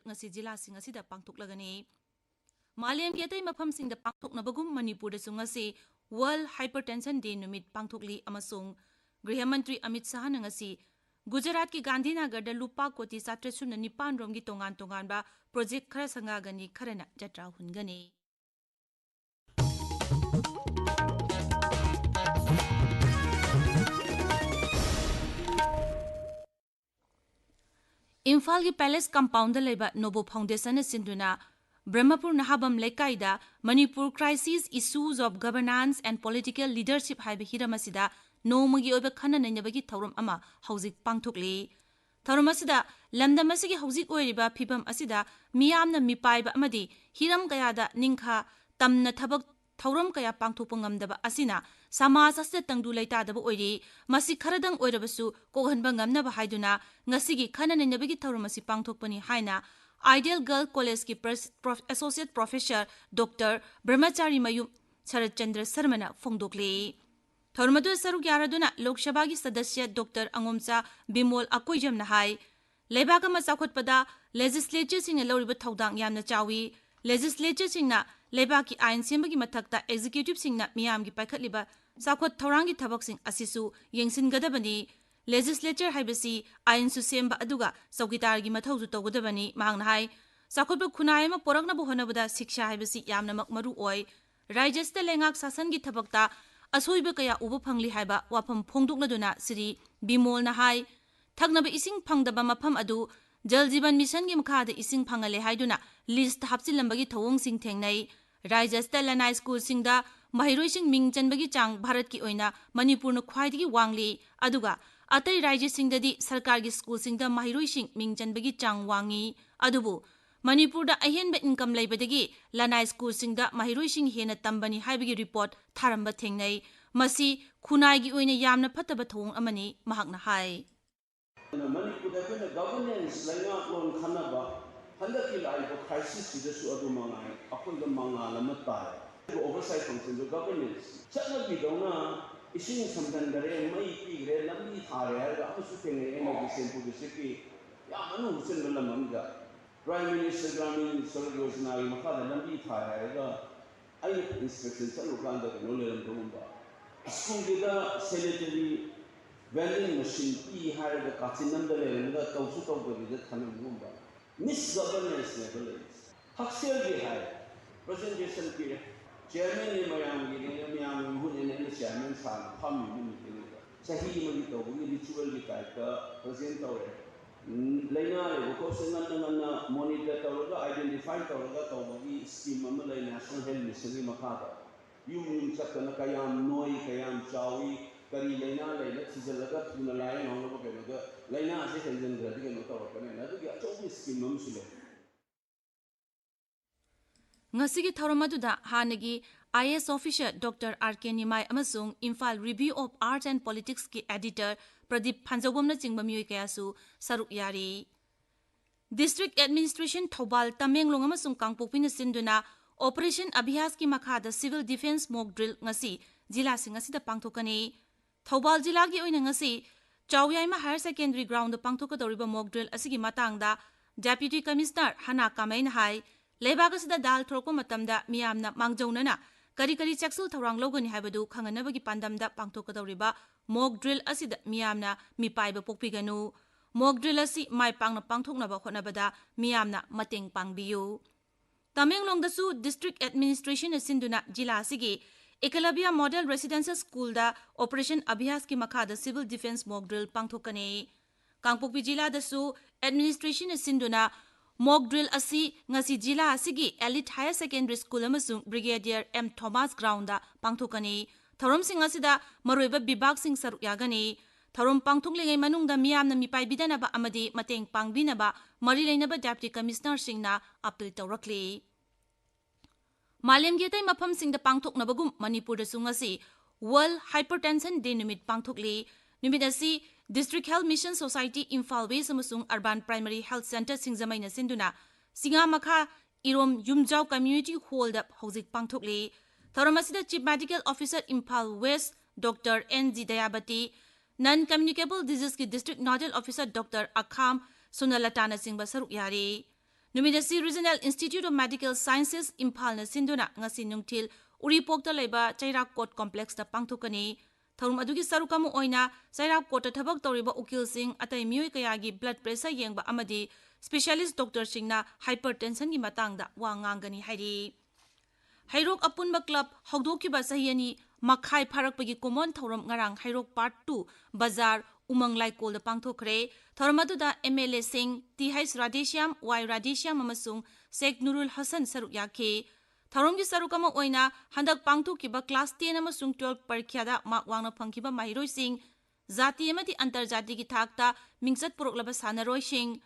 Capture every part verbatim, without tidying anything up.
ꯉꯁꯤ ꯖꯤꯂꯥꯁꯤꯡ ꯑꯁꯤꯗ ꯄꯥꯡꯊꯣꯛꯂꯒꯅꯤ꯫ ꯃꯥꯂꯦꯝꯒꯤ ꯑꯇꯩ ꯃꯐꯝꯁꯤꯡꯗ ꯄꯥꯡꯊꯣꯛꯅꯕꯒꯨꯝ ꯃꯅꯤꯄꯨꯔꯗꯁꯨ ꯉꯁꯤ World Hypertension Day ꯅꯨꯃꯤꯠ ꯄꯥꯡꯊꯣꯛꯂꯤ ꯑꯃꯁꯨꯡ ꯒ꯭ꯔꯤꯍ ꯃꯟꯇ꯭ꯔꯤ ꯑꯃꯤꯠ ꯁꯥꯍꯅ ꯉꯁꯤ ꯒꯨꯖꯔꯥꯠꯀꯤ ꯒꯥꯟꯙꯤꯅꯒꯔꯗ ꯂꯨꯄꯥ ꯀꯣꯇꯤ ꯆꯥꯇ꯭ꯔꯦꯠ ꯁꯨꯞꯅ ꯅꯤꯄꯥꯟ ꯔꯣꯝꯒꯤ ꯇꯣꯉꯥꯟ ꯇꯣꯉꯥꯟꯕ ꯄ꯭ꯔꯣꯖꯦꯛ ꯈꯔ ꯁꯪꯒꯥꯒꯅꯤ, ꯈꯔꯅ ꯖꯇ꯭ꯔꯥ ꯍꯨꯟꯒꯅꯤ꯫ ꯏꯝꯐꯥꯜꯒꯤ ꯄꯦꯂꯦꯁ ꯀꯝꯄꯥꯎꯟꯗ ꯂꯩꯕ ꯅꯣꯕꯣ ꯐꯥꯎꯟꯗꯦꯁꯟꯅ ꯁꯤꯟꯗꯨꯅ ꯕ꯭ꯔꯍꯃꯄꯨꯔ ꯅꯍꯥꯕꯝ ꯂꯩꯀꯥꯏꯗ Manipur Crisis: Issues of Governance and Political Leadership ꯍꯥꯏꯕ ꯍꯤꯔꯝ ꯑꯁꯤꯗ ꯅꯣꯡꯃꯒꯤ ꯑꯣꯏꯕ ꯈꯟꯅ ꯅꯩꯅꯕꯒꯤ ꯊꯧꯔꯝ ꯑꯃ ꯍꯧꯖꯤꯛ ꯄꯥꯡꯊꯣꯛꯂꯤ꯫ ꯊꯧꯔꯝ ꯑꯁꯤꯗ ꯂꯝꯗꯝ ꯑꯁꯤꯒꯤ ꯍꯧꯖꯤꯛ ꯑꯣꯏꯔꯤꯕ ꯐꯤꯕꯝ ꯑꯁꯤꯗ ꯃꯤꯌꯥꯝꯅ ꯃꯤꯄꯥꯏꯕ ꯑꯃꯗꯤ ꯍꯤꯔꯝ ꯀꯌꯥꯗ ꯅꯤꯡꯈꯥ ꯇꯝꯅ ꯊꯕꯛ ꯊꯧꯔꯝ ꯀꯌꯥ ꯄꯥꯡꯊꯣꯛꯄ ꯉꯝꯗꯕ ꯑꯁꯤꯅ ꯁꯃꯥꯖ ꯑꯁꯤꯗ ꯇꯪꯗꯨ ꯂꯩꯇꯥꯗꯕ ꯑꯣꯏꯔꯤ꯫ ꯃꯁꯤ ꯈꯔꯗꯪ ꯑꯣꯏꯔꯕꯁꯨ ꯀꯣꯛꯍꯟꯕ ꯉꯝꯅꯕ ꯍꯥꯏꯗꯨꯅ ꯉꯁꯤꯒꯤ ꯈꯟꯅ ꯅꯩꯅꯕꯒꯤ ꯊꯧꯔꯝ ꯑꯁꯤ ꯄꯥꯡꯊꯣꯛꯄꯅꯤ ꯍꯥꯏꯅ Ideal Girl Collegeꯀꯤ ꯄ꯭ꯔ-, ꯄ꯭ꯔꯣꯐ-, Associate Professor Doctor ꯕ꯭ꯔꯍꯃꯆꯥꯔꯤ ꯃꯌꯨꯝ ꯁꯔꯠꯆꯟꯗ꯭ꯔ ꯁꯔꯃꯅ ꯐꯣꯡꯗꯣꯛꯂꯤ꯫ ꯊꯧꯔꯝ ꯑꯗꯨꯗ ꯁꯔꯨꯛ ꯌꯥꯔꯗꯨꯅ ꯂꯣꯛ ꯁꯚꯥꯒꯤ ꯁꯗꯁ꯭ꯌ ꯗꯣꯛꯇꯔ ꯑꯉꯣꯝꯆꯥ ꯕꯤꯃꯣꯜ ꯑꯀꯣꯏꯖꯝꯅ ꯍꯥꯏ, ꯂꯩꯕꯥꯛ ꯑꯃ ꯆꯥꯎꯈꯠꯄꯗ ꯂꯦꯖꯤꯁꯂꯦꯆꯔꯁꯤꯡꯅ ꯂꯧꯔꯤꯕ ꯊꯧꯗꯥꯡ ꯌꯥꯝꯅ ꯆꯥꯎꯏ꯫ ꯂꯦꯖꯤꯁꯂꯦꯆꯔꯁꯤꯡꯅ ꯂꯩꯕꯥꯛꯀꯤ ꯑꯥꯏꯟ ꯁꯦꯝꯕꯒꯤ ꯃꯊꯛꯇ ꯑꯦꯛꯖꯤꯀ꯭ꯌꯨꯇꯤꯚꯁꯤꯡꯅ ꯃꯤꯌꯥꯝꯒꯤ ꯄꯥꯏꯈꯠꯂꯤꯕ ꯆꯥꯎꯈꯠ ꯊꯧꯔꯥꯡꯒꯤ ꯊꯕꯛꯁꯤꯡ ꯑꯁꯤꯁꯨ ꯌꯦꯡꯁꯤꯟꯒꯗꯕꯅꯤ꯫ ꯂꯦꯖꯤꯁꯂꯦꯆꯔ ꯍꯥꯏꯕꯁꯤ ꯑꯥꯏꯟꯁꯨ ꯁꯦꯝꯕ ꯑꯗꯨꯒ ꯆꯧꯀꯤꯗꯥꯔꯒꯤ ꯃꯊꯧꯁꯨ ꯇꯧꯒꯗꯕꯅꯤ꯫ ꯃꯍꯥꯛꯅ ꯍꯥꯏ, ꯆꯥꯎꯈꯠꯄ ꯈꯨꯟꯅꯥꯏ ꯑꯃ ꯄꯨꯔꯛꯅꯕ ꯍꯣꯠꯅꯕꯗ ꯁꯤꯛꯁꯥ ꯍꯥꯏꯕꯁꯤ ꯌꯥꯝꯅꯃꯛ ꯃꯔꯨ ꯑꯣꯏ꯫ ꯔꯥꯖ꯭ꯌ ꯑꯁꯤꯗ ꯂꯩꯉꯥꯛ ꯁꯥꯁꯟꯒꯤ ꯊꯕꯛꯇ ꯑꯁꯣꯏꯕ ꯀꯌꯥ ꯎꯕ ꯐꯪꯂꯤ ꯍꯥꯏꯕ ꯋꯥꯐꯝ ꯐꯣꯡꯗꯣꯛꯂꯗꯨꯅ ꯁ꯭ꯔꯤ ꯕꯤꯃꯣꯜꯅ ꯍꯥꯏ, ꯊꯛꯅꯕ ꯏꯁꯤꯡ ꯐꯪꯗꯕ ꯃꯐꯝ ꯑꯗꯨ ꯖꯜ ꯖꯤꯕꯟ ꯃꯤꯁꯟꯒꯤ ꯃꯈꯥꯗ ꯏꯁꯤꯡ ꯐꯪꯍꯜꯂꯦ ꯍꯥꯏꯗꯨꯅ ꯂꯤꯁ꯭ꯠ ꯍꯥꯞꯆꯤꯜꯂꯝꯕꯒꯤ ꯊꯧꯑꯣꯡꯁꯤꯡ ꯊꯦꯡꯅꯩ꯫ ꯔꯥꯖ꯭ꯌ ꯑꯁꯤꯗ ꯂꯅꯥꯏ ꯁ꯭ꯀꯨꯜꯁꯤꯡꯗ ꯃꯍꯩꯔꯣꯏꯁꯤꯡ ꯃꯤꯡ ꯆꯟꯕꯒꯤ ꯆꯥꯡ ꯚꯥꯔꯠꯀꯤ ꯑꯣꯏꯅ ꯃꯅꯤꯄꯨꯔꯅ ꯈ꯭ꯋꯥꯏꯗꯒꯤ ꯋꯥꯡꯂꯤ, ꯑꯗꯨꯒ ꯑꯇꯩ ꯔꯥꯖ꯭ꯌꯁꯤꯡꯗꯗꯤ ꯁꯔꯀꯥꯔꯒꯤ ꯁ꯭ꯀꯨꯜꯁꯤꯡꯗ ꯃꯍꯩꯔꯣꯏꯁꯤꯡ ꯃꯤꯡ ꯆꯟꯕꯒꯤ ꯆꯥꯡ ꯋꯥꯡꯉꯤ꯫ ꯑꯗꯨꯕꯨ ꯃꯅꯤꯄꯨꯔꯗ ꯑꯍꯦꯟꯕ ꯏꯟꯀꯝ ꯂꯩꯕꯗꯒꯤ ꯂꯅꯥꯏ ꯁ꯭ꯀꯨꯜꯁꯤꯡꯗ ꯃꯍꯩꯔꯣꯏꯁꯤꯡ ꯍꯦꯟꯅ ꯇꯝꯕꯅꯤ ꯍꯥꯏꯕꯒꯤ ꯔꯤꯄꯣꯔꯠ ꯊꯥꯔꯝꯕ ꯊꯦꯡꯅꯩ꯫ ꯃꯁꯤ ꯈꯨꯟꯅꯥꯏꯒꯤ ꯑꯣꯏꯅ ꯌꯥꯝꯅ ꯐꯠꯇꯕ ꯊꯧꯑꯣꯡ ꯑꯃꯅꯤ, ꯃꯍꯥꯛꯅ ꯍꯥꯏ꯫ ꯑꯗꯨꯅ ꯃꯅꯤꯄꯨꯔꯗ ꯑꯩꯈꯣꯏꯅ ꯒꯚꯔꯅꯦꯟꯁ, ꯂꯩꯉꯥꯛꯂꯣꯟ ꯈꯟꯅꯕ ꯍꯟꯗꯛꯀꯤ ꯂꯥꯛꯏꯕ ꯀ꯭ꯔꯥꯏꯁꯤꯁꯁꯤꯗꯁꯨ ꯑꯗꯨ ꯃꯉꯥꯏ, ꯑꯩꯈꯣꯏꯗ ꯃꯉꯥꯜ ꯑꯃ ꯇꯥꯏ꯫ ꯑꯣꯚꯔꯁꯥꯏꯠ ꯐꯪꯁꯟꯗꯨ ꯒꯚꯔꯅꯦꯟꯁ ꯆꯠꯅꯕꯤꯗꯧꯅ ꯏꯁꯤꯡ ꯁꯝꯖꯟꯈꯔꯦ, ꯃꯩ ꯄꯤꯈ꯭ꯔꯦ, ꯂꯝꯕꯤ ꯊꯥꯔꯦ ꯍꯥꯏꯔꯒ ꯑꯃꯁꯨ ꯊꯦꯡꯅꯩ꯫ ꯑꯩꯅ ꯕꯤꯁꯦꯝꯄꯨꯔ ꯗꯤꯁꯇ꯭ꯔꯤꯛꯀꯤ ꯌꯥꯝ ꯃꯅꯨꯡ ꯍꯨꯠꯆꯤꯟꯕ ꯂꯝ ꯑꯃꯗ Prime Minister Gramin Sadak Yojanaꯒꯤ ꯃꯈꯥꯗ ꯂꯝꯕꯤ ꯊꯥꯏ ꯍꯥꯏꯔꯒ ꯑꯩꯅ inspection ꯆꯠꯂꯨꯀꯥꯟꯗ ꯀꯩꯅꯣ ꯂꯩꯔꯝꯕꯒꯨꯝꯕ, ꯁ꯭ꯀꯨꯜꯗꯨꯗ sanitary vending machine ꯄꯤ ꯍꯥꯏꯔꯒ ꯀꯥꯆꯤꯟ ꯑꯃꯗ ꯂꯩꯔꯝꯃꯒ ꯇꯧꯁꯨ ꯇꯧꯗꯕꯤꯗ ꯊꯝꯂꯝꯕꯒꯨꯝꯕ, misgovernanceꯅꯦꯕ ꯂꯩꯔꯤꯁꯦ꯫ ꯍꯛꯁꯦꯜꯒꯤ ꯍꯥꯏ, presentation ꯄꯤꯔꯦ, chairmanꯅꯦ ꯃꯌꯥꯝꯒꯤꯅꯦꯅ, ꯃꯌꯥꯝꯒꯤ ꯃꯍꯨꯠꯅꯦꯅ ꯑꯩꯅ chairman ꯁꯥꯅ ꯐꯝꯃꯤꯕ meetingꯗꯨꯗ꯫ ꯆꯍꯤ ꯑꯃꯒꯤ ꯇꯧꯕꯒꯤ ritualꯒꯤ typeꯇ present ꯇꯧꯔꯦ꯫ ꯎꯝ, ꯂꯥꯏꯅꯥ ꯂꯩꯕ ꯈꯣꯠꯁꯦ ꯉꯟꯅ ꯉꯟꯅ monitor ꯇꯧꯔꯒ, identify ꯇꯧꯔꯒ ꯇꯧꯕꯒꯤ scheme ꯑꯃ ꯂꯩ, National Health Missionꯒꯤ ꯃꯈꯥꯗ꯫ ꯌꯨꯝ ꯌꯨꯝ ꯆꯠꯇꯅ ꯀꯌꯥꯝ ꯅꯣꯏ, ꯀꯌꯥꯝ ꯆꯥꯎꯏ, ꯀꯔꯤ ꯂꯥꯏꯅꯥ ꯂꯩꯅ ꯊꯤꯖꯤꯜꯂꯒ ꯊꯨꯅ ꯂꯥꯏꯌꯦꯡꯍꯧꯅꯕ ꯀꯩꯅꯣꯗ, ꯂꯥꯏꯅꯥ ꯑꯁꯤ ꯍꯦꯟꯖꯤꯟꯈ꯭ꯔꯗꯤ ꯀꯩꯅꯣ ꯇꯧꯔꯛꯀꯅꯤ ꯍꯥꯏꯅ ꯑꯗꯨꯒꯤ ꯑꯆꯧꯕ scheme ꯑꯃꯁꯨ ꯂꯩ꯫ ꯉꯁꯤꯒꯤ ꯊꯧꯔꯝ ꯑꯗꯨꯗ ꯍꯥꯟꯅꯒꯤ I A S officer Doctor R K ꯅꯤꯃꯥꯏ ꯑꯃꯁꯨꯡ Imphal Review of Arts and Politicsꯀꯤ editor Pradeep ꯐꯥꯟꯖꯧꯕꯝꯅꯆꯤꯡꯕ ꯃꯤꯑꯣꯏ ꯀꯌꯥꯁꯨ ꯁꯔꯨꯛ ꯌꯥꯔꯤ꯫ District Administration ꯊꯧꯕꯥꯜ, ꯇꯃꯦꯡꯂꯣꯡ ꯑꯃꯁꯨꯡ ꯀꯥꯡꯄꯣꯛꯄꯤꯅ ꯁꯤꯟꯗꯨꯅ Operation ꯑꯚꯤꯌꯥꯁꯀꯤ ꯃꯈꯥꯗ Civil Defence mock drill ꯉꯁꯤ ꯖꯤꯂꯥꯁꯤꯡ ꯑꯁꯤꯗ ꯄꯥꯡꯊꯣꯛꯀꯅꯤ꯫ ꯊꯧꯕꯥꯜ ꯖꯤꯂꯥꯒꯤ ꯑꯣꯏꯅ ꯉꯁꯤ ꯆꯥꯎꯌꯥꯏꯃ Higher Secondary Groundꯗ ꯄꯥꯡꯊꯣꯛꯀꯗꯧꯔꯤꯕ mock drill ꯑꯁꯤꯒꯤ ꯃꯇꯥꯡꯗ Deputy Commissioner ꯍꯅꯥ ꯀꯥꯃꯩꯅ ꯍꯥꯏ, ꯂꯩꯕꯥꯛ ꯑꯁꯤꯗ ꯗꯥꯜ ꯊꯣꯔꯛꯄ ꯃꯇꯝꯗ ꯃꯤꯌꯥꯝꯅ ꯃꯥꯡꯖꯧꯅꯅ ꯀꯔꯤ ꯀꯔꯤ ꯆꯦꯛꯁꯤꯜ ꯊꯧꯔꯥꯡ ꯂꯧꯒꯅꯤ ꯍꯥꯏꯕꯗꯨ ꯈꯪꯍꯟꯅꯕꯒꯤ ꯄꯥꯟꯗꯝꯗ ꯄꯥꯡꯊꯣꯛꯀꯗꯧꯔꯤꯕ mock drill ꯑꯁꯤꯗ ꯃꯤꯌꯥꯝꯅ ꯃꯤꯄꯥꯏꯕ ꯄꯣꯛꯄꯤꯒꯅꯨ꯫ Mock drill ꯑꯁꯤ ꯃꯥꯏ ꯄꯥꯛꯅ ꯄꯥꯡꯊꯣꯛꯅꯕ ꯍꯣꯠꯅꯕꯗ ꯃꯤꯌꯥꯝꯅ ꯃꯇꯦꯡ ꯄꯥꯡꯕꯤꯌꯨ꯫ ꯇꯃꯦꯡꯂꯣꯡꯗꯁꯨ District Administrationꯅ ꯁꯤꯟꯗꯨꯅ ꯖꯤꯂꯥ ꯑꯁꯤꯒꯤ Eklavya Model Residential Schoolꯗ Operation ꯑꯚꯤꯌꯥꯁꯀꯤ ꯃꯈꯥꯗ Civil Defence mock drill ꯄꯥꯡꯊꯣꯛꯀꯅꯤ꯫ ꯀꯥꯡꯄꯣꯛꯄꯤ ꯖꯤꯂꯥꯗꯁꯨ Administrationꯅ ꯁꯤꯟꯗꯨꯅ mock drill ꯑꯁꯤ ꯉꯁꯤ ꯖꯤꯂꯥ ꯑꯁꯤꯒꯤ Elite Higher Secondary School ꯑꯃꯁꯨꯡ Brigadier M Thomas Groundꯗ ꯄꯥꯡꯊꯣꯛꯀꯅꯤ꯫ ꯊꯧꯔꯝꯁꯤꯡ ꯑꯁꯤꯗ ꯃꯔꯨꯑꯣꯏꯕ ꯕꯤꯚꯥꯒꯁꯤꯡ ꯁꯔꯨꯛ ꯌꯥꯒꯅꯤ꯫ ꯊꯧꯔꯝ ꯄꯥꯡꯊꯣꯛꯂꯤꯉꯩ ꯃꯅꯨꯡꯗ ꯃꯤꯌꯥꯝꯅ ꯃꯤꯄꯥꯏꯕꯤꯗꯅꯕ ꯑꯃꯗꯤ ꯃꯇꯦꯡ ꯄꯥꯡꯕꯤꯅꯕ ꯃꯔꯤ ꯂꯩꯅꯕ Deputy Commissionerꯁꯤꯡꯅ appeal ꯇꯧꯔꯛꯂꯤ꯫ ꯃꯥꯂꯦꯝꯒꯤ ꯑꯇꯩ ꯃꯐꯝꯁꯤꯡꯗ ꯄꯥꯡꯊꯣꯛꯅꯕꯒꯨꯝ ꯃꯅꯤꯄꯨꯔꯗꯁꯨ ꯉꯁꯤ World Hypertension Day ꯅꯨꯃꯤꯠ ꯄꯥꯡꯊꯣꯛꯂꯤ꯫ ꯅꯨꯃꯤꯠ ꯑꯁꯤ District Health Mission Society, Imphal West ꯑꯃꯁꯨꯡ Urban Primary Health Centre ꯁꯤꯡꯖꯃꯩꯅ ꯁꯤꯟꯗꯨꯅ ꯁꯤꯡꯉꯥꯃꯈꯥ ꯏꯔꯣꯝ ꯌꯨꯝꯖꯥꯎ Community Hallꯗ ꯍꯧꯖꯤꯛ ꯄꯥꯡꯊꯣꯛꯂꯤ꯫ ꯊꯧꯔꯝ ꯑꯁꯤꯗ Chief Medical Officer Imphal West Doctor N G ꯗꯌꯥꯕꯇꯤ, Non Communicable Diseaseꯀꯤ District Nodal Officer Doctor ꯑꯈꯥꯝ ꯁꯣꯅꯂꯇꯥꯅꯆꯤꯡꯕ ꯁꯔꯨꯛ ꯌꯥꯔꯤ꯫ ꯅꯨꯃꯤꯠ ꯑꯁꯤ Regional Institute of Medical Sciences ꯏꯝꯐꯥꯜꯅ ꯁꯤꯟꯗꯨꯅ ꯉꯁꯤ ꯅꯨꯡꯊꯤꯜ ꯎꯔꯤꯄꯣꯛꯇ ꯂꯩꯕ ꯆꯩꯔꯥꯛꯀꯣꯠ ꯀꯣꯝꯄ꯭ꯂꯦꯛꯁꯇ ꯄꯥꯡꯊꯣꯛꯀꯅꯤ꯫ ꯊꯧꯔꯝ ꯑꯗꯨꯒꯤ ꯁꯔꯨꯛ ꯑꯃ ꯑꯣꯏꯅ ꯆꯩꯔꯥꯛꯀꯣꯠꯇ ꯊꯕꯛ ꯇꯧꯔꯤꯕ ꯎꯀꯤꯜꯁꯤꯡ, ꯑꯇꯩ ꯃꯤꯑꯣꯏ ꯀꯌꯥꯒꯤ ꯕ꯭ꯂꯗ ꯄ꯭ꯔꯦꯁꯔ ꯌꯦꯡꯕ ꯑꯃꯗꯤ ꯁ꯭ꯄꯦꯁꯤꯌꯦꯂꯤꯁ ꯗꯣꯛꯇꯔꯁꯤꯡꯅ ꯍꯥꯏꯄꯔꯇꯦꯟꯁꯟꯒꯤ ꯃꯇꯥꯡꯗ ꯋꯥ ꯉꯥꯡꯒꯅꯤ ꯍꯥꯏꯔꯤ꯫ ꯍꯩꯔꯣꯛ ꯑꯄꯨꯟꯕ ꯀ꯭ꯂꯕ ꯍꯧꯗꯣꯛꯈꯤꯕ ꯆꯍꯤ ꯑꯅꯤ ꯃꯈꯥꯏ ꯐꯥꯔꯛꯄꯒꯤ ꯀꯨꯝꯑꯣꯟ ꯊꯧꯔꯝ ꯉꯔꯥꯡ ꯍꯩꯔꯣꯛ ꯄꯥꯔꯠ ꯇꯨ ꯕꯖꯥꯔ ꯎꯃꯪ ꯂꯥꯏꯀꯣꯜꯗ ꯄꯥꯡꯊꯣꯛꯈ꯭ꯔꯦ꯫ ꯊꯧꯔꯝ ꯑꯗꯨꯗ ꯑꯦꯝ ꯑꯦꯜ ꯑꯦꯁꯤꯡ T H Radheshyam, Y Radheshyam ꯑꯃꯁꯨꯡ ꯁꯦꯛ ꯅꯨꯔꯨꯜ ꯍꯁꯟ ꯁꯔꯨꯛ ꯌꯥꯈꯤ꯫ ꯊꯧꯔꯝꯒꯤ ꯁꯔꯨꯛ ꯑꯃ ꯑꯣꯏꯅ ꯍꯟꯗꯛ ꯄꯥꯡꯊꯣꯛꯈꯤꯕ ꯀ꯭ꯂꯥꯁ ꯇꯦꯟ ꯑꯃꯁꯨꯡ ꯇꯨꯋꯦꯜꯐ ꯄꯔꯤꯈ꯭ꯌꯥꯗ ꯃꯥꯔꯛ ꯋꯥꯡꯅ ꯐꯪꯈꯤꯕ ꯃꯍꯩꯔꯣꯏꯁꯤꯡ, ꯖꯥꯇꯤ ꯑꯃꯗꯤ ꯑꯟꯇꯔꯖꯥꯇꯤꯒꯤ ꯊꯥꯛꯇ ꯃꯤꯡꯆꯠ ꯄꯨꯔꯛꯂꯕ ꯁꯥꯟꯅꯔꯣꯏꯁꯤꯡ,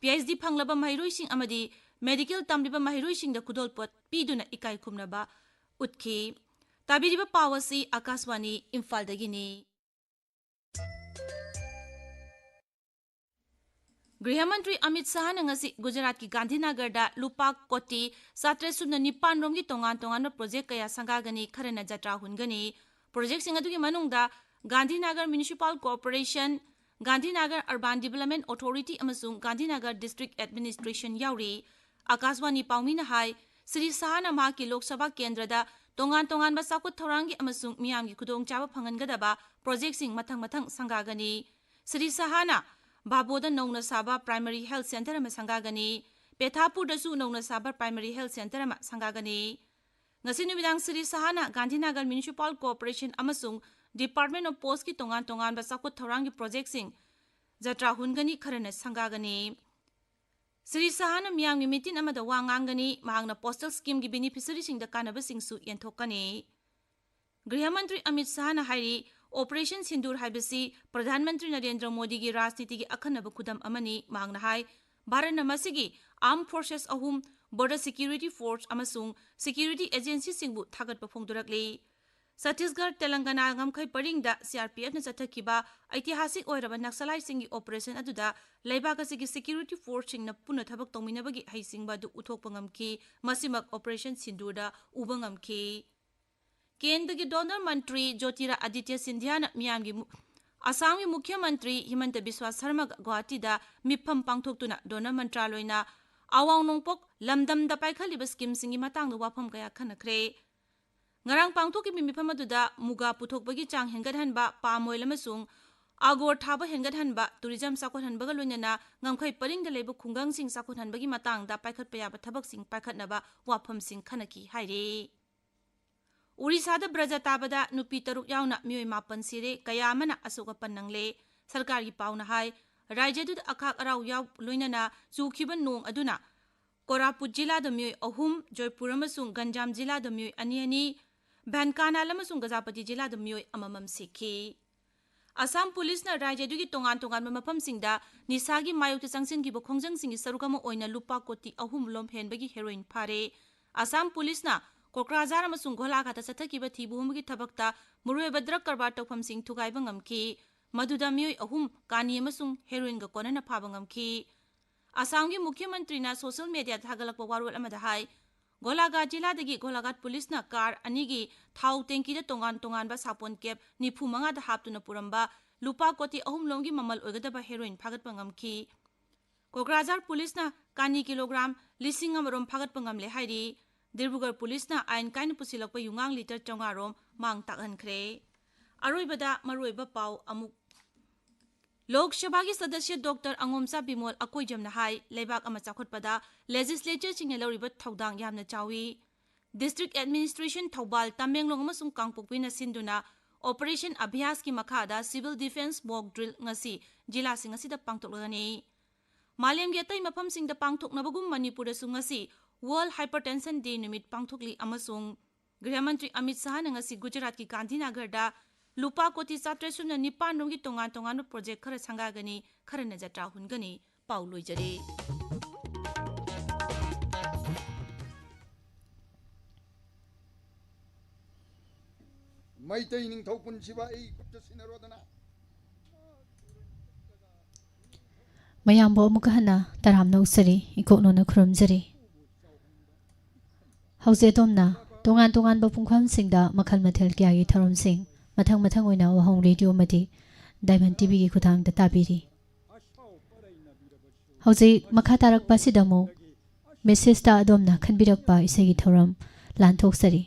ꯄꯤ ꯑꯩꯆ ꯗꯤ ꯐꯪꯂꯕ ꯃꯍꯩꯔꯣꯏꯁꯤꯡ ꯑꯃꯗꯤ ꯃꯦꯗꯤꯀꯦꯜ ꯇꯝꯂꯤꯕ ꯃꯍꯩꯔꯣꯏꯁꯤꯡꯗ ꯈꯨꯗꯣꯜꯄꯣꯠ ꯄꯤꯗꯨꯅ ꯏꯀꯥꯏ ꯈꯨꯝꯅꯕ ꯎꯠꯈꯤ꯫ ꯇꯥꯕꯤꯔꯤꯕ ꯄꯥꯎ ꯑꯁꯤ ꯑꯀꯥꯁꯋꯥꯅꯤ ꯏꯝꯐꯥꯜꯗꯒꯤꯅꯤ꯫ ꯒ꯭ꯔꯤꯍ ꯃꯟꯇ꯭ꯔꯤ ꯑꯃꯤꯠ ꯁꯥꯍꯅ ꯉꯁꯤ ꯒꯨꯖꯔꯥꯠꯀꯤ ꯒꯥꯟꯙꯤꯅꯒꯔꯗ ꯂꯨꯄꯥ ꯀꯣꯇꯤ ꯆꯥꯇ꯭ꯔꯦꯠ ꯁꯨꯞꯅ ꯅꯤꯄꯥꯟ ꯔꯣꯝꯒꯤ ꯇꯣꯉꯥꯟ ꯇꯣꯉꯥꯟꯕ ꯄ꯭ꯔꯣꯖꯦꯛ ꯀꯌꯥ ꯁꯪꯒꯥꯒꯅꯤ, ꯈꯔꯅ ꯖꯇ꯭ꯔꯥ ꯍꯨꯟꯒꯅꯤ꯫ ꯄ꯭ꯔꯣꯖꯦꯛꯁꯤꯡ ꯑꯗꯨꯒꯤ ꯃꯅꯨꯡꯗ Gandhinagar municipal corporation, Gandhinagar urban development authority ꯑꯃꯁꯨꯡ ꯒꯥꯟꯙꯤꯅꯒꯔ ꯗꯤꯁꯇ꯭ꯔꯤꯛ ꯑꯦꯗꯃꯤꯅꯤꯁꯇ꯭ꯔꯦꯁꯟ ꯌꯥꯎꯔꯤ꯫ ꯑꯀꯥꯁꯋꯥꯅꯤ ꯄꯥꯎꯃꯤꯅ ꯍꯥꯏ, ꯁ꯭ꯔꯤ ꯁꯥꯍꯅ ꯃꯍꯥꯛꯀꯤ ꯂꯣꯛ ꯁꯚꯥ ꯀꯦꯟꯗ꯭ꯔꯗ ꯇꯣꯉꯥꯟ ꯇꯣꯉꯥꯟꯕ ꯆꯥꯎꯈꯠ ꯊꯧꯔꯥꯡꯒꯤ ꯑꯃꯁꯨꯡ ꯃꯤꯌꯥꯝꯒꯤ ꯈꯨꯗꯣꯡꯆꯥꯕ ꯐꯪꯍꯟꯒꯗꯕ ꯄ꯭ꯔꯣꯖꯦꯛꯁꯤꯡ ꯃꯊꯪ ꯃꯊꯪ ꯁꯪꯒꯥꯒꯅꯤ꯫ ꯁ꯭ꯔꯤ ꯁꯥꯍꯅ ꯚꯥꯕꯣꯗ ꯅꯧꯅ ꯁꯥꯕ ꯄ꯭ꯔꯥꯏꯃꯔꯤ ꯍꯦꯜꯊ ꯁꯦꯟꯇꯔ ꯑꯃ ꯁꯪꯒꯥꯒꯅꯤ꯫ ꯄꯦꯊꯥꯄꯨꯔꯗꯁꯨ ꯅꯧꯅ ꯁꯥꯕ ꯄ꯭ꯔꯥꯏꯃꯔꯤ ꯍꯦꯜꯊ ꯁꯦꯟꯇꯔ ꯑꯃ ꯁꯪꯒꯥꯒꯅꯤ꯫ ꯉꯁꯤ ꯅꯨꯃꯤꯗꯥꯡ ꯁ꯭ꯔꯤ ꯁꯥꯍꯅ ꯒꯥꯟꯙꯤꯅꯒꯔ ꯃ꯭ꯌꯨꯅꯤꯁꯤꯄꯥꯜ ꯀꯣꯔꯄꯣꯔꯦꯁꯟ ꯑꯃꯁꯨꯡ ꯗꯤꯄꯥꯔꯠꯃꯦꯟ ꯑꯣꯐ ꯄꯣꯁꯀꯤ ꯇꯣꯉꯥꯟ ꯇꯣꯉꯥꯟꯕ ꯆꯥꯎꯈꯠ ꯊꯧꯔꯥꯡꯒꯤ ꯄ꯭ꯔꯣꯖꯦꯛꯁꯤꯡ ꯖꯇ꯭ꯔꯥ ꯍꯨꯟꯒꯅꯤ, ꯈꯔꯅ ꯁꯪꯒꯥꯒꯅꯤ꯫ ꯁ꯭ꯔꯤ ꯁꯥꯍꯅ ꯃꯤꯌꯥꯝꯒꯤ ꯃꯤꯇꯤꯟ ꯑꯃꯗ ꯋꯥ ꯉꯥꯡꯒꯅꯤ꯫ ꯃꯍꯥꯛꯅ ꯄꯣꯁꯇꯦꯜ ꯁ꯭ꯀꯤꯝꯒꯤ ꯕꯦꯅꯤꯐꯤꯁꯔꯤꯁꯤꯡꯗ ꯀꯥꯟꯅꯕꯁꯤꯡꯁꯨ ꯌꯦꯟꯊꯣꯛꯀꯅꯤ꯫ ꯒ꯭ꯔꯤꯍ ꯃꯟꯇ꯭ꯔꯤ ꯑꯃꯤꯠ ꯁꯥꯍꯅ ꯍꯥꯏꯔꯤ, ꯑꯣꯄꯔꯦꯁꯟ ꯁꯤꯟꯗꯨꯔ ꯍꯥꯏꯕꯁꯤ ꯄ꯭ꯔꯙꯥꯟ ꯃꯟꯇ꯭ꯔꯤ ꯅꯔꯦꯟꯗ꯭ꯔ ꯃꯣꯗꯤꯒꯤ ꯔꯥꯖꯅꯤꯇꯤꯒꯤ ꯑꯈꯟꯅꯕ ꯈꯨꯗꯝ ꯑꯃꯅꯤ꯫ ꯃꯍꯥꯛꯅ ꯍꯥꯏ, ꯚꯥꯔꯠꯅ ꯃꯁꯤꯒꯤ ꯑꯥꯔꯝ ꯐꯣꯔꯁꯦꯁ ꯑꯍꯨꯝ, ꯕꯣꯔꯗꯔ ꯁꯦꯀ꯭ꯌꯨꯔꯤꯇꯤ ꯐꯣꯔꯁ ꯑꯃꯁꯨꯡ ꯁꯦꯀ꯭ꯌꯨꯔꯤꯇꯤ ꯑꯦꯖꯦꯟꯁꯤꯁꯤꯡꯕꯨ ꯊꯥꯒꯠꯄ ꯐꯣꯡꯗꯣꯔꯛꯂꯤ꯫ ꯁꯠꯇꯤꯁꯒꯔ, ꯇꯦꯂꯪꯒꯥꯅꯥ ꯉꯝꯈꯩ ꯄꯔꯤꯡꯗ ꯁꯤ ꯑꯥꯔ ꯄꯤ ꯑꯦꯐꯅ ꯆꯠꯊꯈꯤꯕ ꯑꯩꯇꯤꯍꯥꯁꯤꯛ ꯑꯣꯏꯔꯕ ꯅꯛꯁꯂꯥꯏꯠꯁꯤꯡꯒꯤ ꯑꯣꯄꯔꯦꯁꯟ ꯑꯗꯨꯗ ꯂꯩꯕꯥꯛ ꯑꯁꯤꯒꯤ ꯁꯦꯀ꯭ꯌꯨꯔꯤꯇꯤ ꯐꯣꯔꯁꯁꯤꯡꯅ ꯄꯨꯟꯅ ꯊꯕꯛ ꯇꯧꯃꯤꯟꯅꯕꯒꯤ ꯍꯩꯁꯤꯡꯕ ꯑꯗꯨ ꯎꯠꯊꯣꯛꯄ ꯉꯝꯈꯤ꯫ ꯃꯁꯤꯃꯛ ꯑꯣꯄꯔꯦꯁꯟ ꯁꯤꯟꯗꯨꯔꯗ ꯎꯕ ꯉꯝꯈꯤ꯫ ꯀꯦꯟꯗ꯭ꯔꯒꯤ ꯗꯣꯅꯔ ꯃꯟꯇ꯭ꯔꯤ ꯖꯣꯇꯤꯔꯥꯗꯤꯇ꯭ꯌ ꯁꯤꯟꯙꯤꯌꯥꯅ ꯃꯤꯌꯥꯝꯒꯤ ꯃꯨ-, ꯑꯁꯥꯝꯒꯤ ꯃꯨꯈ꯭ꯌ ꯃꯟꯇ꯭ꯔꯤ ꯍꯤꯃꯟꯇ ꯕꯤꯁ꯭ꯋꯥ ꯁꯔꯃꯒ ꯒꯨꯋꯥꯍꯥꯇꯤꯗ ꯃꯤꯐꯝ ꯄꯥꯡꯊꯣꯛꯇꯨꯅ ꯗꯣꯅꯔ ꯃꯟꯇ꯭ꯔꯥꯂꯣꯏꯅ ꯑꯋꯥꯡ ꯅꯣꯡꯄꯣꯛ ꯂꯝꯗꯝꯗ ꯄꯥꯏꯈꯠꯂꯤꯕ ꯁ꯭ꯀꯤꯝꯁꯤꯡꯒꯤ ꯃꯇꯥꯡꯗ ꯋꯥꯐꯝ ꯀꯌꯥ ꯈꯟꯅꯈ꯭ꯔꯦ꯫ ꯉꯔꯥꯡ ꯄꯥꯡꯊꯣꯛꯈꯤꯕ ꯃꯤꯐꯝ ꯑꯗꯨꯗ ꯃꯨꯒꯥ ꯄꯨꯊꯣꯛꯄꯒꯤ ꯆꯥꯡ ꯍꯦꯟꯒꯠꯍꯟꯕ, ꯄꯥꯝ ꯑꯣꯏꯜ ꯑꯃꯁꯨꯡ ꯑꯒꯣꯔ ꯊꯥꯕ ꯍꯦꯟꯒꯠꯍꯟꯕ, ꯇꯨꯔꯤꯖꯝ ꯆꯥꯎꯈꯠꯍꯟꯕꯒ ꯂꯣꯏꯅꯅ ꯉꯝꯈꯩ ꯄꯔꯤꯡꯗ ꯂꯩꯕ ꯈꯨꯡꯒꯪꯁꯤꯡ ꯆꯥꯎꯈꯠꯍꯟꯕꯒꯤ ꯃꯇꯥꯡꯗ ꯄꯥꯏꯈꯠꯄ ꯌꯥꯕ ꯊꯕꯛꯁꯤꯡ ꯄꯥꯏꯈꯠꯅꯕ ꯋꯥꯐꯝꯁꯤꯡ ꯈꯟꯅꯈꯤ ꯍꯥꯏꯔꯤ꯫ ꯎꯔꯤꯁꯥꯗ ꯕ꯭ꯔꯖ ꯇꯥꯕꯗ ꯅꯨꯄꯤ ꯇꯔꯨꯛ ꯌꯥꯎꯅ ꯃꯤꯑꯣꯏ ꯃꯥꯄꯟ ꯁꯤꯔꯦ, ꯀꯌꯥ ꯑꯃꯅ ꯑꯁꯣꯛ ꯑꯄꯟ ꯅꯪꯂꯦ꯫ ꯁꯔꯀꯥꯔꯒꯤ ꯄꯥꯎꯅ ꯍꯥꯏ, ꯔꯥꯖ꯭ꯌꯗꯨꯗ ꯑꯈꯥꯛ ꯑꯔꯥꯎ ꯌꯥꯎ-, ꯂꯣꯏꯅꯅ ꯆꯨꯈꯤꯕ ꯅꯣꯡ ꯑꯗꯨꯅ ꯀꯣꯔꯥꯄꯨꯠ ꯖꯤꯂꯥꯗ ꯃꯤꯑꯣꯏ ꯑꯍꯨꯝ, ꯖꯣꯏꯄꯨꯔ ꯑꯃꯁꯨꯡ ꯒꯟꯖꯥꯝ ꯖꯤꯂꯥꯗ ꯃꯤꯑꯣꯏ ꯑꯅꯤ ꯑꯅꯤ, ꯚꯦꯟꯀꯥꯅꯥꯜ ꯑꯃꯁꯨꯡ ꯒꯖꯥꯄꯇꯤ ꯖꯤꯂꯥꯗ ꯃꯤꯑꯣꯏ ꯑꯃꯃꯝ ꯁꯤꯈꯤ꯫ ꯑꯁꯥꯝ ꯄꯨꯂꯤꯁꯅ ꯔꯥꯖ꯭ꯌꯗꯨꯒꯤ ꯇꯣꯉꯥꯟ ꯇꯣꯉꯥꯟꯕ ꯃꯐꯝꯁꯤꯡꯗ ꯅꯤꯁꯥꯒꯤ ꯃꯥꯌꯣꯛꯇ ꯆꯪꯁꯤꯟꯈꯤꯕ ꯈꯣꯡꯖꯪꯁꯤꯡꯒꯤ ꯁꯔꯨꯛ ꯑꯃ ꯑꯣꯏꯅ ꯂꯨꯄꯥ ꯀꯣꯇꯤ ꯑꯍꯨꯝ ꯂꯣꯝ ꯍꯦꯟꯕꯒꯤ ꯍꯦꯔꯣꯏꯟ ꯐꯥꯔꯦ꯫ ꯑꯁꯥꯝ ꯄꯨꯂꯤꯁꯅ ꯀꯣꯀ꯭ꯔꯥꯖꯥꯔ ꯑꯃꯁꯨꯡ ꯒꯣꯂꯥꯘꯥꯠꯇ ꯆꯠꯊꯈꯤꯕ ꯊꯤꯕ ꯍꯨꯝꯕꯒꯤ ꯊꯕꯛꯇ ꯃꯔꯨꯑꯣꯏꯕ ꯗ꯭ꯔꯒ ꯀꯔꯕꯥꯔ ꯇꯧꯐꯝꯁꯤꯡ ꯊꯨꯒꯥꯏꯕ ꯉꯝꯈꯤ꯫ ꯃꯗꯨꯗ ꯃꯤꯑꯣꯏ ꯑꯍꯨꯝ ꯀꯥꯅꯤ ꯑꯃꯁꯨꯡ ꯍꯦꯔꯣꯏꯟꯒ ꯀꯣꯟꯅꯅ ꯐꯥꯕ ꯉꯝꯈꯤ꯫ ꯑꯁꯥꯝꯒꯤ ꯃꯨꯈ꯭ꯌ ꯃꯟꯇ꯭ꯔꯤꯅ ꯁꯣꯁꯤꯌꯦꯜ ꯃꯦꯗꯤꯌꯥꯗ ꯊꯥꯒꯠꯂꯛꯄ ꯋꯥꯔꯣꯜ ꯑꯃꯗ ꯍꯥꯏ, ꯒꯣꯂꯥꯘꯥꯠ ꯖꯤꯂꯥꯗꯒꯤ ꯒꯣꯂꯥꯘꯥꯠ ꯄꯨꯂꯤꯁꯅ ꯀꯥꯔ ꯑꯅꯤꯒꯤ ꯊꯥꯎ ꯇꯦꯡꯀꯤꯗ ꯇꯣꯉꯥꯟ ꯇꯣꯉꯥꯟꯕ ꯁꯥꯄꯣꯟ ꯀꯦꯞ ꯅꯤꯐꯨ ꯃꯉꯥꯗ ꯍꯥꯞꯇꯨꯅ ꯄꯨꯔꯝꯕ ꯂꯨꯄꯥ ꯀꯣꯇꯤ ꯑꯍꯨꯝ ꯂꯣꯝꯒꯤ ꯃꯃꯜ ꯑꯣꯏꯒꯗꯕ ꯍꯦꯔꯣꯏꯟ ꯐꯥꯒꯠꯄ ꯉꯝꯈꯤ꯫ ꯀꯣꯀ꯭ꯔꯥꯖꯥꯔ ꯄꯨꯂꯤꯁꯅ ꯀꯥꯅꯤ ꯀꯤꯂꯣꯒ꯭ꯔꯥꯝ ꯂꯤꯁꯤꯡ ꯑꯃ ꯔꯣꯝ ꯐꯥꯒꯠꯄ ꯉꯝꯂꯦ ꯍꯥꯏꯔꯤ꯫ ꯗꯤꯕ꯭ꯔꯨꯒꯔ ꯄꯨꯂꯤꯁꯅ ꯑꯥꯏꯟ ꯀꯥꯏꯅ ꯄꯨꯁꯤꯜꯂꯛꯄ ꯌꯨꯉꯥꯡ ꯂꯤꯇꯔ ꯆꯥꯝꯃꯉꯥ ꯔꯣꯝ ꯃꯥꯡ ꯇꯥꯛꯍꯟꯈ꯭ꯔꯦ꯫ ꯑꯔꯣꯏꯕꯗ ꯃꯔꯨꯑꯣꯏꯕ ꯄꯥꯎ ꯑꯃꯨꯛ꯫ ꯂꯣꯛ ꯁꯚꯥꯒꯤ ꯁꯗꯁ꯭ꯌ ꯗꯣꯛꯇꯔ ꯑꯉꯣꯝꯆꯥ ꯕꯤꯃꯣꯜ ꯑꯀꯣꯏꯖꯝꯅ ꯍꯥꯏ, ꯂꯩꯕꯥꯛ ꯑꯃ ꯆꯥꯎꯈꯠꯄꯗ ꯂꯦꯖꯤꯁꯂꯦꯆꯔꯁꯤꯡꯅ ꯂꯧꯔꯤꯕ ꯊꯧꯗꯥꯡ ꯌꯥꯝꯅ ꯆꯥꯎꯏ꯫ ꯗꯤꯁꯇ꯭ꯔꯤꯛ ꯑꯦꯗꯃꯤꯅꯤꯁꯇ꯭ꯔꯦꯁꯟ ꯊꯧꯕꯥꯜ, ꯇꯃꯦꯡꯂꯣꯡ ꯑꯃꯁꯨꯡ ꯀꯥꯡꯄꯣꯛꯄꯤꯅ ꯁꯤꯟꯗꯨꯅ ꯑꯣꯄꯔꯦꯁꯟ ꯑꯚ꯭ꯌꯥꯁꯀꯤ ꯃꯈꯥꯗ ꯁꯤꯚꯤꯜ ꯗꯤꯐꯦꯟꯁ ꯃꯣꯛ ꯗ꯭ꯔꯤꯜ ꯉꯁꯤ ꯖꯤꯂꯥꯁꯤꯡ ꯑꯁꯤꯗ ꯄꯥꯡꯊꯣꯛꯂꯒꯅꯤ꯫ ꯃꯥꯂꯦꯝꯒꯤ ꯑꯇꯩ ꯃꯐꯝꯁꯤꯡꯗ ꯄꯥꯡꯊꯣꯛꯅꯕꯒꯨꯝ ꯃꯅꯤꯄꯨꯔꯗꯁꯨ ꯉꯁꯤ ꯋꯥꯔꯜꯗ ꯍꯥꯏꯄꯔꯇꯦꯟꯁꯟ ꯗꯦ ꯅꯨꯃꯤꯠ ꯄꯥꯡꯊꯣꯛꯂꯤ ꯑꯃꯁꯨꯡ ꯒ꯭ꯔꯤꯍ ꯃꯟꯇ꯭ꯔꯤ ꯑꯃꯤꯠ ꯁꯍꯥꯅ ꯉꯁꯤ ꯒꯨꯖꯔꯥꯠꯀꯤ ꯒꯥꯟꯙꯤꯅꯒꯔꯗ ꯂꯨꯄꯥ ꯀꯣꯇꯤ ꯆꯥꯇ꯭ꯔꯦꯠ ꯁꯨꯞꯅ ꯅꯤꯄꯥꯟ ꯔꯣꯝꯒꯤ ꯇꯣꯉꯥꯟ ꯇꯣꯉꯥꯟꯕ ꯄ꯭ꯔꯣꯖꯦꯛ ꯈꯔ ꯁꯪꯒꯥꯒꯅꯤ, ꯈꯔꯅ ꯖꯇ꯭ꯔꯥ ꯍꯨꯟꯒꯅꯤ꯫ ꯄꯥꯎ ꯂꯣꯏꯖꯔꯦ꯫ ꯃꯩꯇꯩ ꯅꯤꯡꯊꯧ ꯄꯨꯟꯁꯤꯕ ꯑꯩ ꯈꯨꯠꯇ ꯁꯤꯟꯅꯔꯣꯗꯅ꯫ ꯃꯌꯥꯝꯕꯨ ꯑꯃꯨꯛꯀ ꯍꯟꯅ ꯇꯔꯥꯝꯅ ꯑꯣꯛꯆꯔꯤ, ꯏꯀꯣꯛꯅꯧꯅ ꯈꯨꯔꯨꯝꯖꯔꯤ꯫ ꯍꯧꯖꯤꯛ ꯑꯗꯣꯝꯅ ꯇꯣꯉꯥꯟ ꯇꯣꯉꯥꯟꯕ ꯄꯨꯡꯐꯝꯁꯤꯡꯗ ꯃꯈꯜ ꯃꯊꯦꯜ ꯀꯌꯥꯒꯤ ꯊꯧꯔꯝꯁꯤꯡ ꯃꯊꯪ ꯃꯊꯪ ꯑꯣꯏꯅ ꯋꯥꯍꯣꯡ ꯔꯦꯗꯤꯑꯣ ꯑꯃꯗꯤ ꯗꯥꯏꯃꯟ ꯇꯤꯚꯤꯒꯤ ꯈꯨꯠꯊꯥꯡꯗ ꯇꯥꯕꯤꯔꯤ꯫ ꯍꯧꯖꯤꯛ ꯃꯈꯥ ꯇꯥꯔꯛꯄ ꯑꯁꯤꯗ ꯑꯃꯨꯛ ꯃꯦꯁꯦꯖꯇ ꯑꯗꯣꯝꯅ ꯈꯟꯕꯤꯔꯛꯄ ꯏꯁꯩꯒꯤ ꯊꯧꯔꯝ ꯂꯥꯟꯊꯣꯛꯆꯔꯤ꯫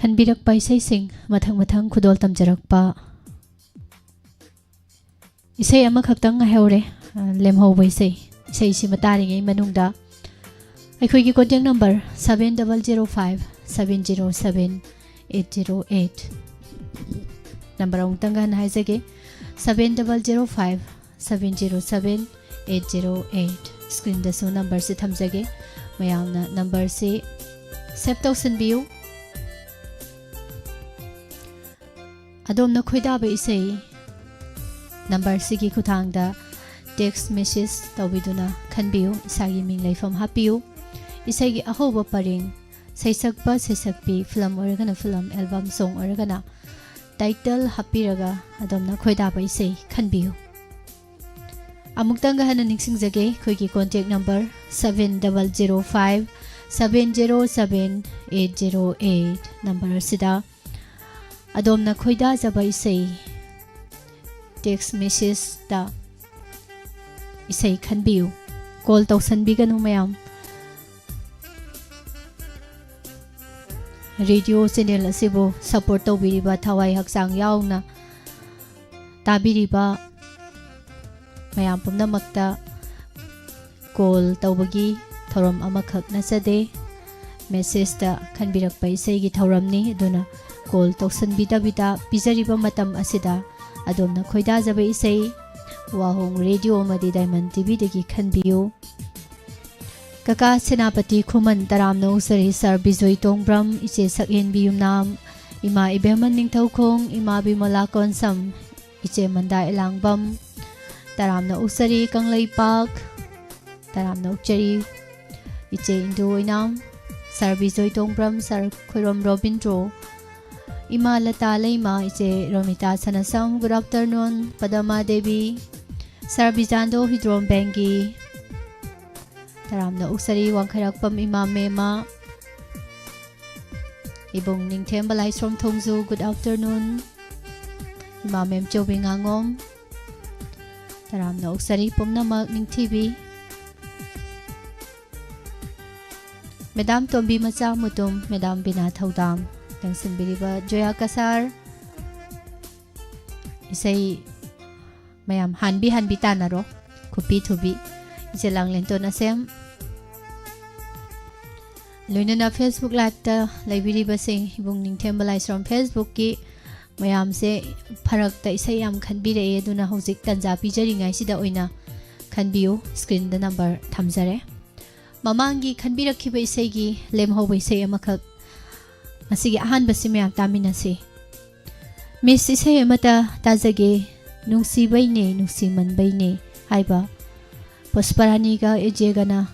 ꯈꯟꯕꯤꯔꯛꯄ ꯏꯁꯩꯁꯤꯡ ꯃꯊꯪ ꯃꯊꯪ ꯈꯨꯗꯣꯜ ꯇꯝꯖꯔꯛꯄ ꯏꯁꯩ ꯑꯃꯈꯛꯇꯪ ꯉꯥꯏꯍꯧꯔꯦ, ꯑ, ꯂꯦꯝꯍꯧꯕ ꯏꯁꯩ꯫ ꯏꯁꯩꯁꯤꯃ ꯇꯥꯔꯤꯉꯩ ꯃꯅꯨꯡꯗ ꯑꯩꯈꯣꯏꯒꯤ contact number seven double zero five seven zero seven eight zero eight꯫ Number ꯑꯃꯨꯛꯇꯪꯒ ꯍꯟꯅ ꯍꯥꯏꯖꯒꯦ, seven double zero five seven zero seven eight zero eight꯫ Screenꯗꯁꯨ numberꯁꯤ ꯊꯝꯖꯒꯦ, ꯃꯌꯥꯝꯅ numberꯁꯤ save ꯇꯧꯁꯤꯟꯕꯤꯌꯨ꯫ ꯑꯗꯣꯝꯅ ꯈꯣꯏꯗꯥꯕ ꯏꯁꯩ numberꯁꯤꯒꯤ ꯈꯨꯠꯊꯥꯡꯗ text message ꯇꯧꯕꯤꯗꯨꯅ ꯈꯟꯕꯤꯌꯨ, ꯏꯁꯥꯒꯤ ꯃꯤꯡ ꯂꯩꯐꯝ ꯍꯥꯞꯄꯤꯌꯨ꯫ ꯏꯁꯩꯒꯤ ꯑꯍꯧꯕ ꯄꯔꯦꯡ, ꯁꯩꯁꯛꯄ ꯁꯩꯁꯛꯄꯤ, film ꯑꯣꯏꯔꯒꯅ film, album song ꯑꯣꯏꯔꯒꯅ title ꯍꯥꯞꯄꯤꯔꯒ ꯑꯗꯣꯝꯅ ꯈꯣꯏꯗꯥꯕ ꯏꯁꯩ ꯈꯟꯕꯤꯌꯨ꯫ ꯑꯃꯨꯛꯇꯪꯒ ꯍꯟꯅ ꯅꯤꯡꯁꯤꯡꯖꯒꯦ, ꯑꯩꯈꯣꯏꯒꯤ contact number seven double zero five seven zero seven eight zero eight꯫ Number ꯑꯁꯤꯗ ꯑꯗꯣꯝꯅ ꯈꯣꯏꯗꯥꯖꯕ ꯏꯁꯩ text messageꯇ ꯏꯁꯩ ꯈꯟꯕꯤꯌꯨ꯫ Call ꯇꯧꯁꯟꯕꯤꯒꯅꯨ ꯃꯌꯥꯝ꯫ Radio channel ꯑꯁꯤꯕꯨ support ꯇꯧꯕꯤꯔꯤꯕ, ꯊꯋꯥꯏ ꯍꯛꯆꯥꯡ ꯌꯥꯎꯅ ꯇꯥꯕꯤꯔꯤꯕ ꯃꯌꯥꯝ ꯄꯨꯝꯅꯃꯛꯇ call ꯇꯧꯕꯒꯤ ꯊꯧꯔꯝ ꯑꯃꯈꯛ ꯅꯠꯆꯗꯦ꯫ Messageꯇ ꯈꯟꯕꯤꯔꯛꯄ ꯏꯁꯩꯒꯤ ꯊꯧꯔꯝꯅꯤ, ꯑꯗꯨꯅ call ꯇꯧꯁꯟꯕꯤꯗꯕꯤꯗ ꯄꯤꯖꯔꯤꯕ ꯃꯇꯝ ꯑꯁꯤꯗ ꯑꯗꯣꯝꯅ ꯈꯣꯏꯗꯥꯖꯕ ꯏꯁꯩ ꯋꯥꯍꯣꯡ Radio ꯑꯃꯗꯤ Diamond TVꯗꯒꯤ ꯈꯟꯕꯤꯌꯨ꯫ ꯀꯀꯥ ꯁꯦꯅꯥꯄꯇꯤ ꯈꯨꯃꯟ ꯇꯔꯥꯝꯅ ꯑꯣꯛꯆꯔꯤ, ꯁꯥꯔ ꯕꯤꯖꯣꯏ ꯇꯣꯡꯕ꯭ꯔꯝ, ꯏꯆꯦ ꯁꯛꯍꯦꯟꯕꯤ ꯌꯨꯝꯅꯥꯝ, ꯏꯃꯥ ꯏꯕꯦꯝꯍꯟ ꯅꯤꯡꯊꯧꯈꯣꯡ, ꯏꯃꯥ ꯕꯤꯃꯂꯥ ꯀꯣꯟꯁꯝ, ꯏꯆꯦ ꯃꯟꯗꯥ ꯏꯂꯥꯡꯕꯝ, ꯇꯔꯥꯝꯅ ꯑꯣꯛꯆꯔꯤ ꯀꯪꯂꯩꯄꯥꯛ, ꯇꯔꯥꯝꯅ ꯑꯣꯛꯆꯔꯤ ꯏꯆꯦ ꯏꯟꯗꯨ ꯑꯣꯏꯅꯥꯝ, ꯁꯥꯔ ꯕꯤꯖꯣꯏ ꯇꯣꯡꯕ꯭ꯔꯝ, ꯁꯥꯔ ꯈꯣꯏꯔꯣꯝ ꯔꯣꯕꯤꯟꯗ꯭ꯔꯣ, ꯏꯃꯥ ꯂꯇꯥ ꯂꯩꯃ, ꯏꯆꯦ ꯔꯣꯃꯤꯇꯥ ꯁꯅꯥꯁꯝ, good afternoon, ꯄꯗꯃꯥ ꯗꯦꯕꯤ, ꯁꯥꯔ ꯕꯤꯖꯥꯟꯗꯣ ꯍꯤꯗ꯭ꯔꯣꯝ ꯕꯦꯡꯒꯤ, ꯇꯔꯥꯝꯅ ꯑꯣꯛꯆꯔꯤ ꯋꯥꯡꯈꯩꯔꯥꯛꯄꯝ ꯏꯃꯥ ꯃꯦꯃ, ꯏꯕꯨꯡ ꯅꯤꯡꯊꯦꯝꯕ ꯂꯥꯏꯁ꯭ꯔꯣꯝ ꯊꯣꯡꯖꯨ, good afternoon꯫ ꯏꯃꯥ ꯃꯦꯝꯆꯧꯕꯤ ꯉꯥꯉꯣꯝ, ꯇꯔꯥꯝꯅ ꯑꯣꯛꯆꯔꯤ ꯄꯨꯝꯅꯃꯛ ꯅꯤꯡꯊꯤꯕꯤ꯫ ꯃꯦꯗꯥꯝ ꯇꯣꯝꯕꯤ ꯃꯆꯥ ꯃꯨꯇꯨꯝ, ꯃꯦꯗꯥꯝ ꯕꯤꯅꯥ ꯊꯧꯗꯥꯝ, ꯂꯦꯡꯁꯤꯟꯕꯤꯔꯤꯕ ꯖꯣꯌꯥ ꯀꯁꯥꯔ, ꯏꯁꯩ ꯃꯌꯥꯝ ꯍꯥꯟꯕꯤ ꯍꯥꯟꯕꯤ ꯇꯥꯟꯅꯔꯣ, ꯈꯨꯄꯤ ꯊꯨꯕꯤ, ꯏꯆꯦ ꯂꯥꯡꯂꯦꯟꯇꯣꯟ ꯑꯁꯦꯝ, ꯂꯣꯏꯅꯅ Facebook Liveꯇ ꯂꯩꯕꯤꯔꯤꯕꯁꯤꯡ, ꯏꯕꯨꯡ ꯅꯤꯡꯊꯦꯝꯕ ꯂꯥꯏꯁ꯭ꯔꯝ Facebookꯀꯤ ꯃꯌꯥꯝꯁꯦ ꯐꯔꯛꯇ ꯏꯁꯩ ꯌꯥꯝ ꯈꯟꯕꯤꯔꯛꯑꯦ, ꯑꯗꯨꯅ ꯍꯧꯖꯤꯛ ꯇꯟꯖꯥ ꯄꯤꯖꯔꯤꯉꯩꯁꯤꯗ ꯑꯣꯏꯅ ꯈꯟꯕꯤꯌꯨ꯫ Screenꯗ number ꯊꯝꯖꯔꯦ꯫ ꯃꯃꯥꯡꯒꯤ ꯈꯟꯕꯤꯔꯛꯈꯤꯕ ꯏꯁꯩꯒꯤ ꯂꯦꯝꯍꯧꯕ ꯏꯁꯩ ꯑꯃꯈꯛ, ꯉꯁꯤꯒꯤ ꯑꯍꯥꯟꯕꯁꯤ ꯃꯌꯥꯝ ꯇꯥꯃꯤꯟꯅꯁꯤ꯫ Miss, ꯏꯁꯩ ꯑꯃꯇ ꯇꯥꯖꯒꯦ, ꯅꯨꯡꯁꯤꯕꯩꯅꯦ, ꯅꯨꯡꯁꯤꯃꯟꯕꯩꯅꯦ ꯍꯥꯏꯕ ꯄꯨꯁꯄꯔꯥꯅꯤꯒ ꯑꯦꯖꯦꯒꯅ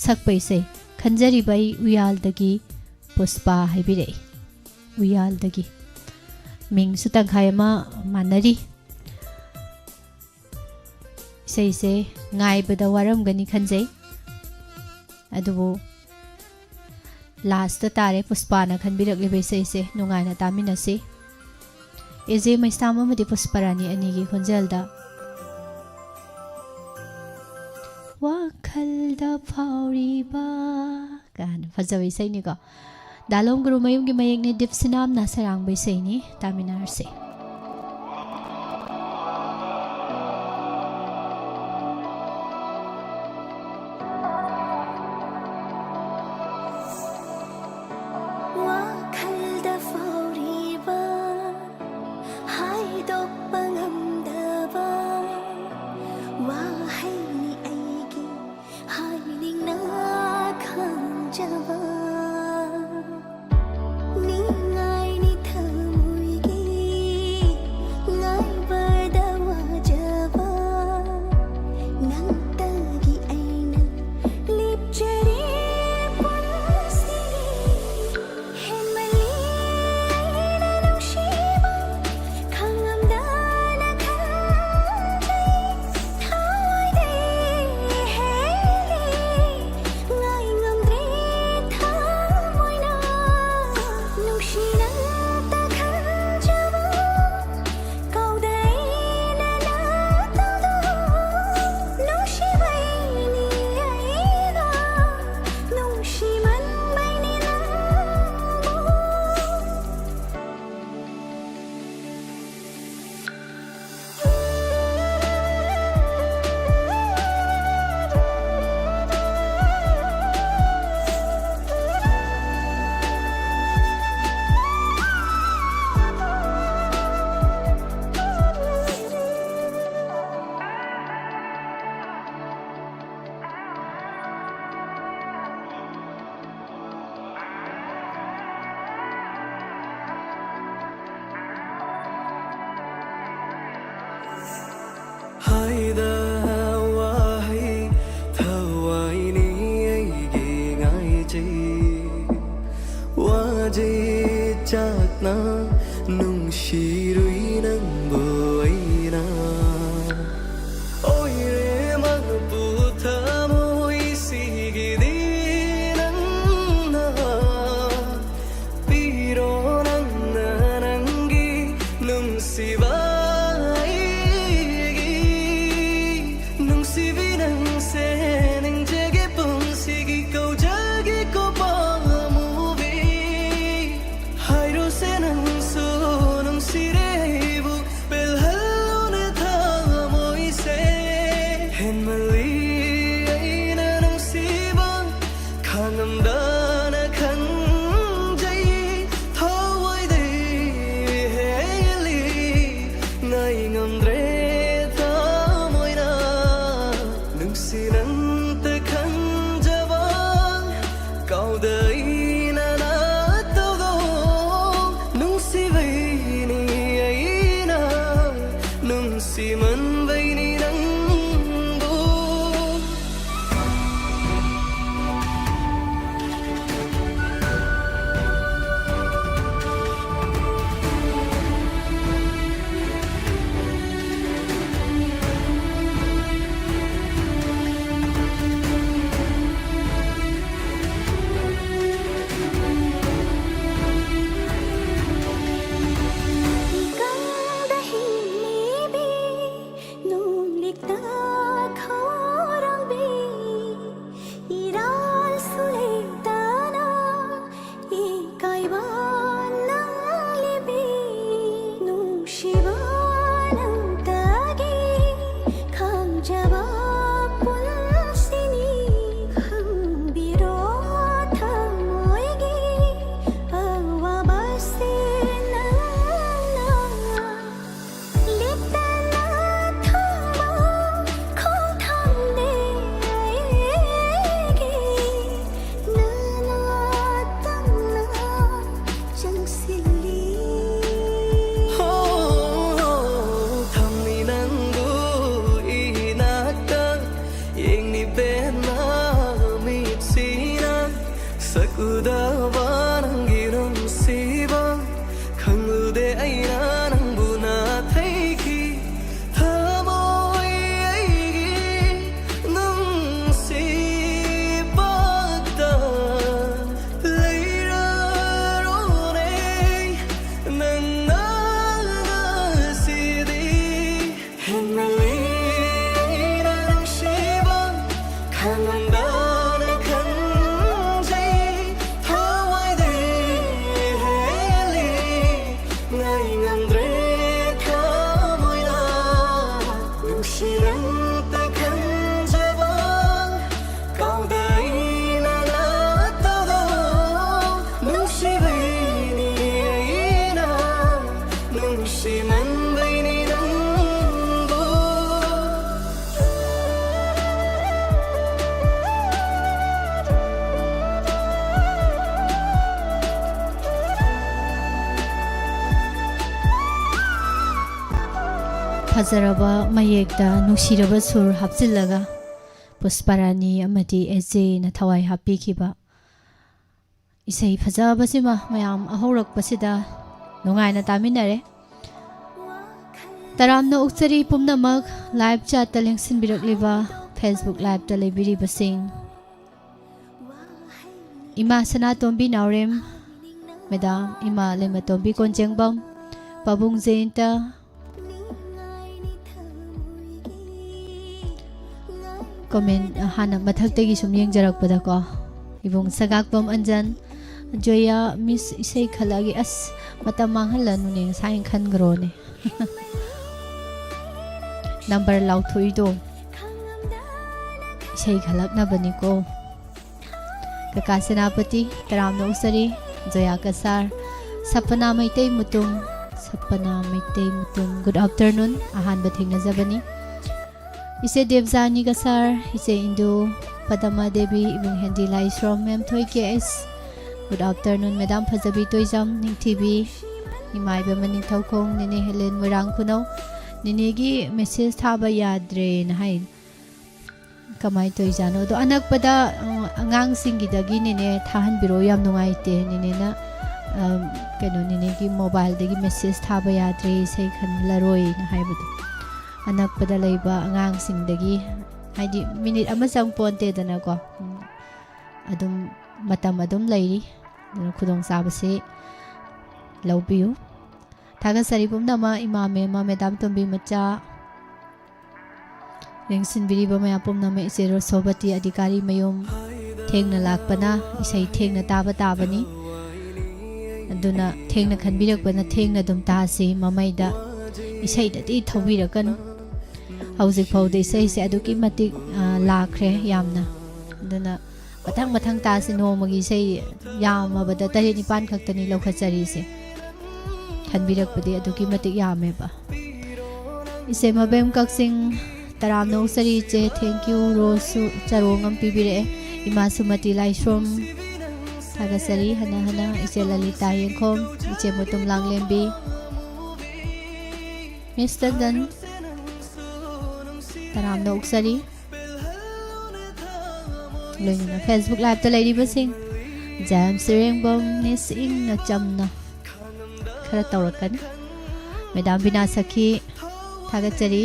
ꯁꯛꯄ ꯏꯁꯩ ꯈꯟꯖꯔꯤꯕ ꯑꯩ ꯎꯌꯥꯜꯗꯒꯤ ꯄꯨꯁꯄꯥ ꯍꯥꯏꯕꯤꯔꯛꯏ꯫ ꯎꯌꯥꯜꯗꯒꯤ꯫ ꯃꯤꯡꯁꯨ ꯇꯪꯈꯥꯏ ꯑꯃ ꯃꯥꯟꯅꯔꯤ꯫ ꯏꯁꯩꯁꯦ ꯉꯥꯏꯕꯗ ꯋꯥꯔꯝꯒꯅꯤ ꯈꯟꯖꯩ꯫ ꯑꯗꯨꯕꯨ lastꯇ ꯇꯥꯔꯦ ꯄꯨꯁꯄꯥꯅ ꯈꯟꯕꯤꯔꯛꯂꯤꯕ ꯏꯁꯩꯁꯦ꯫ ꯅꯨꯡꯉꯥꯏꯅ ꯇꯥꯃꯤꯟꯅꯁꯤ꯫ ꯑꯦꯖꯦ ꯃꯩꯁꯅꯥꯝ ꯑꯃꯗꯤ ꯄꯨꯁꯄꯔꯥꯅꯤ ꯑꯅꯤꯒꯤ ꯈꯣꯟꯖꯦꯜꯗ꯫ ꯋꯥꯈꯜꯗ ꯐꯥꯎꯔꯤꯕ ꯀꯥꯏꯅ ꯐꯖꯕ ꯏꯁꯩꯅꯤꯀꯣ꯫ ꯗꯥꯂꯣꯝ ꯒꯨꯔꯨꯃꯌꯨꯝꯒꯤ ꯃꯌꯦꯛꯅꯤ, ꯗꯤꯞꯁꯤꯅꯥꯝꯅ ꯁꯩꯔꯥꯡꯕ ꯏꯁꯩꯅꯤ꯫ ꯇꯥꯃꯤꯟꯅꯔꯁꯤ꯫ ꯋꯥꯈꯜꯗ ꯐꯥꯎꯔꯤꯕ, ꯍꯥꯏꯗꯣꯛꯄ ꯉꯝꯗꯕ ꯋꯥꯍꯩꯅꯤ ꯑꯩꯒꯤ ꯍꯥꯏꯅꯤꯡꯅ ꯈꯟꯖꯕ꯫ ꯅꯤꯡꯉꯥꯏꯅꯤ ꯊꯃꯣꯏꯒꯤ ꯋꯥꯍꯩ ꯊꯋꯥꯏꯅꯤ ꯑꯩꯒꯤ ꯉꯥꯏꯖꯩ꯫ ꯋꯥꯖꯩ ꯆꯥꯛꯅ ꯅꯨꯡꯁꯤꯔꯨꯏ ꯅꯪꯕꯨ ꯑꯩꯅ꯫ ꯑꯣꯏꯔꯦ ꯃꯄꯨ ꯊꯃꯣꯏ ꯁꯤꯒꯤꯗꯤ ꯅꯪꯅ ꯄꯤꯔꯣ ꯅꯪꯅ ꯅꯪꯒꯤ ꯅꯨꯡꯁꯤꯕ ꯑꯩꯒꯤ꯫ ꯅꯨꯡꯁꯤꯕꯤ ꯅꯪꯁꯦ ꯅꯤꯡꯖꯒꯦ ꯄꯨꯟꯁꯤꯒꯤ ꯀꯧꯖꯒꯦ ꯀꯣ ꯄꯥꯝꯃꯨꯕꯤ꯫ ꯍꯥꯏꯔꯣꯁꯦ ꯅꯪꯁꯨ ꯅꯨꯡꯁꯤꯔꯦ ꯑꯩꯕꯨ ꯄꯦꯜꯍꯜꯂꯣꯅꯦ ꯊꯃꯣꯏꯁꯦ꯫ ꯍꯦꯟꯃꯜꯂꯤ ꯑꯩꯅ ꯅꯨꯡꯁꯤꯕ ꯈꯥꯡꯉꯝꯗꯅ ꯈꯟꯖꯩ ꯊꯋꯥꯏꯗꯩ ꯍꯦꯜꯂꯤ ꯉꯥꯏ ꯉꯝꯗ꯭ꯔꯦ ꯊꯃꯣꯏꯅ ꯅꯨꯡꯁꯤ ꯅꯪꯇ ꯈꯟꯖꯕ ꯀꯥꯎꯗꯩꯅ ꯅꯠꯇꯧꯗꯣ ꯅꯨꯡꯁꯤꯕꯩꯅꯤ ꯑꯩꯅ ꯅꯨꯡꯁꯤꯃꯟꯕꯩꯅꯤ ꯅꯪꯕꯨ꯫ ꯏꯀꯪꯗ ꯍꯤꯡꯂꯤꯕꯤ ꯅꯨꯡꯁꯤꯃꯟꯕꯩꯅꯤ ꯅꯪꯕꯨ꯫ ꯐꯖꯔꯕ ꯃꯌꯦꯛꯇ ꯅꯨꯡꯁꯤꯔꯕ ꯁꯨꯔ ꯍꯥꯞꯆꯤꯜꯂꯒ ꯄꯨꯁꯄꯥꯔꯥꯅꯤ ꯑꯃꯗꯤ ꯑꯦꯖꯦꯅ ꯊꯋꯥꯏ ꯍꯥꯞꯄꯤꯈꯤꯕ ꯏꯁꯩ ꯐꯖꯕꯁꯤꯃ ꯃꯌꯥꯝ ꯑꯍꯧꯔꯛꯄꯁꯤꯗ ꯅꯨꯡꯉꯥꯏꯅ ꯇꯥꯃꯤꯟꯅꯔꯦ꯫ ꯇꯔꯥꯝꯅ ꯑꯣꯛꯆꯔꯤ ꯄꯨꯝꯅꯃꯛ ꯂꯥꯏꯚ ꯆꯥꯠꯇ ꯂꯦꯡꯁꯤꯟꯕꯤꯔꯛꯂꯤꯕ, ꯐꯦꯁꯕꯨꯛ ꯂꯥꯏꯚꯇ ꯂꯩꯕꯤꯔꯤꯕꯁꯤꯡ꯫ ꯏꯃꯥ ꯁꯅꯥꯇꯣꯝꯕꯤ ꯅꯥꯎꯔꯦꯝ, ꯃꯦꯗꯥꯝ ꯏꯃꯥ ꯂꯩꯃꯇꯣꯝꯕꯤ ꯀꯣꯟꯖꯦꯡꯕꯝ, ꯄꯥꯕꯨꯡ ꯖꯌꯟꯇ, ꯀꯣꯃꯦꯟ ꯍꯥꯟꯅ ꯃꯊꯛꯇꯒꯤ ꯁꯨꯝ ꯌꯦꯡꯖꯔꯛꯄꯗꯀꯣ, ꯏꯕꯨꯡ ꯁꯒꯥꯛꯄꯝ ꯑꯟꯖꯟ, ꯖꯣꯌꯥ, ꯃꯤꯁ ꯏꯁꯩ ꯈꯜꯂꯛꯑꯒꯦ꯫ ꯑꯁ, ꯃꯇꯝ ꯃꯥꯡꯍꯜꯂꯅꯨꯅꯦ, ꯉꯁꯥꯏꯅ ꯈꯟꯈ꯭ꯔꯣꯅꯦ꯫ ꯅꯝꯕꯔ ꯂꯥꯎꯊꯣꯛꯏꯗꯣ ꯏꯁꯩ ꯈꯜꯂꯛꯅꯕꯅꯤꯀꯣ꯫ ꯀꯀꯥ ꯁꯦꯅꯥꯄꯇꯤ, ꯇꯔꯥꯝꯅ ꯑꯣꯛꯆꯔꯤ꯫ ꯖꯣꯌꯥ ꯀꯁꯥꯔ, ꯁꯄꯅꯥ ꯃꯩꯇꯩ ꯃꯨꯇꯨꯝ, ꯁꯄꯅꯥ ꯃꯩꯇꯩ ꯃꯨꯇꯨꯝ, good afternoon, ꯑꯍꯥꯟꯕ ꯊꯦꯡꯅꯖꯕꯅꯤ꯫ ꯏꯆꯦ ꯗꯦꯕꯖꯥꯅꯤ ꯀꯁꯥꯔ, ꯏꯆꯦ ꯏꯟꯗꯨ, ꯄꯗꯃꯥ ꯗꯦꯕꯤ, ꯏꯕꯨꯡ ꯍꯦꯟꯗꯤ ꯂꯥꯏꯁ꯭ꯔꯣꯝ, ꯃꯦꯝ ꯊꯣꯏ ꯀꯦ ꯑꯦꯁ, good afternoon, ꯃꯦꯗꯥꯝ ꯐꯖꯕꯤ ꯇꯣꯏꯖꯝ ꯅꯤꯡꯊꯤꯕꯤ, ꯏꯃꯥ ꯏꯕꯦꯝꯃ ꯅꯤꯡꯊꯧꯈꯣꯡ, ꯅꯦꯅꯦ ꯍꯦꯂꯦꯟ ꯃꯣꯏꯔꯥꯡ ꯈꯨꯅꯧ, ꯅꯦꯅꯦꯒꯤ ꯃꯦꯁꯦꯖ ꯊꯥꯕ ꯌꯥꯗ꯭ꯔꯦꯅ ꯍꯥꯏ꯫ ꯀꯃꯥꯏꯅ ꯇꯧꯔꯤꯖꯥꯠꯅꯣ? ꯑꯗꯣ ꯑꯅꯛꯄꯗ, ꯑ, ꯑꯉꯥꯡꯁꯤꯡꯒꯤꯗꯒꯤꯅꯦꯅꯦ ꯊꯥꯍꯟꯕꯤꯔꯛꯑꯣ, ꯌꯥꯝ ꯅꯨꯡꯉꯥꯏꯇꯦ꯫ ꯅꯦꯅꯦꯅ, ꯑ, ꯀꯩꯅꯣ, ꯅꯦꯅꯦꯒꯤ ꯃꯣꯕꯥꯏꯜꯗꯒꯤ ꯃꯦꯁꯦꯖ ꯊꯥꯕ ꯌꯥꯗ꯭ꯔꯦ, ꯏꯁꯩ ꯈꯟꯂꯔꯣꯏꯅ ꯍꯥꯏꯕꯗꯣ꯫ ꯑꯅꯛꯄꯗ ꯂꯩꯕ ꯑꯉꯥꯡꯁꯤꯡꯗꯒꯤ, ꯍꯥꯏꯗꯤ ꯃꯤꯅꯤꯠ ꯑꯃ ꯆꯪ ꯄꯣꯟꯇꯦꯗꯅꯀꯣ꯫ ꯎꯝ, ꯑꯗꯨꯝ ꯃꯇꯝ ꯑꯗꯨꯝ ꯂꯩꯔꯤ꯫ ꯑꯗꯨꯅ ꯈꯨꯗꯣꯡꯆꯥꯕꯁꯤ ꯂꯧꯕꯤꯌꯨ꯫ ꯊꯥꯒꯠꯆꯔꯤ ꯄꯨꯝꯅꯃꯛ, ꯏꯃꯥ ꯃꯦꯝꯃ, ꯃꯦꯗꯥꯝ ꯇꯣꯝꯕꯤ ꯃꯆꯥ, ꯂꯦꯡꯁꯤꯟꯕꯤꯔꯤꯕ ꯃꯌꯥꯝ ꯄꯨꯝꯅꯃꯛ, ꯏꯆꯦ ꯔꯣꯁꯣꯕꯇꯤ ꯑꯙꯤꯀꯥꯔꯤ ꯃꯌꯨꯝ꯫ ꯊꯦꯡꯅ ꯂꯥꯛꯄꯅ ꯏꯁꯩ ꯊꯦꯡꯅ ꯇꯥꯕ ꯇꯥꯕꯅꯤ꯫ ꯑꯗꯨꯅ ꯊꯦꯡꯅ ꯈꯟꯕꯤꯔꯛꯄꯅ ꯊꯦꯡꯅ ꯑꯗꯨꯝ ꯇꯥꯁꯤ꯫ ꯃꯃꯩꯗ ꯏꯁꯩꯗꯗꯤ ꯊꯧꯕꯤꯔꯛꯀꯅꯨ꯫ ꯍꯧꯖꯤꯛ ꯐꯥꯎꯗ ꯏꯁꯩꯁꯦ ꯑꯗꯨꯛꯀꯤ ꯃꯇꯤꯛ, ꯑ, ꯂꯥꯛꯈ꯭ꯔꯦ ꯌꯥꯝꯅ꯫ ꯑꯗꯨꯅ ꯃꯊꯪ ꯃꯊꯪ ꯇꯥꯁꯤ꯫ ꯅꯣꯡꯃꯒꯤ ꯏꯁꯩ ꯌꯥꯝꯃꯕꯗ ꯇꯔꯦꯠ ꯅꯤꯄꯥꯟ ꯈꯛꯇꯅꯤ ꯂꯧꯈꯠꯆꯔꯤꯁꯦ꯫ ꯈꯟꯕꯤꯔꯛꯄꯗꯤ ꯑꯗꯨꯛꯀꯤ ꯃꯇꯤꯛ ꯌꯥꯝꯃꯦꯕ꯫ ꯏꯆꯦ ꯃꯕꯦꯝ ꯀꯛꯆꯤꯡ, ꯇꯔꯥꯝꯅ ꯑꯣꯛꯆꯔꯤ ꯏꯆꯦ, thank you꯫ ꯔꯣꯁꯁꯨ ꯆꯔꯣꯡ ꯑꯃ ꯄꯤꯕꯤꯔꯛꯑꯦ꯫ ꯏꯃꯥ ꯁꯨꯃꯇꯤ ꯂꯥꯏꯁ꯭ꯔꯣꯝ, ꯊꯥꯒꯠꯆꯔꯤ ꯍꯟꯅ ꯍꯟꯅ꯫ ꯏꯆꯦ ꯂꯂꯤꯇꯥ ꯌꯦꯡꯈꯣꯝ, ꯏꯆꯦ ꯃꯨꯇꯨꯝ ꯂꯥꯡꯂꯦꯝꯕꯤ, ꯃꯤꯁ ꯇꯟꯗꯟ, ꯇꯔꯥꯝꯅ ꯑꯣꯛꯆꯔꯤ꯫ ꯂꯣꯏꯅꯅ Facebook Liveꯇ ꯂꯩꯔꯤꯕꯁꯤꯡ, ꯖꯦꯝꯁ ꯏꯔꯦꯡꯕꯝ, ꯅꯤꯁ ꯏꯪꯅ ꯆꯝꯅ ꯈꯔ ꯇꯧꯔꯛꯀꯅꯤ꯫ ꯃꯦꯗꯥꯝ ꯕꯤꯅꯥ ꯁꯈꯤ, ꯊꯥꯒꯠꯆꯔꯤ꯫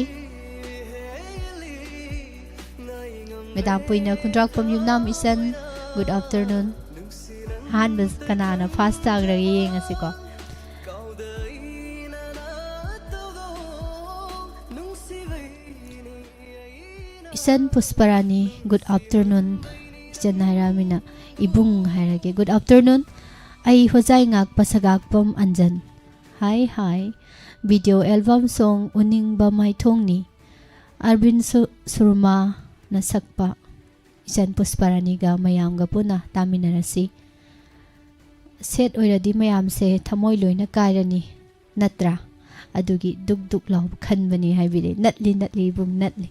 ꯃꯦꯗꯥꯝ ꯄꯨꯏꯅ ꯈꯨꯟꯗ꯭ꯔꯥꯛꯄꯝ ꯌꯨꯝꯅꯥꯝ ꯏꯆꯟ, good afternoon꯫ ꯑꯍꯥꯟꯕ ꯀꯅꯥꯅ first ꯇꯥꯈ꯭ꯔꯒꯦ ꯌꯦꯡꯉꯁꯤꯀꯣ꯫ ꯏꯆꯟ ꯄꯨꯁꯄꯔꯥꯅꯤ, good afternoon꯫ ꯏꯆꯟ ꯍꯥꯏꯔꯛꯑꯃꯤꯅ ꯏꯕꯨꯡ ꯍꯥꯏꯔꯒꯦ꯫ Good afternoon꯫ ꯑꯩ ꯍꯣꯖꯥꯏ ꯉꯥꯛꯄ ꯁꯒꯥꯛꯄꯝ ꯑꯟꯖꯟ꯫ Hi, hi꯫ Video album song ꯎꯅꯤꯡꯕ ꯃꯥꯏꯊꯣꯡꯅꯤ꯫ ꯑꯔꯕꯤꯟ ꯁꯨ-, ꯁꯨꯔꯃꯥꯅ ꯁꯛꯄ꯫ ꯏꯆꯟ ꯄꯨꯁꯄꯔꯥꯅꯤꯒ ꯃꯌꯥꯝꯒ ꯄꯨꯟꯅ ꯇꯥꯃꯤꯟꯅꯔꯁꯤ꯫ Sad ꯑꯣꯏꯔꯗꯤ ꯃꯌꯥꯝꯁꯦ ꯊꯃꯣꯏ ꯂꯣꯏꯅ ꯀꯥꯏꯔꯅꯤ ꯅꯠꯇ꯭ꯔꯥ? ꯑꯗꯨꯒꯤ ꯗꯨꯛ ꯗꯨꯛ ꯂꯥꯎꯕ ꯈꯟꯕꯅꯤ ꯍꯥꯏꯕꯤꯔꯦ꯫ ꯅꯠꯂꯤ, ꯅꯠꯂꯤ ꯏꯕꯨꯡ, ꯅꯠꯂꯤ꯫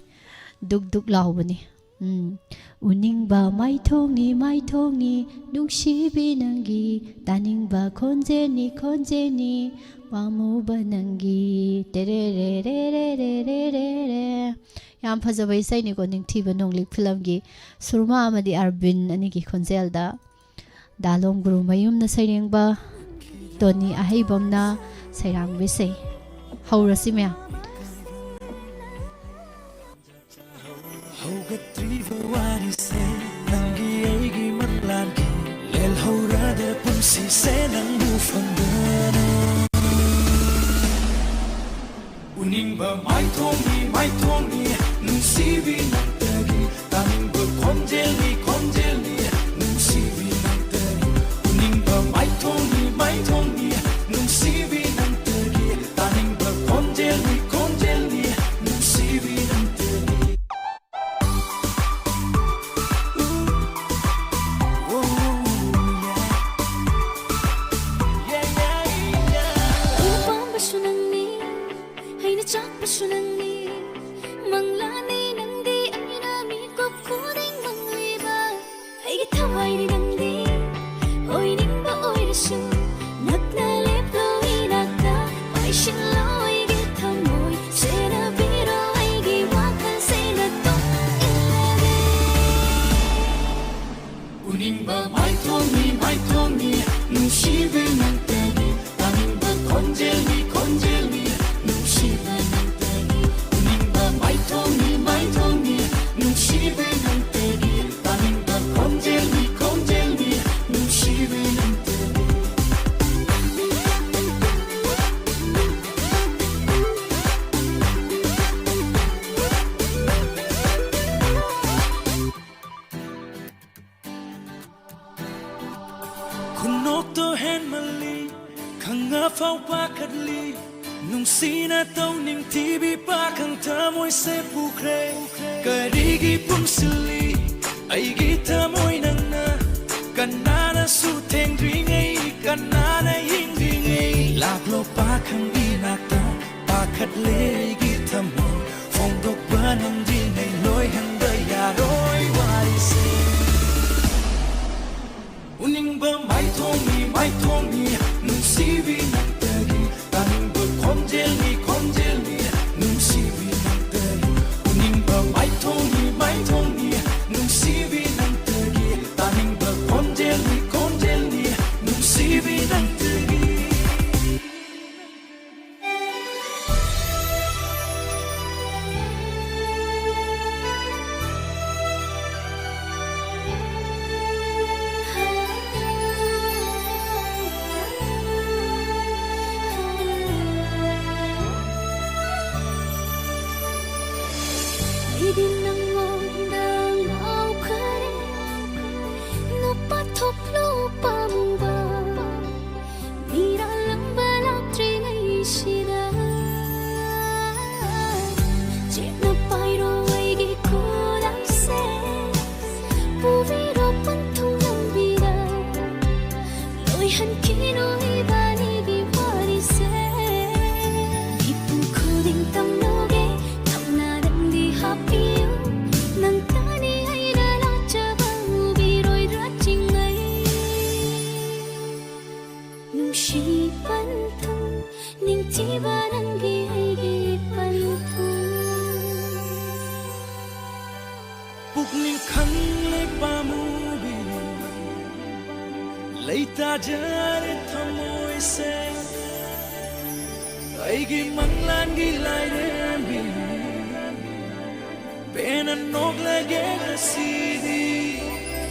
ꯗꯨꯛ ꯗꯨꯛ ꯂꯥꯎꯕꯅꯤ꯫ ꯎꯝ꯫ ꯎꯅꯤꯡꯕ ꯃꯥꯏꯊꯣꯡꯅꯤ, ꯃꯥꯏꯊꯣꯡꯅꯤ, ꯅꯨꯡꯁꯤꯕꯤ ꯅꯪꯒꯤ꯫ ꯇꯥꯅꯤꯡꯕ ꯈꯣꯟꯖꯦꯜꯅꯤ, ꯈꯣꯟꯖꯦꯜꯅꯤ, ꯄꯥꯝꯃꯨꯕ ꯅꯪꯒꯤ꯫ ꯇꯦꯔꯦꯔꯦꯔꯦꯔꯦꯔꯦꯔꯦꯔꯦ꯫ ꯌꯥꯝ ꯐꯖꯕ ꯏꯁꯩꯅꯤꯀꯣ, ꯅꯤꯡꯊꯤꯕ ꯅꯣꯡꯂꯤꯛ ꯐꯤꯂꯝꯒꯤ꯫ ꯁꯨꯔꯃꯥ ꯑꯃꯗꯤ ꯑꯔꯕꯤꯟ ꯑꯅꯤꯒꯤ ꯈꯣꯟꯖꯦꯜꯗ꯫ ꯗꯥꯂꯣꯝ ꯒꯨꯔꯨꯃꯌꯨꯝꯅ ꯁꯩꯔꯦꯡꯕ, ꯇꯣꯅꯤ ꯑꯍꯩꯕꯝꯅ ꯁꯩꯔꯥꯡꯕ ꯏꯁꯩ꯫ ꯍꯧꯔꯁꯤ ꯃꯌꯥꯝ꯫ ꯍꯧꯒꯠꯇ꯭ꯔꯤꯕ ꯋꯥꯔꯤꯁꯦ ꯅꯪꯒꯤ ꯑꯩꯒꯤ ꯃꯪꯂꯥꯟꯒꯤ, ꯂꯦꯜꯍꯧꯔꯗ ꯄꯨꯟꯁꯤꯁꯦ ꯅꯪꯕꯨ ꯐꯪꯗꯅ꯫ ꯎꯅꯤꯡꯕ ꯃꯥꯏꯊꯣꯡꯅꯤ, ꯃꯥꯏꯊꯣꯡꯅꯤ, ꯅꯨꯡꯁꯤꯕꯤ ꯅꯪꯇꯒꯤ꯫ ꯇꯥꯅꯤꯡꯕ ꯈꯣꯟꯖꯦꯜꯅꯤ, ꯈꯣꯟꯖꯦꯜꯅꯤ, ꯅꯨꯡꯁꯤꯕꯤ ꯅꯪꯇꯒꯤ꯫ ꯎꯅꯤꯡꯕ ꯃꯥꯏꯊꯣꯡꯅꯤ, ꯃꯥꯏꯊꯣꯡꯅꯤ, ꯅꯨꯡꯁꯤꯕꯤ ꯅꯪꯇꯒꯤ꯫ ꯇꯥꯅꯤꯡꯕ ꯈꯣꯟꯖꯦꯜꯅꯤ, ꯈꯣꯟꯖꯦꯜꯅꯤ, ꯅꯨꯡꯁꯤꯕꯤ ꯅꯪꯇꯒꯤ꯫ ꯆꯥꯛꯄꯁꯨ ꯅꯪꯅꯤ, ꯃꯪꯂꯥꯅꯤ ꯅꯪꯗꯤ, ꯑꯩꯅ ꯃꯤꯀꯨꯞ ꯈꯨꯗꯤꯡ ꯃꯪꯂꯤꯕ꯫ ꯑꯩꯒꯤ ꯊꯋꯥꯏꯅꯤ ꯅꯪꯗꯤ, ꯑꯣꯏꯅꯤꯡꯕ ꯑꯣꯏꯔꯁꯨ, ꯅꯛꯅ ꯂꯦꯞꯂꯣ ꯏꯅꯥꯛꯇ, ꯄꯥꯏꯁꯤꯜꯂꯣ ꯑꯩꯒꯤ ꯊꯃꯣꯏ, ꯁꯦꯟꯅꯕꯤꯔꯣ ꯑꯩꯒꯤ ꯋꯥꯈꯜꯁꯦ ꯅꯇꯨꯡ ꯏꯜꯂꯒꯦ꯫ ꯎꯅꯤꯡꯕ ꯃꯥꯏꯊꯣꯡꯅꯤ, ꯃꯥꯏꯊꯣꯡꯅꯤ, ꯅꯨꯡꯁꯤꯕꯤ ꯅꯪꯇꯅꯤ꯫ ꯇꯥꯅꯤꯡꯕ ꯈꯣꯟꯖꯦꯜꯅꯤ, ꯈꯣꯟꯖꯦꯜꯅꯤ, ꯅꯨꯡꯁꯤꯕ ꯅꯪꯇꯅꯤ꯫ ꯎꯅꯤꯡꯕ ꯃꯥꯏꯊꯣꯡꯅꯤ, ꯃꯥꯏꯊꯣꯡꯅꯤ, ꯅꯨꯡꯁꯤꯕ ꯅꯪꯇꯅꯤ꯫ ꯇꯥꯅꯤꯡꯕ ꯈꯣꯟꯖꯦꯜꯅꯤ, ꯈꯣꯟꯖꯦꯜꯅꯤ, ꯅꯨꯡꯁꯤꯕ ꯅꯪꯇꯅꯤ꯫ ꯈꯨꯅꯣꯛꯇꯣ ꯍꯦꯟꯃꯜꯂꯤ, ꯈꯪꯉꯐꯥꯎ ꯄꯥꯈꯠꯂꯤ꯫ ꯅꯨꯡꯁꯤꯅ ꯇꯧꯅꯤꯡꯊꯤꯕꯤ ꯄꯥꯈꯪ ꯊꯃꯣꯏꯁꯦ ꯄꯨꯈ꯭ꯔꯦ꯫ ꯀꯔꯤꯒꯤ ꯄꯨꯟꯁꯤꯜꯂꯤ ꯑꯩꯒꯤ ꯊꯃꯣꯏ ꯅꯪꯅ? ꯀꯅꯥꯅꯁꯨ ꯊꯦꯡꯗ꯭ꯔꯤꯉꯩ, ꯀꯅꯥꯅ ꯌꯦꯡꯗ꯭ꯔꯤꯉꯩ? ꯂꯥꯛꯂꯣ ꯄꯥꯈꯪꯒꯤ ꯅꯥꯛꯇ, ꯄꯥꯈꯠꯂꯦ ꯑꯩꯒꯤ ꯊꯃꯣꯏ꯫ ꯐꯣꯡꯗꯣꯛꯄ ꯅꯪꯗ꯭ꯔꯤꯉꯩ ꯂꯣꯏꯍꯟꯕ ꯌꯥꯔꯣꯏ ꯋꯥꯔꯤꯁꯦ꯫ ꯎꯅꯤꯡꯕ ꯃꯥꯏꯊꯣꯡꯅꯤ, ꯃꯥꯏꯊꯣꯡꯅꯤ, ꯅꯨꯡꯁꯤꯕꯤ ꯅꯪꯇꯒꯤ꯫ ꯇꯥꯅꯤꯡꯕ ꯈꯣꯟꯖꯦꯜꯅꯤ, ꯈꯣꯟꯖꯦꯜꯅꯤ, ꯅꯨꯡꯁꯤꯕꯤ ꯅꯪꯇꯒꯤ꯫ ꯎꯅꯤꯡꯕ ꯃꯥꯏꯊꯣꯡꯅꯤ, ꯃꯥꯏꯊꯣꯡꯅꯤ, ꯅꯨꯡꯁꯤꯕꯤ ꯅꯪꯇꯒꯤ꯫ ꯇꯥꯅꯤꯡꯕ ꯈꯣꯟꯖꯦꯜꯅꯤ, ꯈꯣꯟꯖꯦꯜꯅꯤ, ꯅꯨꯡꯁꯤꯕꯤ ꯅꯪꯇꯒꯤ꯫ ꯇꯝꯂꯨꯒꯦ, ꯊꯧꯅꯥꯗꯪꯗꯤ ꯍꯥꯞꯄꯤꯌꯨ꯫ ꯅꯪ ꯇꯥꯅꯤ ꯑꯩꯅ ꯂꯥꯠꯆꯕ ꯎꯕꯤꯔꯣꯏꯗ꯭ꯔꯥ ꯆꯤꯡꯂꯩ? ꯅꯨꯡꯁꯤ ꯄꯟꯊꯨꯡ, ꯅꯤꯡꯊꯤꯕ ꯅꯪꯒꯤ ꯑꯩꯒꯤ ꯄꯟꯊꯨꯡ꯫ ꯄꯨꯛꯅꯤꯡ ꯈꯪꯂꯦ ꯄꯥꯝꯃꯨꯕꯤ, ꯂꯩꯇꯥꯖꯔꯦ ꯊꯃꯣꯏꯁꯦ꯫ ꯑꯩꯒꯤ ꯃꯪꯂꯥꯟꯒꯤ ꯂꯥꯏꯔꯦꯝꯕꯤ, ꯄꯦꯟꯅ ꯅꯣꯛꯂꯒꯦ ꯉꯁꯤꯗꯤ꯫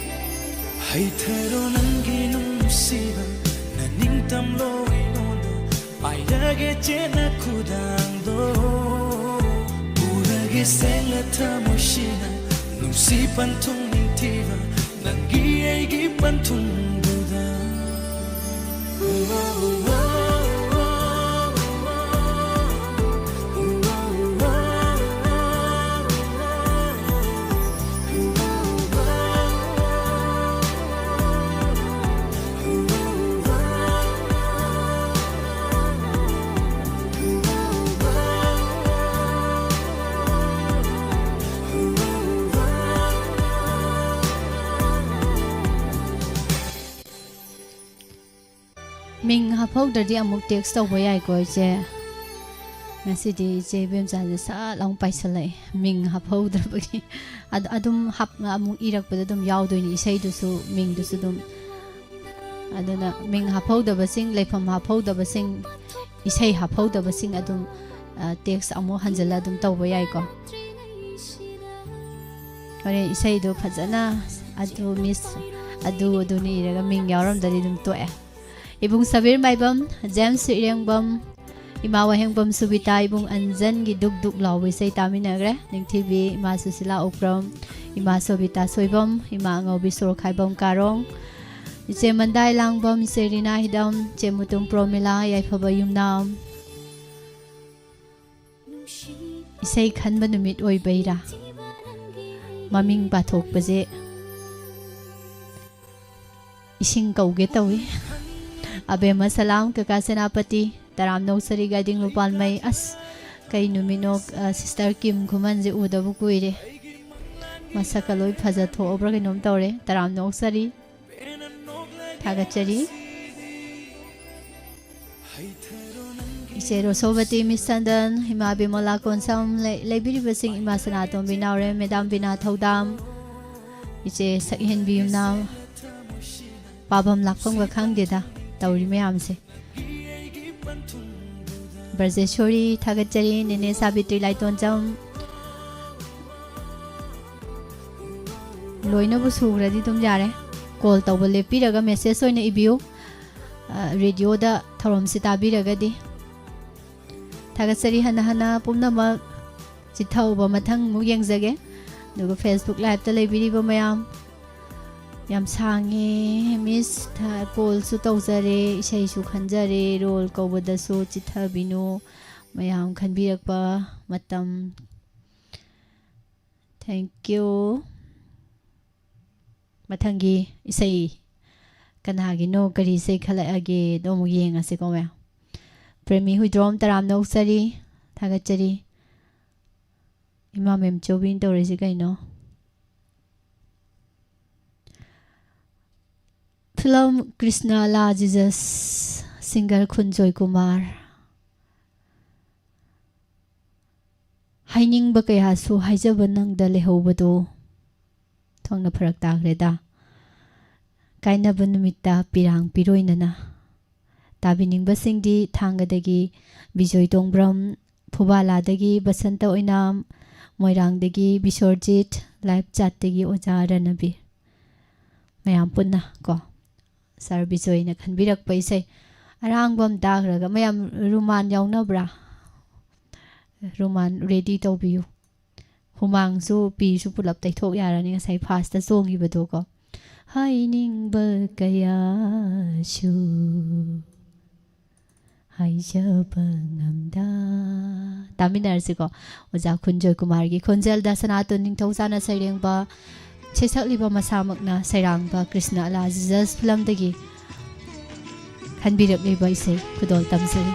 ꯍꯩꯊꯔꯣ ꯅꯪꯒꯤ ꯅꯨꯡꯁꯤꯕ, ꯅꯅꯤꯡꯇꯝꯂꯣ ꯑꯩꯉꯣꯟꯗ, ꯄꯥꯏꯔꯒꯦ ꯆꯦꯠꯅ ꯈꯨꯗꯥꯡꯗꯣ꯫ ꯄꯨꯔꯒꯦ ꯁꯦꯡꯅ ꯊꯃꯣꯏꯁꯤꯅ, ꯅꯨꯡꯁꯤ ꯄꯟꯊꯨꯡ ꯅꯤꯡꯊꯤꯕ, ꯅꯪꯒꯤ ꯑꯩꯒꯤ ꯄꯟꯊꯨꯡꯗꯨꯗ꯫ ꯃꯤꯡ ꯍꯥꯞꯍꯧꯗ꯭ꯔꯗꯤ ꯑꯃꯨꯛ text ꯇꯧꯕ ꯌꯥꯏꯀꯣ, ꯏꯆꯦ? ꯉꯁꯤꯗꯤ ꯏꯆꯦ ꯏꯕꯦꯝꯆꯥꯁꯦ ꯁꯠ ꯂꯥꯎ ꯄꯥꯏꯁꯜꯂꯛꯑꯦ, ꯃꯤꯡ ꯍꯥꯞꯍꯧꯗ꯭ꯔꯕꯒꯤ꯫ ꯑꯗ-, ꯑꯗꯨꯝ ꯍꯥꯞ-, ꯑꯃꯨꯛ ꯏꯔꯛꯄꯗ ꯑꯗꯨꯝ ꯌꯥꯎꯗꯣꯏꯅꯤ, ꯏꯁꯩꯗꯨꯁꯨ, ꯃꯤꯡꯗꯨꯁꯨ ꯑꯗꯨꯝ꯫ ꯑꯗꯨꯅ ꯃꯤꯡ ꯍꯥꯞꯍꯧꯗꯕꯁꯤꯡ, ꯂꯩꯐꯝ ꯍꯥꯞꯍꯧꯗꯕꯁꯤꯡ, ꯏꯁꯩ ꯍꯥꯞꯍꯧꯗꯕꯁꯤꯡ ꯑꯗꯨꯝ, ꯑ, text ꯑꯃꯨꯛ ꯍꯟꯖꯤꯜꯂ ꯑꯗꯨꯝ ꯇꯧꯕ ꯌꯥꯏꯀꯣ꯫ ꯍꯣꯔꯦꯟ ꯏꯁꯩꯗꯣ ꯐꯖꯅ ꯑꯗꯨ miss, ꯑꯗꯨ, ꯑꯗꯨꯅꯤ ꯏꯔꯒ ꯃꯤꯡ ꯌꯥꯎꯔꯝꯗ꯭ꯔꯗꯤ ꯑꯗꯨꯝ ꯇꯣꯛꯑꯦ꯫ ꯏꯕꯨꯡ ꯁꯕꯤꯔ ꯃꯥꯏꯕꯝ, ꯖꯦꯝꯁ ꯏꯔꯦꯡꯕꯝ, ꯏꯃꯥ ꯋꯥꯍꯦꯡꯕꯝ ꯁꯨꯕꯤꯇꯥ, ꯏꯕꯨꯡ ꯑꯟꯖꯟꯒꯤ ꯗꯨꯛ ꯗꯨꯛ ꯂꯥꯎꯕ ꯏꯁꯩ ꯇꯥꯃꯤꯟꯅꯈ꯭ꯔꯦ꯫ ꯅꯤꯡꯊꯤꯕꯤ, ꯏꯃꯥ ꯁꯨꯁꯤꯂꯥ ꯎꯄ꯭ꯔꯝ, ꯏꯃꯥ ꯁꯣꯕꯤꯇꯥ ꯁꯣꯏꯕꯝ, ꯏꯃꯥ ꯑꯉꯧꯕꯤ ꯁꯣꯔꯣꯛꯈꯥꯏꯕꯝ ꯀꯥꯔꯣꯡ, ꯏꯆꯦ ꯃꯟꯗꯥꯏ ꯂꯥꯡꯕꯝ, ꯏꯆꯦ ꯔꯤꯅꯥ ꯍꯤꯗꯝ, ꯏꯆꯦ ꯃꯨꯇꯨꯝ ꯄ꯭ꯔꯣꯃꯤꯂꯥ, ꯌꯥꯏꯐꯕ ꯌꯨꯝꯅꯥꯝ꯫ ꯏꯁꯩ ꯈꯟꯕ ꯅꯨꯃꯤꯠ ꯑꯣꯏꯕꯩꯔꯥ? ꯃꯃꯤꯡ ꯄꯥꯊꯣꯛꯄꯁꯦ ꯏꯁꯤꯡ ꯀꯧꯒꯦ ꯇꯧꯏ꯫ ꯑꯕꯦꯝꯃ ꯁꯂꯥꯝ, ꯀꯀꯥ ꯁꯦꯅꯥꯄꯇꯤ, ꯇꯔꯥꯝꯅꯧ ꯁꯔꯤ ꯒꯥꯏꯗꯤꯡ ꯂꯨꯄꯥꯜꯃꯩ꯫ ꯑꯁ, ꯀꯩ ꯅꯨꯃꯤꯠꯅꯣ, ꯑ, ꯁꯤꯁꯇꯔ ꯀꯤꯝ ꯈꯨꯃꯟꯁꯦ ꯎꯗꯕ ꯀꯨꯏꯔꯦ꯫ ꯃꯁꯛꯀ ꯂꯣꯏ ꯐꯖ ꯊꯣꯛꯑꯕ꯭ꯔꯥ ꯀꯩꯅꯣꯝ ꯇꯧꯔꯦ꯫ ꯇꯔꯥꯝꯅ ꯑꯣꯛꯆꯔꯤ꯫ ꯊꯥꯒꯠꯆꯔꯤ꯫ ꯏꯆꯦ ꯔꯣꯁꯣꯕꯇꯤ, ꯃꯤꯁ ꯆꯟꯗꯟ, ꯏꯃꯥ ꯕꯤꯃꯣꯂꯥ ꯀꯣꯟꯁꯝ, ꯂꯩ-, ꯂꯩꯕꯤꯔꯤꯕꯁꯤꯡ ꯏꯃꯥ ꯁꯅꯥꯇꯣꯝꯕꯤ ꯅꯥꯎꯔꯦꯝ, ꯃꯦꯗꯥꯝ ꯕꯤꯅꯥ ꯊꯧꯗꯥꯝ, ꯏꯆꯦ ꯁꯛꯍꯦꯟꯕꯤ ꯌꯨꯝꯅꯥꯝ, ꯄꯥꯐꯝ ꯂꯥꯛꯐꯝꯒ ꯈꯪꯗꯦꯗ ꯇꯧꯔꯤ ꯃꯌꯥꯝꯁꯦ꯫ ꯕ꯭ꯔꯖꯦꯁꯣꯔꯤ ꯊꯥꯒꯠꯆꯔꯤ, ꯅꯦꯅꯦ ꯁꯥꯕꯤꯇ꯭ꯔꯤ ꯂꯥꯏꯇꯣꯟꯖꯝ꯫ ꯂꯣꯏꯅꯕꯨ ꯁꯨꯈ꯭ꯔꯗꯤ ꯑꯗꯨꯝ ꯌꯥꯔꯦ꯫ ꯀꯣꯜ ꯇꯧꯕ ꯂꯦꯞꯄꯤꯔꯒ ꯃꯦꯁꯦꯖ ꯑꯣꯏꯅ ꯏꯕꯤꯌꯨ꯫ ꯑ, ꯔꯦꯗꯤꯑꯣꯗ ꯊꯧꯔꯝꯁꯤ ꯇꯥꯕꯤꯔꯒꯗꯤ꯫ ꯊꯥꯒꯠꯆꯔꯤ ꯍꯟꯅ ꯍꯟꯅ ꯄꯨꯝꯅꯃꯛ꯫ ꯆꯤꯊꯍꯧꯕ ꯃꯊꯪ ꯑꯃꯨꯛ ꯌꯦꯡꯖꯒꯦ꯫ ꯑꯗꯨꯒ Facebook Liveꯇ ꯂꯩꯕꯤꯔꯤꯕ ꯃꯌꯥꯝ, ꯌꯥꯝ ꯁꯥꯡꯉꯦ꯫ ꯃꯤꯁ ꯊ-, ꯀꯣꯜꯁꯨ ꯇꯧꯖꯔꯦ, ꯏꯁꯩꯁꯨ ꯈꯟꯖꯔꯦ, ꯔꯣꯜ ꯀꯧꯕꯗꯁꯨ ꯆꯤꯊꯕꯤꯅꯨ꯫ ꯃꯌꯥꯝ ꯈꯟꯕꯤꯔꯛꯄ ꯃꯇꯝ꯫ Thank you꯫ ꯃꯊꯪꯒꯤ ꯏꯁꯩ ꯀꯅꯥꯒꯤꯅꯣ, ꯀꯔꯤ ꯏꯁꯩ ꯈꯜꯂꯛꯑꯒꯦꯗꯣ ꯑꯃꯨꯛ ꯌꯦꯡꯉꯁꯤꯀꯣ ꯃꯌꯥꯝ꯫ ꯄ꯭ꯔꯦꯃꯤ ꯍꯨꯏꯗ꯭ꯔꯣꯝ ꯇꯔꯥꯝꯅ ꯑꯣꯛꯆꯔꯤ, ꯊꯥꯒꯠꯆꯔꯤ꯫ ꯏꯃꯥ ꯃꯦꯝꯆꯧꯕꯤꯅ ꯇꯧꯔꯤꯁꯤ ꯀꯩꯅꯣ? ꯐꯤꯂꯝ ꯀ꯭ꯔꯤꯁꯅ ꯂꯥ ꯖꯤꯖꯁ, ꯁꯤꯡꯒꯔ ꯈꯨꯟꯖꯣꯏ ꯀꯨꯃꯥꯔ꯫ ꯍꯥꯏꯅꯤꯡꯕ ꯀꯌꯥꯁꯨ ꯍꯥꯏꯖꯕ ꯅꯪꯗ ꯂꯩꯍꯧꯕꯗꯣ ꯊꯣꯡꯅ ꯐꯔꯛ ꯇꯥꯈ꯭ꯔꯦꯗ꯫ ꯀꯥꯏꯅꯕ ꯅꯨꯃꯤꯠꯇ ꯄꯤꯔꯥꯡ ꯄꯤꯔꯣꯏꯅꯅ꯫ ꯇꯥꯕꯤꯅꯤꯡꯕꯁꯤꯡꯗꯤ ꯊꯥꯡꯒꯗꯒꯤ ꯕꯤꯖꯣꯏ ꯇꯣꯡꯕ꯭ꯔꯝ, ꯐꯨꯕꯥꯂꯥꯗꯒꯤ ꯕꯁꯟꯇ ꯑꯣꯏꯅꯥꯝ, ꯃꯣꯏꯔꯥꯡꯗꯒꯤ ꯕꯤꯁꯣꯔꯖꯤꯠ, ꯂꯥꯏꯞ ꯆꯥꯠꯇꯒꯤ ꯑꯣꯖꯥ ꯔꯅꯕꯤꯔ꯫ ꯃꯌꯥꯝ ꯄꯨꯟꯅ ꯀꯣ, ꯁꯥꯔ ꯕꯤꯖꯣꯏꯅ ꯈꯟꯕꯤꯔꯛꯄ ꯏꯁꯩ ꯑꯔꯥꯡꯕ ꯑꯃ ꯇꯥꯈ꯭ꯔꯒ, ꯃꯌꯥꯝ ꯔꯨꯃꯥꯟ ꯌꯥꯎꯅꯕ꯭ꯔꯥ? ꯔꯨꯃꯥꯟ ꯔꯦꯗꯤ ꯇꯧꯕꯤꯌꯨ꯫ ꯍꯨꯃꯥꯡꯁꯨ ꯄꯤꯁꯨ ꯄꯨꯂꯞ ꯇꯩꯊꯣꯛ ꯌꯥꯔꯅꯤ, ꯉꯁꯥꯏ ꯐꯥꯁꯇ ꯆꯣꯡꯈꯤꯕꯗꯣꯀꯣ꯫ ꯍꯥꯏꯅꯤꯡꯕ ꯀꯌꯥꯁꯨ ꯍꯥꯏꯖꯕ ꯉꯝꯗ꯫ ꯇꯥꯃꯤꯟꯅꯔꯁꯤꯀꯣ꯫ ꯑꯣꯖꯥ ꯈꯨꯟꯖꯣꯏ ꯀꯨꯃꯥꯔꯒꯤ ꯈꯣꯟꯖꯦꯜꯗ ꯁꯅꯥꯇꯣꯟ ꯅꯤꯡꯊꯧꯖꯥꯅ ꯁꯩꯔꯦꯡꯕ, ꯁꯩꯁꯛꯂꯤꯕ ꯃꯁꯥꯃꯛꯅ ꯁꯩꯔꯥꯡꯕ ꯀ꯭ꯔꯤꯁꯅ ꯑꯂꯥ ꯖꯤꯖꯁ ꯐꯤꯂꯝꯗꯒꯤ ꯈꯟꯕꯤꯔꯛꯂꯤꯕ ꯏꯁꯩ ꯈꯨꯗꯣꯜ ꯇꯝꯖꯔꯤ꯫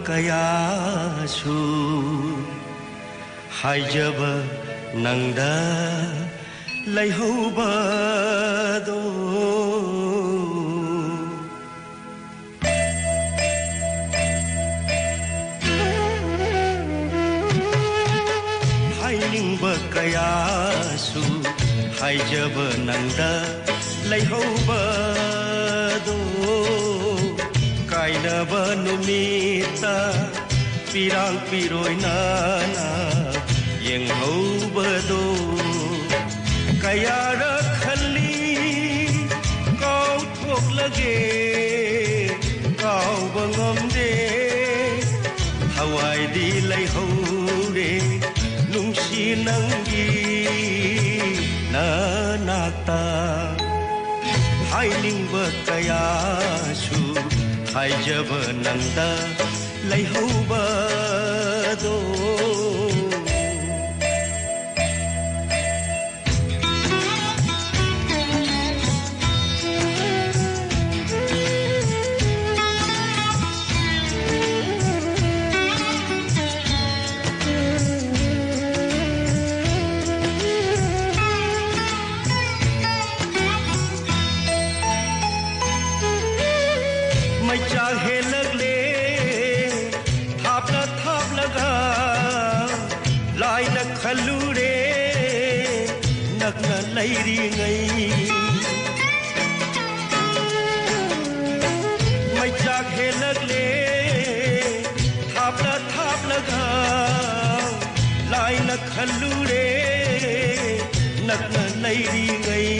ꯀꯌꯥꯁꯨ ꯍꯥꯏꯖꯕ ꯅꯪꯗ ꯂꯩꯍꯧꯕꯗꯣ꯫ ꯍꯥꯏꯅꯤꯡꯕ ꯀꯌꯥꯁꯨ ꯍꯥꯏꯖꯕ ꯅꯪꯗ ꯂꯩꯍꯧꯕꯗꯣ꯫ ꯀꯥꯏꯅꯕ ꯅꯨꯃꯤꯠꯇ ꯄꯤꯔꯥꯡ ꯄꯤꯔꯣꯏꯅꯅ ꯌꯦꯡꯍꯧꯕꯗꯣ꯫ ꯀꯌꯥꯔꯛ ꯈꯜꯂꯤ ꯀꯥꯎꯊꯣꯛꯂꯒꯦ, ꯀꯥꯎꯕ ꯉꯝꯗꯦ꯫ ꯊꯋꯥꯏꯗꯤ ꯂꯩꯍꯧꯔꯦ ꯅꯨꯡꯁꯤ ꯅꯪꯒꯤ ꯅꯅꯥꯛꯇ꯫ ꯍꯥꯏꯅꯤꯡꯕ ꯀꯌꯥꯁꯨ ꯍꯥꯏꯖꯕ ꯅꯪꯗ ꯂꯩꯍꯧꯕꯗꯣ꯫ ꯃꯩꯆꯥꯛ ꯍꯦꯜꯂꯛꯂꯦ ꯊꯥꯞꯂ ꯊꯥꯞꯂꯒ, ꯂꯥꯏꯅ ꯈꯜꯂꯨꯔꯦ ꯅꯛꯅ ꯂꯩꯔꯤꯉꯩ꯫ ꯃꯩꯆꯥꯛ ꯍꯦꯜꯂꯛꯂꯦ ꯊꯥꯞꯂ ꯊꯥꯞꯂꯒ, ꯂꯥꯏꯅ ꯈꯜꯂꯨꯔꯦ ꯅꯛꯅ ꯂꯩꯔꯤꯉꯩ꯫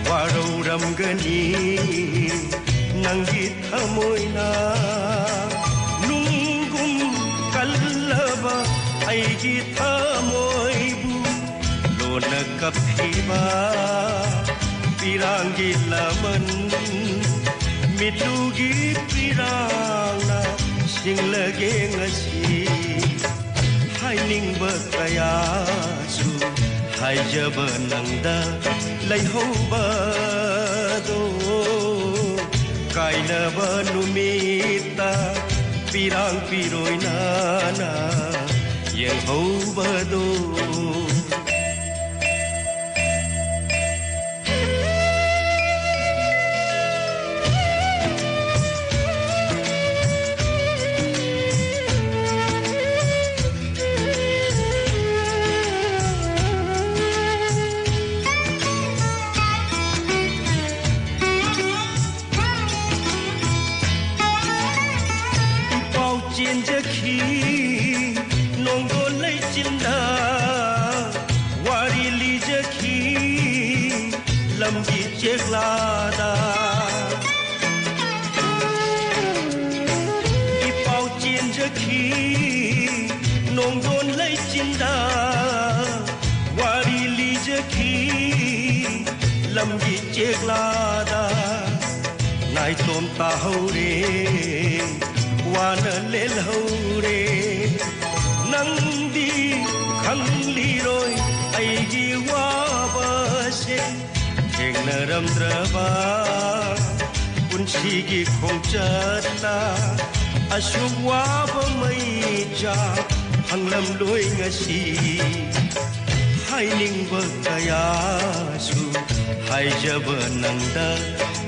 ꯋꯥꯔꯧꯔꯝꯒꯅꯤ ꯅꯪꯒꯤ ꯊꯃꯣꯏꯅ ꯅꯨꯡꯒꯨꯝ ꯀꯜꯂꯕ ꯑꯩꯒꯤ ꯊꯃꯣꯏꯕꯨ ꯂꯣꯟꯅ ꯀꯞꯈꯤꯕ ꯄꯤꯔꯥꯡꯒꯤ ꯂꯃꯟ꯫ ꯃꯤꯠꯂꯨꯒꯤ ꯄꯤꯔꯥꯡꯅ ꯁꯤꯡꯂꯒꯦ ꯉꯁꯤ꯫ ꯍꯥꯏꯅꯤꯡꯕ ꯀꯌꯥꯁꯨ ꯍꯥꯏꯖꯕ ꯅꯪꯗ ꯂꯩꯍꯧꯕꯗꯣ꯫ ꯀꯥꯏꯅꯕ ꯅꯨꯃꯤꯠꯇ ꯄꯤꯔꯥꯡ ꯄꯤꯔꯣꯏ ꯅꯥꯅ ꯌꯦꯡꯍꯧꯕꯗꯣ꯫ ꯏꯄꯥꯎ ꯆꯦꯟꯖꯈꯤ ꯅꯣꯡꯗꯣꯟ ꯂꯩꯆꯤꯟꯗ, ꯋꯥꯔꯤ ꯂꯤꯖꯈꯤ ꯂꯝꯒꯤ ꯆꯦꯛꯂꯥꯗ꯫ ꯏꯄꯥꯎ ꯆꯦꯟꯖꯈꯤ ꯅꯣꯡꯗꯣꯟ ꯂꯩꯆꯤꯟꯗ, ꯋꯥꯔꯤ ꯂꯤꯖꯈꯤ ꯂꯝꯒꯤ ꯆꯦꯛꯂꯥꯗ꯫ ꯅꯥꯏꯇꯣꯝ ꯇꯥꯍꯧꯔꯦ, ꯋꯥꯅ ꯂꯦꯜꯍꯧꯔꯦ꯫ ꯅꯪꯗꯤ ꯈꯪꯂꯤꯔꯣꯏ ꯑꯩꯒꯤ ꯋꯥꯕꯁꯦ꯫ ꯊꯦꯡꯅꯔꯝꯗ꯭ꯔꯕ ꯄꯨꯟꯁꯤꯒꯤ ꯈꯣꯡꯆꯠꯇ ꯑꯁꯨꯛ ꯋꯥꯕ ꯃꯩꯆꯥꯛ ꯐꯪꯂꯝꯂꯣꯏ ꯉꯁꯤ꯫ ꯍꯥꯏꯅꯤꯡꯕ ꯀꯌꯥꯁꯨ ꯍꯥꯏꯖꯕ ꯅꯪꯗ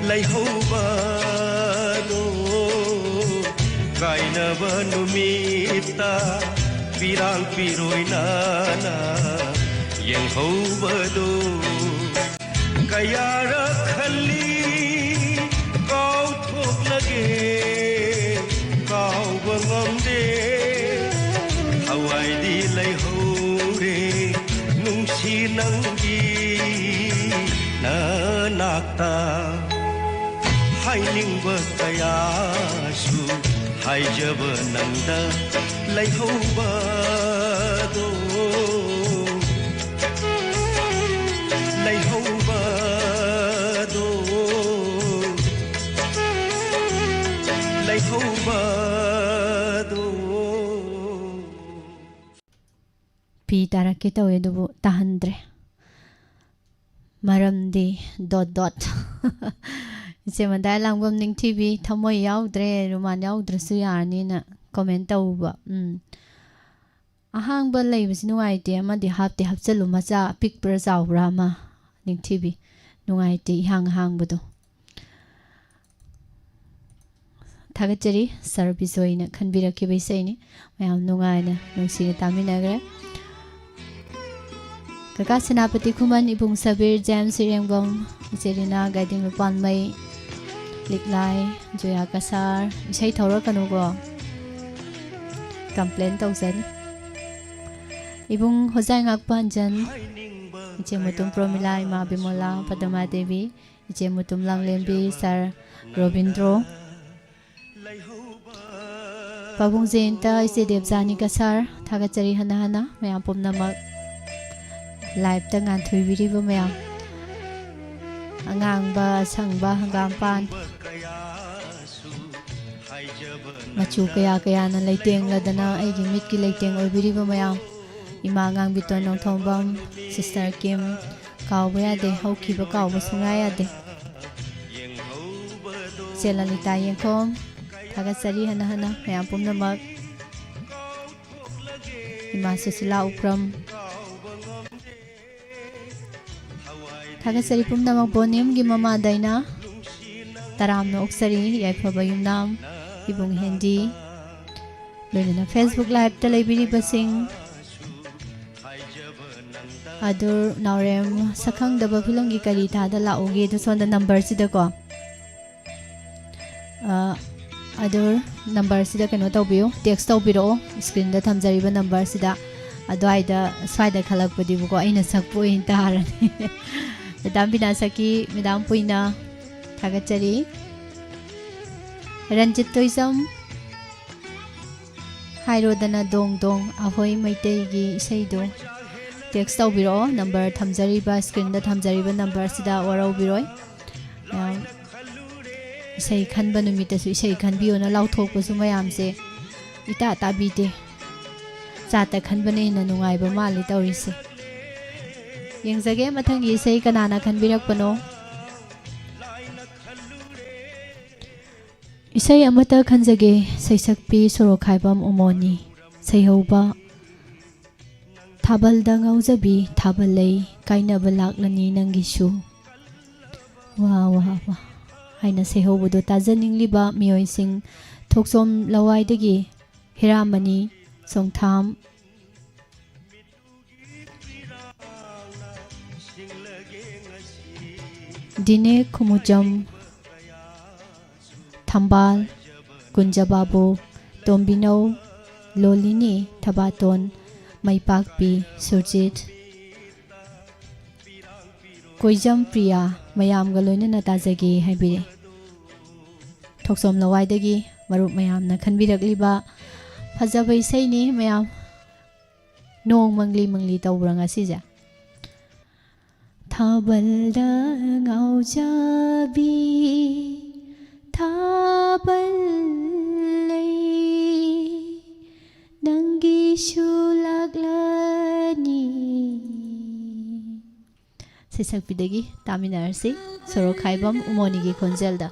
ꯂꯩꯍꯧꯕꯗꯣ꯫ ꯀꯥꯏꯅꯕ ꯅꯨꯃꯤꯠꯇ ꯄꯤꯔꯥꯡ ꯄꯤꯔꯣꯏ ꯅꯥꯅ ꯌꯦꯡꯍꯧꯕꯗꯣ꯫ ꯀꯌꯥꯔꯛ ꯈꯜꯂꯤ ꯀꯥꯎꯊꯣꯛꯂꯒꯦ, ꯀꯥꯎꯕ ꯉꯝꯗꯦ꯫ ꯊꯋꯥꯏꯗꯤ ꯂꯩꯍꯧꯔꯦ ꯅꯨꯡꯁꯤ ꯅꯪꯒꯤ ꯅꯅꯥꯛꯇ꯫ ꯍꯥꯏꯅꯤꯡꯕ ꯀꯌꯥꯁꯨ ꯍꯥꯏꯖꯕ ꯅꯪꯗ ꯂꯩꯍꯧꯕꯗꯣ꯫ ꯂꯩꯍꯧꯕꯗꯣ꯫ ꯂꯩꯍꯧꯕꯗꯣ꯫ ꯄꯤ ꯇꯥꯔꯛꯀꯦ ꯇꯧꯋꯦ, ꯑꯗꯨꯕꯨ ꯇꯥꯍꯟꯗ꯭ꯔꯦ꯫ ꯃꯔꯝꯗꯤ ꯗꯣꯠ ꯗꯣꯠ꯫ ꯏꯆꯦ ꯃꯟꯗꯥꯏ ꯂꯥꯡꯕꯝ ꯅꯤꯡꯊꯤꯕꯤ, ꯊꯃꯣꯏ ꯌꯥꯎꯗ꯭ꯔꯦ, ꯔꯨꯃꯥꯟ ꯌꯥꯎꯗ꯭ꯔꯁꯨ ꯌꯥꯔꯅꯤꯅ comment ꯇꯧꯕ꯫ ꯎꯝ꯫ ꯑꯍꯥꯡꯕ ꯂꯩꯕꯁꯤ ꯅꯨꯡꯉꯥꯏꯇꯦ, ꯑꯃꯗꯤ ꯍꯥꯞꯇꯤ ꯍꯥꯞꯆꯜꯂꯨ, ꯃꯆꯥ ꯄꯤꯛꯄ꯭ꯔꯥ ꯆꯥꯎꯕ꯭ꯔꯥ ꯑꯃ, ꯅꯤꯡꯊꯤꯕꯤ꯫ ꯅꯨꯡꯉꯥꯏꯇꯦ ꯏꯍꯥꯡ ꯑꯍꯥꯡꯕꯗꯣ꯫ ꯊꯥꯒꯠꯆꯔꯤ, ꯁꯥꯔ ꯕꯤꯖꯣꯏꯅ ꯈꯟꯕꯤꯔꯛꯈꯤꯕ ꯏꯁꯩꯅꯤ꯫ ꯃꯌꯥꯝ ꯅꯨꯡꯉꯥꯏꯅ, ꯅꯨꯡꯁꯤꯅ ꯇꯥꯃꯤꯟꯅꯈ꯭ꯔꯦ꯫ ꯀꯀꯥ ꯁꯦꯅꯥꯄꯇꯤ ꯈꯨꯃꯟ, ꯏꯕꯨꯡ ꯁꯕꯤꯔ, ꯖꯦꯝꯁ ꯏꯔꯦꯡꯕꯝ, ꯏꯆꯦ ꯔꯤꯅꯥ ꯒꯥꯏꯗꯤꯡ ꯂꯨꯄꯥꯟꯃꯩ, ꯂꯤꯛꯂꯥꯏ, ꯖꯣꯌꯥ ꯀꯁꯥꯔ, ꯏꯁꯩ ꯊꯧꯔꯛꯀꯅꯨꯀꯣ, complain ꯇꯧꯖꯅꯤ꯫ ꯏꯕꯨꯡ ꯍꯣꯖꯥꯏ ꯉꯥꯛꯄ ꯑꯟꯖꯟ, ꯏꯆꯦ ꯃꯨꯇꯨꯝ ꯄ꯭ꯔꯣꯃꯤꯂꯥ, ꯏꯃꯥ ꯕꯤꯃꯣꯂꯥ, ꯄꯗꯃꯥ ꯗꯦꯕꯤ, ꯏꯆꯦ ꯃꯨꯇꯨꯝ ꯂꯥꯡꯂꯦꯝꯕꯤ, ꯁꯥꯔ ꯔꯣꯕꯤꯟꯗ꯭ꯔꯣ, ꯄꯥꯕꯨꯡ ꯖꯌꯟꯇ, ꯏꯆꯦ ꯗꯦꯕꯖꯥꯅꯤ ꯀꯁꯥꯔ, ꯊꯥꯒꯠꯆꯔꯤ ꯍꯟꯅ ꯍꯟꯅ ꯃꯌꯥꯝ ꯄꯨꯝꯅꯃꯛ꯫ Live ꯇ ꯉꯥꯟꯊꯣꯏꯕꯤꯔꯤꯕ ꯃꯌꯥꯝ, ꯑꯉꯥꯡꯕ, ꯑꯁꯪꯕ, ꯍꯪꯒꯥꯝꯄꯥꯟ, ꯃꯆꯨ ꯀꯌꯥ ꯀꯌꯥꯅ ꯂꯩꯇꯦꯡꯂꯗꯅ ꯑꯩꯒꯤ ꯃꯤꯠꯀꯤ ꯂꯩꯇꯦꯡ ꯑꯣꯏꯕꯤꯔꯤꯕ ꯃꯌꯥꯝ, ꯏꯃꯥ ꯑꯉꯥꯡꯕꯤꯇꯣꯟ ꯅꯣꯡꯊꯣꯡꯕꯝ, ꯁꯤꯁꯇꯔ ꯀꯤꯝ, ꯀꯥꯎꯕ ꯌꯥꯗꯦ, ꯍꯧꯈꯤꯕ ꯀꯥꯎꯕ ꯁꯨꯡꯌꯥ ꯌꯥꯗꯦ꯫ ꯏꯆꯦ ꯂꯂꯤꯇꯥ ꯌꯦꯡꯈꯣꯝ, ꯊꯥꯒꯠꯆꯔꯤ ꯍꯟꯅ ꯍꯟꯅ ꯃꯌꯥꯝ ꯄꯨꯝꯅꯃꯛ꯫ ꯏꯃꯥ ꯁꯨꯁꯤꯂꯥ ꯎꯀ꯭ꯔꯝ, ꯊꯥꯒꯠꯆꯔꯤ ꯄꯨꯝꯅꯃꯛ꯫ ꯕꯣꯅꯤꯝꯒꯤ ꯃꯃꯥ ꯗꯥꯏꯅꯥ, ꯇꯔꯥꯝꯅ ꯑꯣꯛꯆꯔꯤ ꯌꯥꯏꯐꯕ ꯌꯨꯝꯅꯥꯝ, ꯏꯕꯨꯡ ꯍꯦꯟꯗꯤ, ꯂꯣꯏꯅꯅ Facebook Live ꯇ ꯂꯩꯕꯤꯔꯤꯕꯁꯤꯡ꯫ ꯑꯗꯨ ꯅꯥꯎꯔꯦꯝ ꯁꯛꯈꯪꯗꯕ ꯐꯤꯂꯝꯒꯤ ꯀꯔꯤ ꯊꯥꯗ ꯂꯥꯛꯎꯒꯦ? ꯑꯗꯨ ꯁꯣꯝꯗ number ꯁꯤꯗꯀꯣ, ꯑ, ꯑꯗꯨ number ꯁꯤꯗ ꯀꯩꯅꯣ ꯇꯧꯕꯤꯌꯨ, text ꯇꯧꯕꯤꯔꯛꯑꯣ, screen ꯗ ꯊꯝꯖꯔꯤꯕ number ꯁꯤꯗ꯫ ꯑꯗꯨꯋꯥꯏꯗ, ꯁ꯭ꯋꯥꯏꯗ ꯈꯜꯂꯛꯄꯗꯤꯕꯀꯣ, ꯑꯩꯅ ꯁꯛꯄ ꯑꯣꯏꯅ ꯇꯥꯔꯅꯤ꯫ ꯃꯦꯗꯥꯝ ꯕꯤꯅꯥ ꯁꯈꯤ, ꯃꯦꯗꯥꯝ ꯄꯨꯏꯅ, ꯊꯥꯒꯠꯆꯔꯤ꯫ ꯔꯟꯖꯤꯠ ꯇꯣꯏꯖꯝ, ꯍꯥꯏꯔꯣꯗꯅ ꯗꯣꯡ ꯗꯣꯡ ꯑꯍꯣꯏ ꯃꯩꯇꯩꯒꯤ ꯏꯁꯩꯗꯣ꯫ Text ꯇꯧꯕꯤꯔꯛꯑꯣ, number ꯊꯝꯖꯔꯤꯕ, screen ꯗ ꯊꯝꯖꯔꯤꯕ number ꯁꯤꯗ ꯋꯥꯔꯧꯕꯤꯔꯣꯏ꯫ ꯃꯌꯥꯝ ꯏꯁꯩ ꯈꯟꯕ ꯅꯨꯃꯤꯠꯇꯁꯨ ꯏꯁꯩ ꯈꯟꯕꯤꯌꯣꯅ ꯂꯥꯎꯊꯣꯛꯄꯁꯨ ꯃꯌꯥꯝꯁꯦ ꯏꯇꯥ ꯇꯥꯕꯤꯗꯦ꯫ ꯆꯥꯠꯇ ꯈꯟꯕꯅ ꯍꯦꯟꯅ ꯅꯨꯡꯉꯥꯏꯕ ꯃꯥꯜꯂꯤ ꯇꯧꯔꯤꯁꯦ꯫ ꯌꯦꯡꯖꯒꯦ ꯃꯊꯪꯒꯤ ꯏꯁꯩ ꯀꯅꯥꯅ ꯈꯟꯕꯤꯔꯛꯄꯅꯣ꯫ ꯏꯁꯩ ꯑꯃꯠꯇ ꯈꯟꯖꯒꯦ, ꯁꯩꯁꯛꯄꯤ ꯁꯣꯔꯣꯛꯈꯥꯏꯕꯝ ꯎꯃꯣꯅꯤ꯫ ꯁꯩꯍꯧꯕ: ꯊꯥꯕꯜꯗ ꯉꯥꯎꯖꯕꯤ ꯊꯥꯕꯜ ꯂꯩ, ꯀꯥꯏꯅꯕ ꯂꯥꯛꯂꯅꯤ ꯅꯪꯒꯤꯁꯨ꯫ ꯋꯥ, ꯋꯥ, ꯋꯥ ꯍꯥꯏꯅ ꯁꯩꯍꯧꯕꯗꯣ ꯇꯥꯖꯅꯤꯡꯂꯤꯕ ꯃꯤꯑꯣꯏꯁꯤꯡ, ꯊꯣꯛꯆꯣꯝ ꯂꯋꯥꯏꯗꯒꯤ ꯍꯤꯔꯥꯃꯅꯤ ꯁꯣꯡꯊꯥꯝ, ꯗꯤꯅꯦ ꯈꯨꯃꯨꯆꯝ, ꯊꯝꯕꯥꯜ, ꯀꯨꯟꯖꯕꯥꯕꯨ, ꯇꯣꯝꯕꯤꯅꯧ, ꯂꯣꯂꯤꯅꯤ, ꯊꯕꯥꯇꯣꯟ, ꯃꯩꯄꯥꯛꯄꯤ, ꯁꯨꯔꯖꯤꯠ, ꯀꯣꯏꯖꯝ ꯄ꯭ꯔꯤꯌꯥ ꯃꯌꯥꯝꯒ ꯂꯣꯏꯅꯅ ꯇꯥꯖꯒꯦ ꯍꯥꯏꯕꯤꯔꯦ꯫ ꯊꯣꯛꯆꯣꯝ ꯂꯋꯥꯏꯗꯒꯤ ꯃꯔꯨꯞ ꯃꯌꯥꯝꯅ ꯈꯟꯕꯤꯔꯛꯂꯤꯕ ꯐꯖꯕ ꯏꯁꯩꯅꯤ ꯃꯌꯥꯝ꯫ ꯅꯣꯡ ꯃꯪꯂꯤ ꯃꯪꯂꯤ ꯇꯧꯕ꯭ꯔꯥ ꯉꯁꯤꯁꯦ? ꯊꯥꯕꯜꯗ ꯉꯥꯎꯖꯕꯤ ꯊꯥꯕꯜ ꯂꯩ, ꯅꯪꯒꯤꯁꯨ ꯂꯥꯛꯂꯅꯤ꯫ ꯁꯩꯁꯛꯄꯤꯗꯒꯤ ꯇꯥꯃꯤꯟꯅꯔꯁꯤ, ꯁꯣꯔꯣꯛꯈꯥꯏꯕꯝ ꯎꯃꯣꯅꯤꯒꯤ ꯈꯣꯟꯖꯦꯜꯗ꯫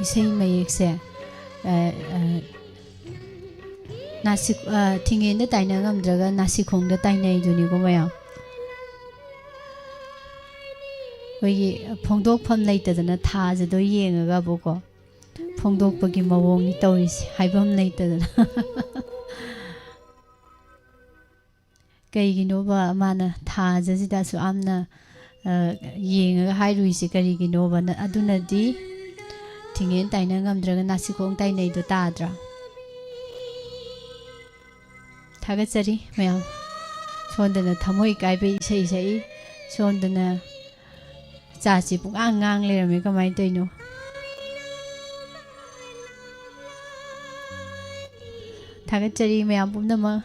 ꯏꯁꯩ ꯃꯌꯦꯛꯁꯦ, ꯑ, ꯑ, ꯅꯥꯁꯤꯛ-, ꯑ, ꯊꯤꯡꯉꯦꯟꯗ ꯇꯥꯏꯅ ꯉꯝꯗ꯭ꯔꯒ ꯅꯥꯁꯤꯈꯣꯡꯗ ꯇꯥꯏꯅꯩꯗꯨꯅꯤꯀꯣ ꯃꯌꯥꯝ꯫ ꯑꯩꯈꯣꯏꯒꯤ ꯐꯣꯡꯗꯣꯛꯐꯝ ꯂꯩꯇꯗꯅ ꯊꯥꯁꯤꯗꯣ ꯌꯦꯡꯉꯒꯕꯨꯀꯣ, ꯐꯣꯡꯗꯣꯛꯄꯒꯤ ꯃꯑꯣꯡꯅꯤ ꯇꯧꯔꯤꯁꯦ, ꯍꯥꯏꯐꯝ ꯂꯩꯇꯗꯅ꯫ ꯀꯩꯒꯤꯅꯣꯕ ꯃꯥꯅ ꯊꯥꯖꯁꯤꯗ ꯑꯁꯨꯛ ꯌꯥꯝꯅ, ꯑ, ꯌꯦꯡꯉꯒ ꯍꯥꯏꯔꯨꯏꯁꯦ ꯀꯔꯤꯒꯤꯅꯣꯕ? ꯅ-, ꯑꯗꯨꯅꯗꯤ ꯊꯤꯡꯉꯦꯟ ꯇꯥꯏꯅ ꯉꯝꯗ꯭ꯔꯒ ꯅꯥꯁꯤꯈꯣꯡ ꯇꯥꯏꯅꯩꯗꯣ ꯇꯥꯗ꯭ꯔꯥ? ꯊꯥꯒꯠꯆꯔꯤ ꯃꯌꯥꯝ꯫ ꯁꯣꯝꯗꯅ ꯊꯃꯣꯏ ꯀꯥꯏꯕ ꯏꯁꯩ ꯁꯛꯏ, ꯁꯣꯝꯗꯅ ꯆꯥꯁꯤ ꯄꯨꯡꯉꯥꯡ ꯉꯥꯡ ꯂꯩꯔꯝꯃꯦ, ꯀꯃꯥꯏꯅ ꯇꯧꯔꯤꯅꯣ? ꯊꯥꯒꯠꯆꯔꯤ ꯃꯌꯥꯝ ꯄꯨꯝꯅꯃꯛ꯫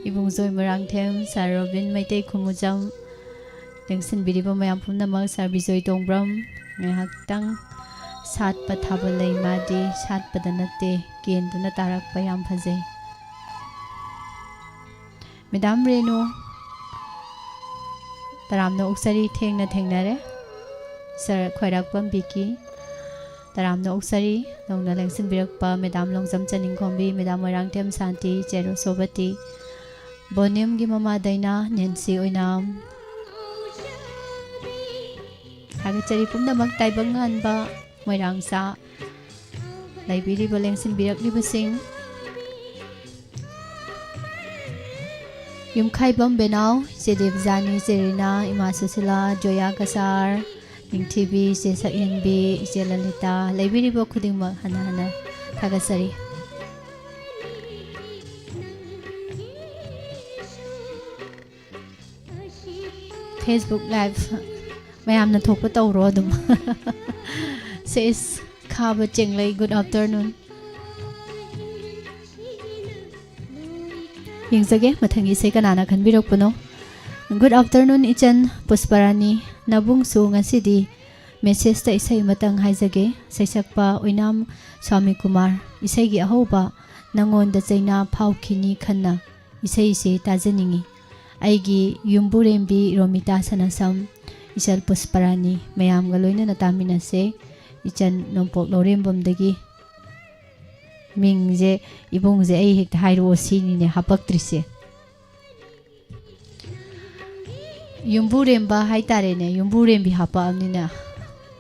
ꯏꯕꯨꯡꯖꯣꯏ ꯃꯣꯏꯔꯥꯡꯊꯦꯝ, ꯁꯥꯔ ꯔꯣꯕꯤꯟ ꯃꯩꯇꯩ ꯈꯨꯃꯨꯖꯝ, ꯂꯦꯡꯁꯤꯟꯕꯤꯔꯤꯕ ꯃꯌꯥꯝ ꯄꯨꯝꯅꯃꯛ, ꯁꯥꯔ ꯕꯤꯖꯣꯏ ꯇꯣꯡꯕ꯭ꯔꯝ, ꯉꯥꯏꯍꯥꯛꯇꯪ ꯁꯥꯠꯄ ꯊꯥꯕ ꯂꯩ ꯃꯥꯗꯤ, ꯁꯥꯠꯄꯗ ꯅꯠꯇꯦ, ꯀꯦꯟꯗꯨꯅ ꯇꯥꯔꯛꯄ ꯌꯥꯝ ꯐꯖꯩ꯫ ꯃꯦꯗꯥꯝ ꯔꯦꯅꯨ, ꯇꯔꯥꯝꯅ ꯑꯣꯛꯆꯔꯤ, ꯊꯦꯡꯅ ꯊꯦꯡꯅꯔꯦ꯫ ꯁꯥꯔ ꯈ꯭ꯋꯥꯏꯔꯥꯛꯄꯝ ꯕꯤꯀꯤ, ꯇꯔꯥꯝꯅ ꯑꯣꯛꯆꯔꯤ, ꯅꯧꯅ ꯂꯦꯡꯁꯤꯟꯕꯤꯔꯛꯄ ꯃꯦꯗꯥꯝ ꯂꯣꯡꯖꯝ ꯆꯅꯤꯡꯈꯣꯝꯕꯤ, ꯃꯦꯗꯥꯝ ꯃꯣꯏꯔꯥꯡꯊꯦꯝ ꯁꯥꯟꯇꯤ, ꯏꯆꯦ ꯔꯣꯁꯣꯕꯇꯤ, ꯕꯣꯅꯤꯝꯒꯤ ꯃꯃꯥ ꯗꯩꯅꯥ, ꯅꯦꯟꯁꯤ ꯑꯣꯏꯅꯥꯝ꯫ ꯊꯥꯒꯠꯆꯔꯤ ꯄꯨꯝꯅꯃꯛ꯫ ꯇꯥꯏꯕꯪ ꯉꯥꯟꯕ, ꯃꯣꯏꯔꯥꯡꯆꯥ, ꯂꯩꯕꯤꯔꯤꯕ ꯂꯦꯡꯁꯤꯟꯕꯤꯔꯛꯂꯤꯕꯁꯤꯡ, ꯌꯨꯝꯈꯥꯏꯕꯝ ꯕꯦꯅꯥꯎ, ꯏꯆꯦ ꯗꯦꯕꯖꯥꯅꯤ, ꯏꯆꯦ ꯔꯤꯅꯥ, ꯏꯃꯥ ꯁꯨꯁꯤꯂꯥ, ꯖꯣꯌꯥ ꯀꯁꯥꯔ, ꯅꯤꯡꯊꯤꯕꯤ, ꯏꯆꯦ ꯁꯛꯍꯦꯟꯕꯤ, ꯏꯆꯦ ꯂꯂꯤꯇꯥ, ꯂꯩꯕꯤꯔꯤꯕ ꯈꯨꯗꯤꯡꯃꯛ ꯍꯟꯅ ꯍꯟꯅ ꯊꯥꯒꯠꯆꯔꯤ꯫ Facebook Live ꯃꯌꯥꯝꯅ ꯊꯣꯛꯄ ꯇꯧꯔꯣ ꯑꯗꯨꯝ꯫ ꯁꯦꯁ, ꯈꯥꯕ ꯆꯦꯡꯂꯩ, good afternoon꯫ ꯌꯦꯡꯖꯒꯦ ꯃꯊꯪꯒꯤ ꯏꯁꯩ ꯀꯅꯥꯅ ꯈꯟꯕꯤꯔꯛꯄꯅꯣ꯫ Good afternoon, ꯏꯆꯟ ꯄꯨꯁꯄꯔꯥꯅꯤ꯫ ꯅꯕꯨꯡꯁꯨ ꯉꯁꯤꯗꯤ message ꯇ ꯏꯁꯩ ꯑꯃꯇꯪ ꯍꯥꯏꯖꯒꯦ꯫ ꯁꯩꯁꯛꯄ ꯑꯣꯏꯅꯥꯝ ꯁ꯭ꯋꯥꯃꯤ ꯀꯨꯃꯥꯔ꯫ ꯏꯁꯩꯒꯤ ꯑꯍꯧꯕ "ꯅꯉꯣꯟꯗ ꯆꯩꯅꯥ ꯐꯥꯎꯈꯤꯅꯤ ꯈꯟꯅ" ꯏꯁꯩꯁꯦ ꯇꯥꯖꯅꯤꯡꯏ꯫ ꯑꯩꯒꯤ ꯌꯨꯝꯕꯨꯔꯦꯝꯕꯤ ꯔꯣꯃꯤꯇꯥ ꯁꯅꯥꯁꯝ, ꯏꯆꯜ ꯄꯨꯁꯄꯔꯥꯅꯤ ꯃꯌꯥꯝꯒ ꯂꯣꯏꯅꯅ ꯇꯥꯃꯤꯟꯅꯁꯦ꯫ ꯏꯆꯟ ꯅꯣꯡꯄꯣꯛ ꯂꯧꯔꯦꯝꯕꯝꯗꯒꯤ꯫ ꯃꯤꯡꯁꯦ, ꯏꯕꯨꯡꯁꯦ ꯑꯩ ꯍꯦꯛꯇ ꯍꯥꯏꯔꯛꯑꯣ ꯁꯤꯅꯤꯅꯦ ꯍꯥꯄꯛꯇ꯭ꯔꯤꯁꯦ꯫ ꯌꯨꯝꯕꯨꯔꯦꯝꯕ ꯍꯥꯏꯇꯥꯔꯦꯅꯦ, ꯌꯨꯝꯕꯨꯔꯦꯝꯕꯤ ꯍꯥꯄꯛꯑꯕꯅꯤꯅ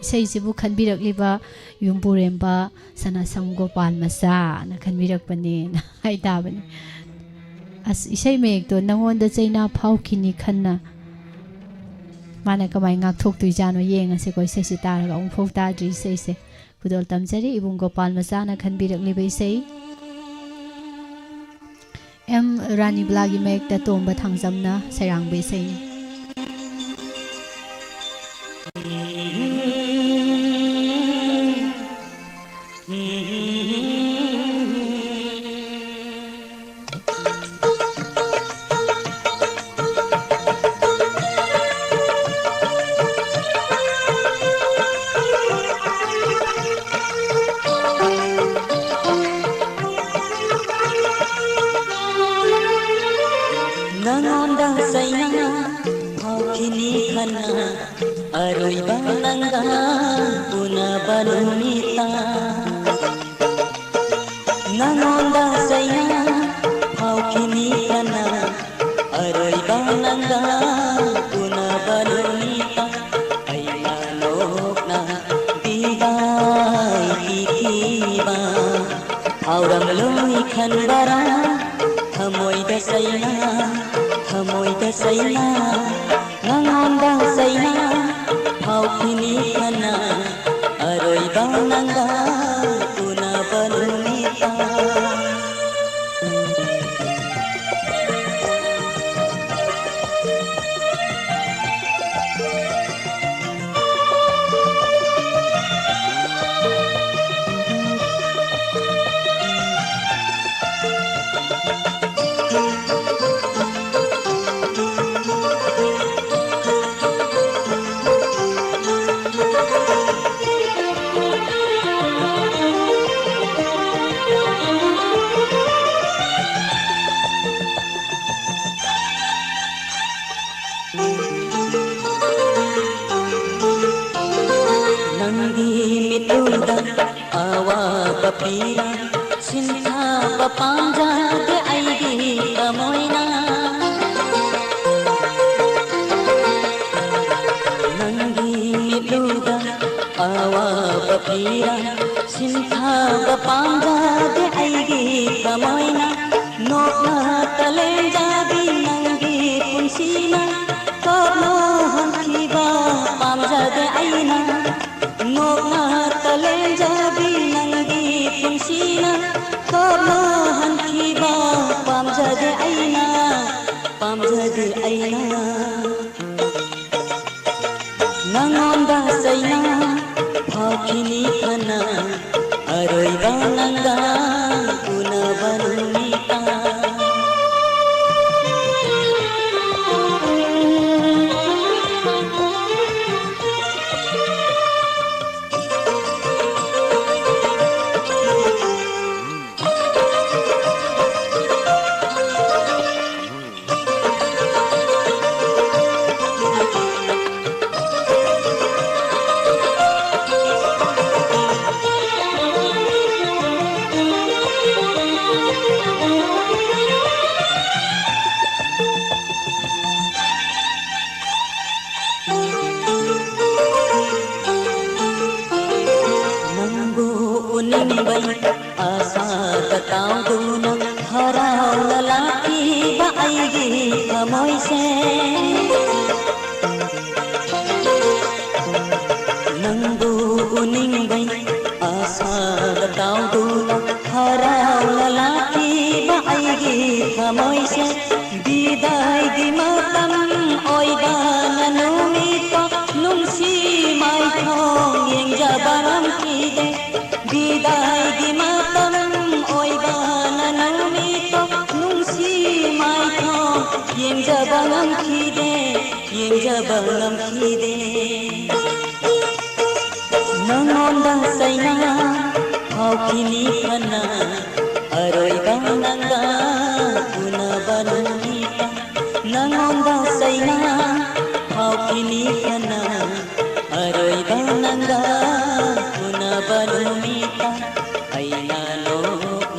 ꯏꯁꯩꯁꯤꯕꯨ ꯈꯟꯕꯤꯔꯛꯂꯤꯕ ꯌꯨꯝꯕꯨꯔꯦꯝꯕ ꯁꯅꯥꯁꯝ ꯒꯣꯄꯥꯜ ꯃꯆꯥꯅ ꯈꯟꯕꯤꯔꯛꯄꯅꯦꯅ ꯍꯥꯏꯇꯥꯕꯅꯤ꯫ ꯑꯁ, ꯏꯁꯩ ꯃꯌꯦꯛꯇꯣ "ꯅꯪꯉꯣꯟꯗ ꯆꯩꯅꯥ ꯐꯥꯎꯈꯤꯅꯤ ꯈꯟꯅ", ꯃꯥꯅ ꯀꯃꯥꯏꯅ ꯉꯥꯛꯊꯣꯛꯇꯣꯏꯖꯥꯠꯅꯣ? ꯌꯦꯡꯉꯁꯤꯀꯣ, ꯏꯁꯩꯁꯤ ꯇꯥꯔꯒ꯫ ꯑꯃꯨꯛꯐꯥꯎ ꯇꯥꯗ꯭ꯔꯤ ꯏꯁꯩꯁꯦ꯫ ꯈꯨꯗꯣꯜ ꯇꯝꯖꯔꯤ, ꯏꯕꯨꯡ ꯒꯣꯄꯥꯜ ꯃꯆꯥꯅ ꯈꯟꯕꯤꯔꯛꯂꯤꯕ ꯏꯁꯩ꯫ ꯑꯦꯝ ꯔꯥꯅꯤꯕꯂꯥꯒꯤ ꯃꯌꯦꯛꯇ ꯇꯣꯝꯕ ꯊꯥꯡꯖꯝꯅ ꯁꯩꯔꯥꯡꯕ ꯏꯁꯩꯅꯤ꯫ ꯅꯉꯣꯟꯗ ꯆꯩꯅꯥ ꯐꯥꯎꯈꯤꯅꯤ ꯈꯟꯅ, ꯑꯔꯣꯏꯕ ꯅꯪꯒ ꯎꯅꯕ ꯅꯨꯃꯤꯠꯇ꯫ ꯅꯉꯣꯟꯗ ꯆꯩꯅꯥ ꯐꯥꯎꯈꯤꯅꯤ ꯈꯟꯅ, ꯑꯔꯣꯏꯕ ꯅꯪꯒ ꯎꯅꯕ ꯅꯨꯃꯤꯠꯇ꯫ ꯑꯩꯅ ꯅꯣꯛꯅ ꯕꯤꯗꯥꯏ ꯄꯤꯈꯤꯕ꯫ ꯐꯥꯎꯔꯝꯂꯣꯏ ꯈꯟꯕꯔꯥ ꯊꯃꯣꯏꯗ ꯆꯩꯅꯥ, ꯊꯃꯣꯏꯗ ꯆꯩꯅꯥ꯫ ꯅꯉꯣꯟꯗ ꯆꯩꯅꯥ ꯐꯥꯎꯈꯤꯅꯤ ꯈꯟꯅ, ꯑꯔꯣꯏꯕ ꯅꯪꯒ ꯎꯅꯕ ꯅꯨꯃꯤꯠꯇ꯫ ꯄꯤꯔꯥ ꯁꯤꯟꯊꯥꯕ ꯄꯥꯝꯖꯗꯦ ꯑꯩꯒꯤ ꯊꯃꯣꯏꯅ꯫ ꯅꯪꯒꯤ ꯃꯤꯠꯂꯨꯗ ꯑꯋꯥꯕ ꯄꯤꯔꯥ ꯁꯤꯟꯊꯥꯕ ꯄꯥꯝꯖꯗꯦ ꯑꯩꯒꯤ ꯊꯃꯣꯏꯅ꯫ ꯅꯣꯛꯅ ꯇꯂꯦꯟꯖꯕꯤ ꯅꯪꯒꯤ ꯄꯨꯟꯁꯤꯅ ꯇꯣꯞꯅ ꯍꯟꯈꯤꯕ ꯄꯥꯝꯖꯗꯦ ꯑꯩꯅ꯫ ꯅꯣꯛꯅ ꯇꯂꯦꯟꯖꯕꯤ ꯅꯪꯒꯤ ꯄꯨꯟꯁꯤꯅ ꯇꯣꯞꯅ ꯍꯟꯈꯤꯕ ꯄꯥꯝꯖꯗꯦ ꯑꯩꯅ, ꯄꯥꯝꯖꯗꯦ ꯑꯩꯅ꯫ ꯅꯪꯉꯣꯟꯗ ꯆꯩꯅꯥ ꯐꯥꯎꯈꯤꯅꯤ ꯐꯅ, ꯑꯔꯣꯏꯕ ꯅꯪꯒ ꯎꯅꯕ ꯅꯨꯃꯤꯠꯇ꯫ ꯅꯪꯕꯨ ꯎꯅꯤꯡꯕꯩ ꯑꯁꯥꯗ ꯇꯥꯎꯗꯨꯅ ꯍꯔꯥꯎꯅ ꯂꯥꯛꯈꯤꯕ ꯑꯩꯒꯤ ꯊꯃꯣꯏꯁꯦ꯫ ꯅꯪꯕꯨ ꯎꯅꯤꯡꯕꯩ ꯑꯁꯥꯗ ꯇꯥꯎꯗꯨꯅ ꯍꯔꯥꯎꯅ ꯂꯥꯛꯈꯤꯕ ꯑꯩꯒꯤ ꯊꯃꯣꯏꯁꯦ꯫ ꯕꯤꯗꯥꯏꯒꯤ ꯃꯇꯝ ꯑꯣꯏꯕꯅ ꯅꯨꯃꯤꯠꯇꯣ ꯅꯨꯡꯁꯤ ꯃꯥꯏꯊꯣꯡ ꯌꯦꯡꯖꯕ ꯉꯝꯈꯤꯗꯦ꯫ ꯕꯤꯗꯥꯏꯒꯤ ꯃꯇꯝ ꯑꯣꯏꯕꯅ ꯅꯨꯃꯤꯠꯇꯣ ꯅꯨꯡꯁꯤ ꯃꯥꯏꯊꯣꯡ ꯌꯦꯡꯖꯕ ꯉꯝꯈꯤꯗꯦ, ꯌꯦꯡꯖꯕ ꯉꯝꯈꯤꯗꯦ꯫ ꯅꯪꯉꯣꯟꯗ ꯆꯩꯅꯥ ꯐꯥꯎꯈꯤꯅꯤ ꯐꯅ, ꯑꯔꯣꯏꯕ ꯅꯪꯒ ꯎꯅꯕ ꯅꯨꯃꯤꯠꯇ꯫ ꯅꯪꯉꯣꯟꯗ ꯆꯩꯅꯥ ꯐꯥꯎꯈꯤꯅꯤ ꯐꯅ, ꯑꯔꯣꯏꯕ ꯅꯪꯒ ꯎꯅꯕ ꯅꯨꯃꯤꯠꯇ꯫ ꯑꯩ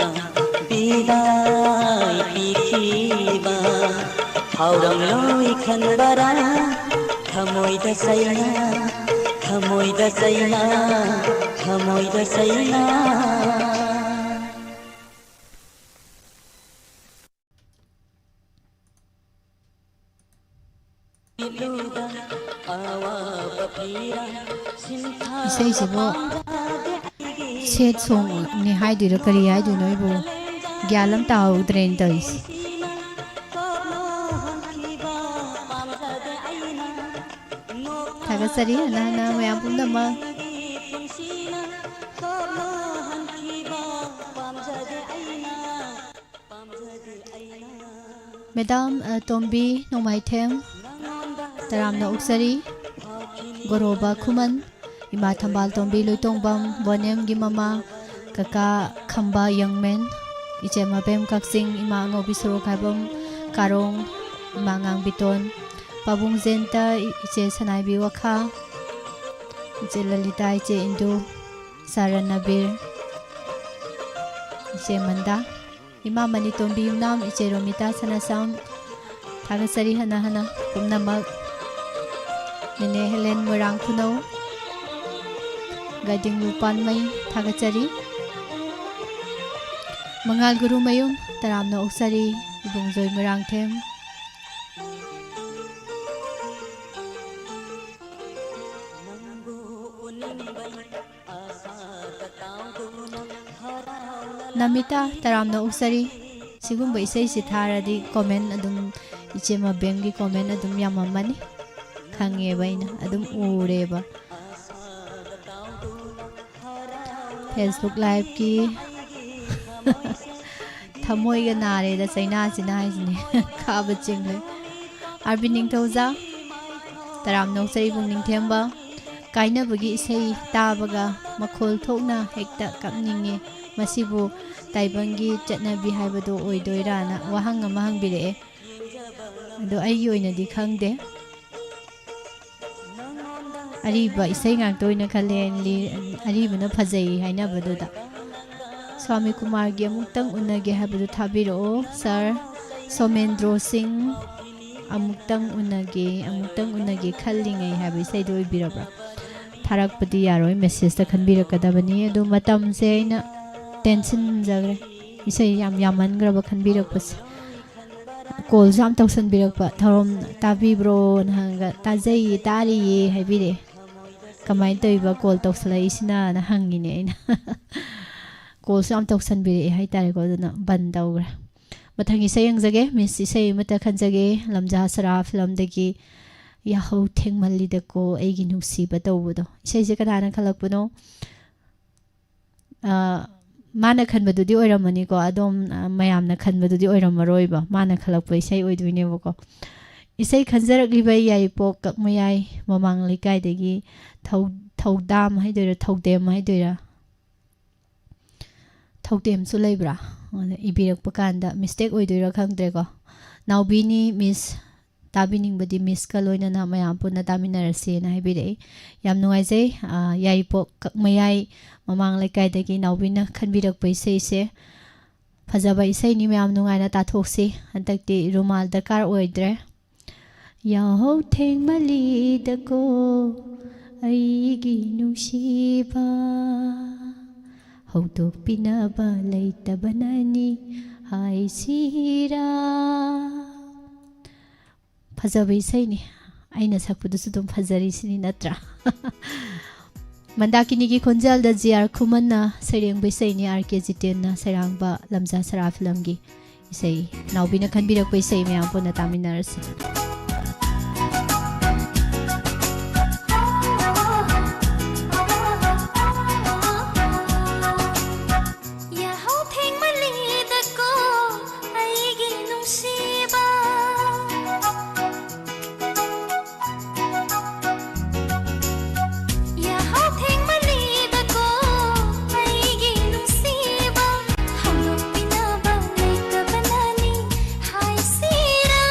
ꯗꯥꯏ ꯄꯤꯈꯤꯕ ꯊꯧꯔꯝ ꯂꯣꯏ ꯈꯟꯕꯔꯥ? ꯊꯃꯣꯏꯗ ꯆꯩꯅꯥ, ꯊꯃꯣꯏꯗ ꯆꯩꯅꯥ, ꯊꯃꯣꯏꯗ ꯆꯩꯅꯥ꯫ ꯏꯁꯩꯁꯤꯕꯨ sad songꯅꯤ ꯍꯥꯏꯗꯣꯏꯔꯥ ꯀꯔꯤ ꯍꯥꯏꯗꯣꯏꯅꯣ? ꯑꯩꯕꯨ ꯒ꯭ꯌꯥꯟ ꯑꯃ ꯇꯥꯍꯧꯗ꯭ꯔꯦꯅ ꯇꯧꯔꯤꯁꯦ꯫ ꯊꯥꯒꯠꯆꯔꯤ ꯍꯟꯅ ꯍꯟꯅ ꯃꯌꯥꯝ ꯄꯨꯝꯅꯃꯛ꯫ ꯃꯦꯗꯥꯝ, ꯑ, ꯇꯣꯝꯕꯤ ꯅꯣꯡꯃꯥꯏꯊꯦꯝ, ꯇꯔꯥꯝꯅ ꯑꯣꯛꯆꯔꯤ꯫ ꯒꯣꯔꯣꯕ ꯈꯨꯃꯟ, ꯏꯃꯥ ꯊꯝꯕꯥꯜ ꯇꯣꯝꯕꯤ ꯂꯣꯏꯇꯣꯡꯕꯝ, ꯕꯣꯅꯦꯝꯒꯤ ꯃꯃꯥ, ꯀꯀꯥ ꯈꯝꯕ ꯌꯪꯃꯦꯟ, ꯏꯆꯦ ꯃꯕꯦꯝ ꯀꯛꯆꯤꯡ, ꯏꯃꯥ ꯑꯉꯧꯕꯤ ꯁꯣꯔꯣꯛꯈꯥꯏꯕꯝ ꯀꯥꯔꯣꯡ, ꯏꯃꯥ ꯉꯥꯡꯕꯤꯇꯣꯟ, ꯄꯥꯕꯨꯡ ꯖꯦꯟꯇ, ꯏꯆꯦ ꯁꯅꯥꯏꯕꯤ ꯋꯥꯈꯥ, ꯏꯆꯦ ꯂꯂꯤꯇꯥ, ꯏꯆꯦ ꯏꯟꯗꯨ, ꯁꯥꯔ ꯅꯕꯤꯔ, ꯏꯆꯦ ꯃꯟꯗꯥ꯫ ꯏꯃꯥ ꯃꯅꯤꯇꯣꯝꯕꯤ ꯌꯨꯝꯅꯥꯝ, ꯏꯆꯦ ꯔꯣꯃꯤꯇꯥ ꯁꯅꯥꯁꯝ, ꯊꯥꯒꯠꯆꯔꯤ ꯍꯟꯅ ꯍꯟꯅ ꯄꯨꯝꯅꯃꯛ꯫ ꯅꯦꯅꯦ ꯍꯦꯂꯦꯟ ꯃꯣꯏꯔꯥꯡ ꯈꯨꯅꯧ, ꯒꯥꯏꯗꯤꯡꯂꯨ ꯄꯥꯟꯃꯩ, ꯊꯥꯒꯠꯆꯔꯤ꯫ ꯃꯉꯥꯜ ꯒꯨꯔꯨꯃꯌꯨꯝ, ꯇꯔꯥꯝꯅ ꯑꯣꯛꯆꯔꯤ, ꯏꯕꯨꯡꯖꯣꯏ ꯃꯣꯏꯔꯥꯡꯊꯦꯝ꯫ ꯅꯃꯤꯇꯥ, ꯇꯔꯥꯝꯅ ꯑꯣꯛꯆꯔꯤ꯫ ꯁꯤꯒꯨꯝꯕ ꯏꯁꯩꯁꯤ ꯊꯥꯔꯗꯤ comment ꯑꯗꯨꯝ, ꯏꯆꯦ ꯃꯕꯦꯝꯒꯤ comment ꯑꯗꯨꯝ ꯌꯥꯝꯃꯝꯃꯅꯤ꯫ ꯈꯪꯉꯦꯕ ꯑꯩꯅ, ꯑꯗꯨꯝ ꯎꯔꯦꯕ꯫ Facebook liveꯀꯤ ꯊꯃꯣꯏꯒ ꯅꯥꯔꯦꯗ ꯆꯩꯅꯥꯁꯤꯅ ꯍꯥꯏꯁꯤꯅꯦ꯫ ꯈꯥꯕ ꯆꯤꯡꯂꯦ꯫ ꯑꯥꯔꯕꯤꯟ ꯅꯤꯡꯊꯧꯖꯥ, ꯇꯔꯥꯝꯅ ꯑꯣꯛꯆꯔꯤ ꯏꯕꯨꯡ ꯅꯤꯡꯊꯦꯝꯕ꯫ ꯀꯥꯏꯅꯕꯒꯤ ꯏꯁꯩ ꯇꯥꯕꯒ ꯃꯈꯣꯜ ꯊꯣꯛꯅ ꯍꯦꯛꯇ ꯀꯞꯅꯤꯡꯉꯦ꯫ ꯃꯁꯤꯕꯨ ꯇꯥꯏꯕꯪꯒꯤ ꯆꯠꯅꯕꯤ ꯍꯥꯏꯕꯗꯨ ꯑꯣꯏꯗꯣꯏꯔꯥꯅ ꯋꯥꯍꯪ ꯑꯃ ꯍꯪꯕꯤꯔꯛꯑꯦ꯫ ꯑꯗꯣ ꯑꯩꯒꯤ ꯑꯣꯏꯅꯗꯤ ꯈꯪꯗꯦ꯫ ꯑꯔꯤꯕ ꯏꯁꯩ ꯉꯥꯛꯇ ꯑꯣꯏꯅ ꯈꯜꯂꯦ, ꯂꯤ-, ꯑꯔꯤꯕꯅ ꯐꯖꯩ ꯍꯥꯏꯅꯕꯗꯨꯗ꯫ ꯁ꯭ꯋꯥꯃꯤ ꯀꯨꯃꯥꯔꯒꯤ ꯑꯃꯨꯛꯇꯪ ꯎꯅꯒꯦ ꯍꯥꯏꯕꯗꯨ ꯊꯥꯕꯤꯔꯛꯑꯣ꯫ ꯁꯥꯔ ꯁꯣꯃꯦꯟꯗ꯭ꯔꯣ ꯁꯤꯡ, ꯑꯃꯨꯛꯇꯪ ꯎꯅꯒꯦ, ꯑꯃꯨꯛꯇꯪ ꯎꯅꯒꯦ ꯈꯜꯂꯤꯉꯩ ꯍꯥꯏꯕ ꯏꯁꯩꯗꯨ ꯑꯣꯏꯕꯤꯔꯕ꯭ꯔꯥ? ꯊꯥꯔꯛꯄꯗꯤ ꯌꯥꯔꯣꯏ, ꯃꯦꯁꯦꯖꯇ ꯈꯟꯕꯤꯔꯛꯀꯗꯕꯅꯤ꯫ ꯑꯗꯨ ꯃꯇꯝꯁꯦ ꯑꯩꯅ ꯇꯦꯟꯁꯤꯟꯖꯈ꯭ꯔꯦ, ꯏꯁꯩ ꯌꯥꯝ ꯌꯥꯝꯃꯟꯈ꯭ꯔꯕ ꯈꯟꯕꯤꯔꯛꯄꯁꯦ꯫ ꯀꯣꯜꯁꯨ ꯌꯥꯝ ꯇꯧꯁꯟꯕꯤꯔꯛꯄ, "ꯊꯧꯔꯝ ꯇꯥꯕꯤꯕ꯭ꯔꯣꯅ?" ꯍꯪꯉꯒ, "ꯇꯥꯖꯩꯌꯦ, ꯇꯥꯔꯤꯌꯦ" ꯍꯥꯏꯕꯤꯔꯛꯑꯦ꯫ "ꯀꯃꯥꯏꯅ ꯇꯧꯔꯤꯕ, ꯀꯣꯜ ꯇꯧꯁꯜꯂꯛꯏꯁꯤꯅꯅ?" ꯍꯪꯉꯤꯅꯦ ꯑꯩꯅ꯫ ꯀꯣꯜꯁꯨ ꯌꯥꯝ ꯇꯧꯁꯟꯕꯤꯔꯛꯑꯦ ꯍꯥꯏꯇꯥꯔꯦꯀꯣ, ꯑꯗꯨꯅ ꯕꯟ ꯇꯧꯈ꯭ꯔꯦ꯫ ꯃꯊꯪ ꯏꯁꯩ ꯌꯦꯡꯖꯒꯦ, ꯃꯤꯁ, ꯏꯁꯩ ꯑꯃꯇ ꯈꯟꯖꯒꯦ, ꯂꯝꯖꯥ ꯁꯔꯥ ꯐꯤꯂꯝꯗꯒꯤ "ꯌꯥꯍꯧ ꯊꯦꯡꯃꯜꯂꯤꯗꯀꯣ ꯑꯩꯒꯤ ꯅꯨꯡꯁꯤꯕ" ꯇꯧꯕꯗꯣ꯫ ꯏꯁꯩꯁꯦ ꯀꯅꯥꯅ ꯈꯜꯂꯛꯄꯅꯣ? ꯑ, ꯃꯥꯅ ꯈꯟꯕꯗꯨꯗꯤ ꯑꯣꯏꯔꯝꯃꯅꯤꯀꯣ, ꯑꯗꯣꯝ, ꯑ, ꯃꯌꯥꯝꯅ ꯈꯟꯕꯗꯨꯗꯤ ꯑꯣꯏꯔꯝꯃꯔꯣꯏꯕ, ꯃꯥꯅ ꯈꯜꯂꯛꯄ ꯏꯁꯩ ꯑꯣꯏꯗꯣꯏꯅꯦꯕꯀꯣ꯫ ꯏꯁꯩ ꯈꯟꯖꯔꯛꯂꯤꯕ ꯌꯥꯏꯔꯤꯄꯣꯛ ꯀꯛꯃꯌꯥꯏ ꯃꯃꯥꯡ ꯂꯩꯀꯥꯏꯗꯒꯤ ꯊꯧ-, ꯊꯧꯗꯥꯝ ꯍꯥꯏꯗꯣꯏꯔꯥ, ꯊꯧꯗꯦꯝ ꯍꯥꯏꯗꯣꯏꯔꯥ? ꯊꯧꯗꯦꯝꯁꯨ ꯂꯩꯕ꯭ꯔꯥ? ꯑꯗ ꯏꯕꯤꯔꯛꯄ ꯀꯥꯟꯗ ꯃꯤꯁꯇꯦꯛ ꯑꯣꯏꯗꯣꯏꯔꯥ ꯈꯪꯗ꯭ꯔꯦꯀꯣ꯫ ꯅꯥꯎꯕꯤꯅꯤ, ꯃꯤꯁ, ꯇꯥꯕꯤꯅꯤꯡꯕꯗꯤ ꯃꯤꯁꯀ ꯂꯣꯏꯅꯅ ꯃꯌꯥꯝ ꯄꯨꯟꯅ ꯇꯥꯃꯤꯟꯅꯔꯁꯦꯅ ꯍꯥꯏꯕꯤꯔꯛꯏ꯫ ꯌꯥꯝ ꯅꯨꯡꯉꯥꯏꯖꯩ꯫ ꯑ, ꯌꯥꯏꯔꯤꯄꯣꯛ ꯀꯛꯃꯌꯥꯏ ꯃꯃꯥꯡ ꯂꯩꯀꯥꯏꯗꯒꯤ ꯅꯥꯎꯕꯤꯅ ꯈꯟꯕꯤꯔꯛꯄ ꯏꯁꯩꯁꯦ꯫ ꯐꯖꯕ ꯏꯁꯩꯅꯤ, ꯃꯌꯥꯝ ꯅꯨꯡꯉꯥꯏꯅ ꯇꯥꯊꯣꯛꯁꯤ꯫ ꯍꯟꯗꯛꯇꯤ ꯔꯨꯃꯥꯜ ꯗꯔꯀꯥꯔ ꯑꯣꯏꯗ꯭ꯔꯦ꯫ "ꯌꯥꯍꯧ ꯊꯦꯡꯃꯜꯂꯤꯗꯀꯣ ꯑꯩꯒꯤ ꯅꯨꯡꯁꯤꯕ, ꯍꯧꯗꯣꯛꯄꯤꯅꯕ ꯂꯩꯇꯕꯅꯅꯤ ꯍꯥꯏꯁꯤꯔꯥ?" ꯐꯖꯕ ꯏꯁꯩꯅꯤ꯫ ꯑꯩꯅ ꯁꯛꯄꯗꯨꯁꯨ ꯑꯗꯨꯝ ꯐꯖꯔꯤꯁꯤꯅꯤ ꯅꯠꯇ꯭ꯔꯥ? ꯃꯟꯗꯥꯀꯤꯅꯤꯒꯤ ꯈꯣꯟꯖꯦꯜꯗ ꯖꯤ ꯑꯥꯔ ꯈꯨꯃꯟꯅ ꯁꯩꯔꯦꯡꯕ ꯏꯁꯩꯅꯤ, ꯑꯥꯔ ꯀꯦ ꯖꯤꯇꯦꯟꯅ ꯁꯩꯔꯥꯡꯕ ꯂꯝꯖꯥ ꯁꯔꯥ ꯐꯤꯂꯝꯒꯤ ꯏꯁꯩ꯫ ꯅꯥꯎꯕꯤꯅ ꯈꯟꯕꯤꯔꯛꯄ ꯏꯁꯩ ꯃꯌꯥꯝ ꯄꯨꯟꯅ ꯇꯥꯃꯤꯟꯅꯔꯁꯤ꯫ ꯌꯥꯍꯧ ꯊꯦꯡꯃꯜꯂꯤꯗꯀꯣ ꯑꯩꯒꯤ ꯅꯨꯡꯁꯤꯕ꯫ ꯌꯥꯍꯧ ꯊꯦꯡꯃꯜꯂꯤꯗꯀꯣ ꯑꯩꯒꯤ ꯅꯨꯡꯁꯤꯕ꯫ ꯍꯧꯗꯣꯛꯄꯤꯅꯕ ꯂꯩꯇꯕꯅꯅꯤ ꯍꯥꯏꯁꯤꯔꯥ?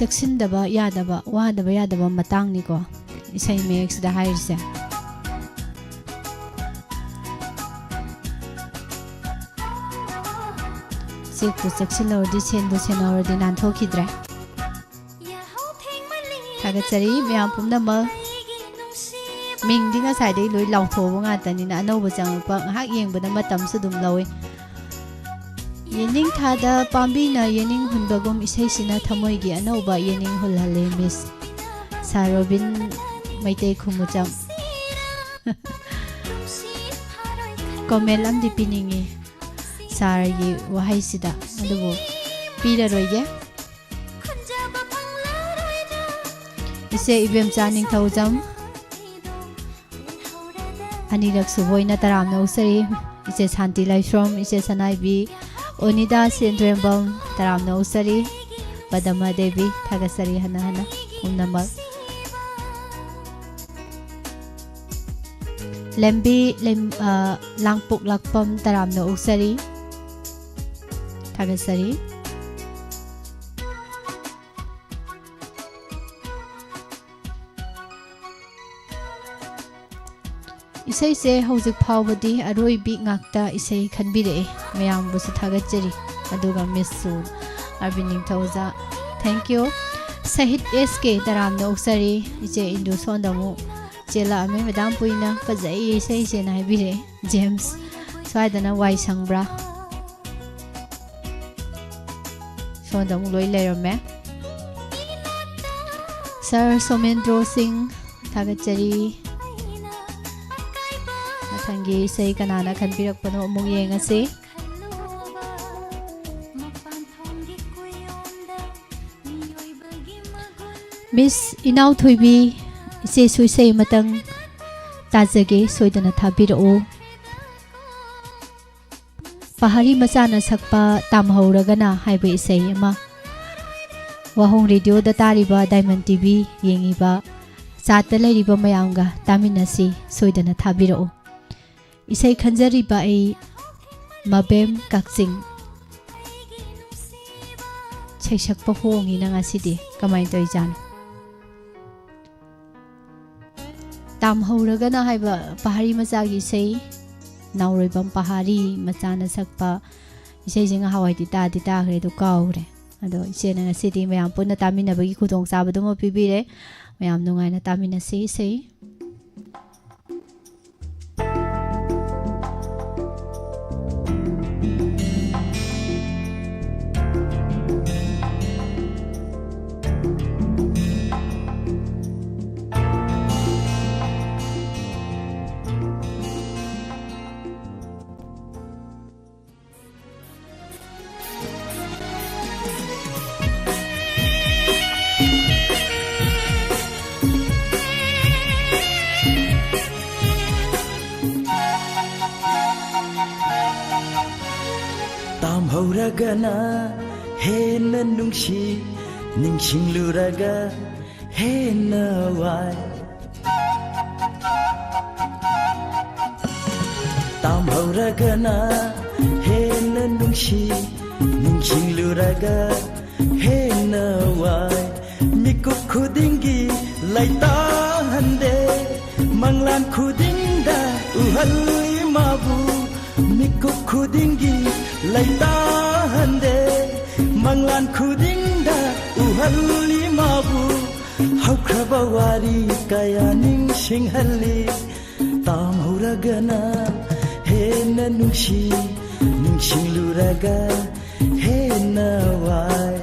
ꯆꯦꯛꯁꯤꯟꯗꯕ ꯌꯥꯗꯕ, ꯋꯥꯗꯕ ꯌꯥꯗꯕ ꯃꯇꯥꯡꯅꯤꯀꯣ ꯏꯁꯩ ꯃꯌꯦꯛꯁꯤꯗ ꯍꯥꯏꯔꯤꯁꯦ꯫ ꯆꯦꯛꯄꯨ ꯆꯦꯛꯁꯤꯜꯍꯧꯔꯗꯤ, ꯁꯦꯟꯕꯨ ꯁꯦꯟꯍꯧꯔꯗꯤ ꯅꯥꯟꯊꯣꯛꯈꯤꯗ꯭ꯔꯦ꯫ ꯊꯥꯒꯠꯆꯔꯤ ꯃꯌꯥꯝ ꯄꯨꯝꯅꯃꯛ꯫ ꯃꯤꯡꯗꯤ ꯉꯁꯥꯏꯗꯒꯤ ꯂꯣꯏ ꯂꯥꯎꯊꯣꯛꯑꯕ ꯉꯥꯛꯇꯅꯤꯅ ꯑꯅꯧꯕ ꯆꯪꯉꯛꯄ ꯉꯥꯏꯍꯥꯛ ꯌꯦꯡꯕꯗ ꯃꯇꯝꯁꯨ ꯑꯗꯨꯝ ꯂꯧꯋꯤ꯫ ꯌꯦꯅꯤꯡꯊꯥꯗ ꯄꯥꯝꯕꯤꯅ ꯌꯦꯅꯤꯡ ꯍꯨꯟꯕꯒꯨꯝ ꯏꯁꯩꯁꯤꯅ ꯊꯃꯣꯏꯒꯤ ꯑꯅꯧꯕ ꯌꯦꯅꯤꯡ ꯍꯨꯜꯍꯜꯂꯦ, ꯃꯤꯁ ꯁꯥꯔ ꯔꯣꯕꯤꯟ ꯃꯩꯇꯩ ꯈꯨꯃꯨꯆꯝ꯫ ꯀꯣꯃꯦꯟ ꯑꯃꯗꯤ ꯄꯤꯅꯤꯡꯉꯤ ꯁꯥꯔꯒꯤ ꯋꯥꯍꯩꯁꯤꯗ, ꯑꯗꯨꯕꯨ ꯄꯤꯔꯔꯣꯏꯒꯦ꯫ ꯏꯆꯦ ꯏꯕꯦꯝꯆꯥ ꯅꯤꯡꯊꯧꯖꯝ, ꯑꯅꯤꯔꯛ ꯁꯨꯕ ꯑꯣꯏꯅ ꯇꯔꯥꯝꯅ ꯑꯣꯛꯆꯔꯤ꯫ ꯏꯆꯦ ꯁꯥꯟꯇꯤ ꯂꯥꯏꯁ꯭ꯔꯣꯝ, ꯏꯆꯦ ꯁꯅꯥꯏꯕꯤ, ꯑꯣꯅꯤꯗꯥ ꯁꯦꯟꯗ꯭ꯔꯦꯝꯕꯝ, ꯇꯔꯥꯝꯅ ꯑꯣꯛꯆꯔꯤ꯫ ꯄꯗꯃ ꯗꯦꯕꯤ, ꯊꯥꯒꯠꯆꯔꯤ ꯍꯟꯅ ꯍꯟꯅ ꯄꯨꯝꯅꯃꯛ꯫ ꯂꯦꯝꯕꯤ ꯂꯦꯝ-, ꯑ, ꯂꯥꯡꯄꯣꯛꯂꯥꯛꯄꯝ, ꯇꯔꯥꯝꯅ ꯑꯣꯛꯆꯔꯤ꯫ ꯊꯥꯒꯠꯆꯔꯤ꯫ ꯏꯁꯩꯁꯦ ꯍꯧꯖꯤꯛ ꯐꯥꯎꯕꯗꯤ ꯑꯔꯣꯏꯕꯤ ꯉꯥꯛꯇ ꯏꯁꯩ ꯈꯟꯕꯤꯔꯛꯑꯦ꯫ ꯃꯌꯥꯝꯕꯨꯁꯨ ꯊꯥꯒꯠꯆꯔꯤ꯫ ꯑꯗꯨꯒ ꯃꯤꯁꯁꯨ ꯑꯔꯕꯤꯟ ꯅꯤꯡꯊꯧꯖꯥ, thank you꯫ ꯁꯍꯤꯠ ꯑꯦꯁ ꯀꯦ, ꯇꯔꯥꯝꯅ ꯑꯣꯛꯆꯔꯤ꯫ ꯏꯆꯦ ꯏꯟꯗꯨ ꯁꯣꯟꯗ ꯑꯃꯨꯛ ꯆꯦꯜꯂꯛꯑꯝꯃꯦ꯫ "ꯃꯦꯗꯥꯝ ꯄꯨꯏꯅ ꯐꯖꯩ ꯏꯁꯩꯁꯦꯅ" ꯍꯥꯏꯕꯤꯔꯛꯑꯦ꯫ ꯖꯦꯝꯁ, ꯁ꯭ꯋꯥꯏꯗꯅ ꯋꯥꯏ ꯁꯪꯕ꯭ꯔꯥ? ꯁꯣꯝꯗ ꯑꯃꯨꯛ ꯂꯣꯏ ꯂꯩꯔꯝꯃꯦ꯫ ꯁꯥꯔ ꯁꯣꯃꯦꯟꯗ꯭ꯔꯣ ꯁꯤꯡ, ꯊꯥꯒꯠꯆꯔꯤ꯫ ꯃꯊꯪꯒꯤ ꯏꯁꯩ ꯀꯅꯥꯅ ꯈꯟꯕꯤꯔꯛꯄꯅꯣ ꯑꯃꯨꯛ ꯌꯦꯡꯉꯁꯤ꯫ ꯃꯤꯁ ꯏꯅꯥꯎꯊꯣꯏꯕꯤ, ꯏꯆꯦꯁꯨ ꯏꯁꯩ ꯑꯃꯇꯪ ꯇꯥꯖꯒꯦ, ꯁꯣꯏꯗꯅ ꯊꯥꯕꯤꯔꯛꯎ꯫ ꯄꯍꯥꯔꯤ ꯃꯆꯥꯅ ꯁꯛꯄ "ꯇꯥꯝꯍꯧꯔꯒꯅ" ꯍꯥꯏꯕ ꯏꯁꯩ ꯑꯃ꯫ ꯋꯥꯍꯣꯡ ꯔꯦꯗꯤꯑꯣꯗ ꯇꯥꯔꯤꯕ, ꯗꯥꯏꯃꯟ ꯇꯤꯚꯤ ꯌꯦꯡꯉꯤꯕ, ꯆꯥꯠꯇ ꯂꯩꯔꯤꯕ ꯃꯌꯥꯝꯒ ꯇꯥꯃꯤꯟꯅꯁꯤ, ꯁꯣꯏꯗꯅ ꯊꯥꯕꯤꯔꯛꯎ꯫ ꯏꯁꯩ ꯈꯟꯖꯔꯤꯕ ꯑꯩ, ꯃꯕꯦꯝ ꯀꯛꯆꯤꯡ꯫ ꯁꯩꯁꯛꯄ ꯍꯣꯡꯉꯤꯅ ꯉꯁꯤꯗꯤ꯫ ꯀꯃꯥꯏꯅ ꯇꯧꯔꯤꯖꯥꯠꯅꯣ? ꯇꯥꯝꯍꯧꯔꯒꯅ ꯍꯥꯏꯕ ꯄꯍꯥꯔꯤ ꯃꯆꯥꯒꯤ ꯏꯁꯩ, ꯅꯥꯎꯔꯣꯏꯕꯝ ꯄꯍꯥꯔꯤ ꯃꯆꯥꯅ ꯁꯛꯄ ꯏꯁꯩꯁꯦ ꯉꯍꯥꯟꯋꯥꯏꯗꯤ ꯇꯥꯗꯤ ꯇꯥꯈ꯭ꯔꯦ, ꯑꯗꯨ ꯀꯥꯎꯈ꯭ꯔꯦ꯫ ꯑꯗꯣ ꯏꯆꯦꯅ ꯉꯁꯤꯗꯤ ꯃꯌꯥꯝ ꯄꯨꯟꯅ ꯇꯥꯃꯤꯟꯅꯕꯒꯤ ꯈꯨꯗꯣꯡꯆꯥꯕꯗꯨꯃ ꯄꯤꯕꯤꯔꯦ꯫ ꯃꯌꯥꯝ ꯅꯨꯡꯉꯥꯏꯅ ꯇꯥꯃꯤꯟꯅꯁꯤ ꯏꯁꯩ꯫ ꯇꯥꯝꯍꯧꯔꯒꯅ ꯍꯦꯟꯅ ꯅꯨꯡꯁꯤ, ꯅꯤꯡꯁꯤꯡꯂꯨꯔꯒ ꯍꯦꯟꯅ ꯋꯥꯏ꯫ ꯇꯥꯝꯍꯧꯔꯒꯅ ꯍꯦꯟꯅ ꯅꯨꯡꯁꯤ, ꯅꯤꯡꯁꯤꯡꯂꯨꯔꯒ ꯍꯦꯟꯅ ꯋꯥꯏ꯫ ꯃꯤꯀꯨꯞ ꯈꯨꯗꯤꯡꯒꯤ ꯂꯩꯇꯥꯍꯟꯗꯦ, ꯃꯪꯂꯥꯟ ꯈꯨꯗꯤꯡꯗ ꯎꯍꯜꯂꯤ ꯃꯥꯕꯨ꯫ ꯃꯤꯀꯨꯞ ꯈꯨꯗꯤꯡꯒꯤ ꯂꯩꯇꯥꯍꯟꯗꯦ, ꯃꯪꯂꯥꯟ ꯈꯨꯗꯤꯡꯗ ꯎꯍꯜꯂꯤ ꯃꯥꯕꯨ꯫ ꯍꯧꯈ꯭ꯔꯕ ꯋꯥꯔꯤ ꯀꯌꯥ ꯅꯤꯡꯁꯤꯡꯍꯜꯂꯤ꯫ ꯇꯥꯝꯍꯧꯔꯒꯅ ꯍꯦꯟꯅ ꯅꯨꯡꯁꯤ, ꯅꯤꯡꯁꯤꯡꯂꯨꯔꯒ ꯍꯦꯟꯅ ꯋꯥꯏ꯫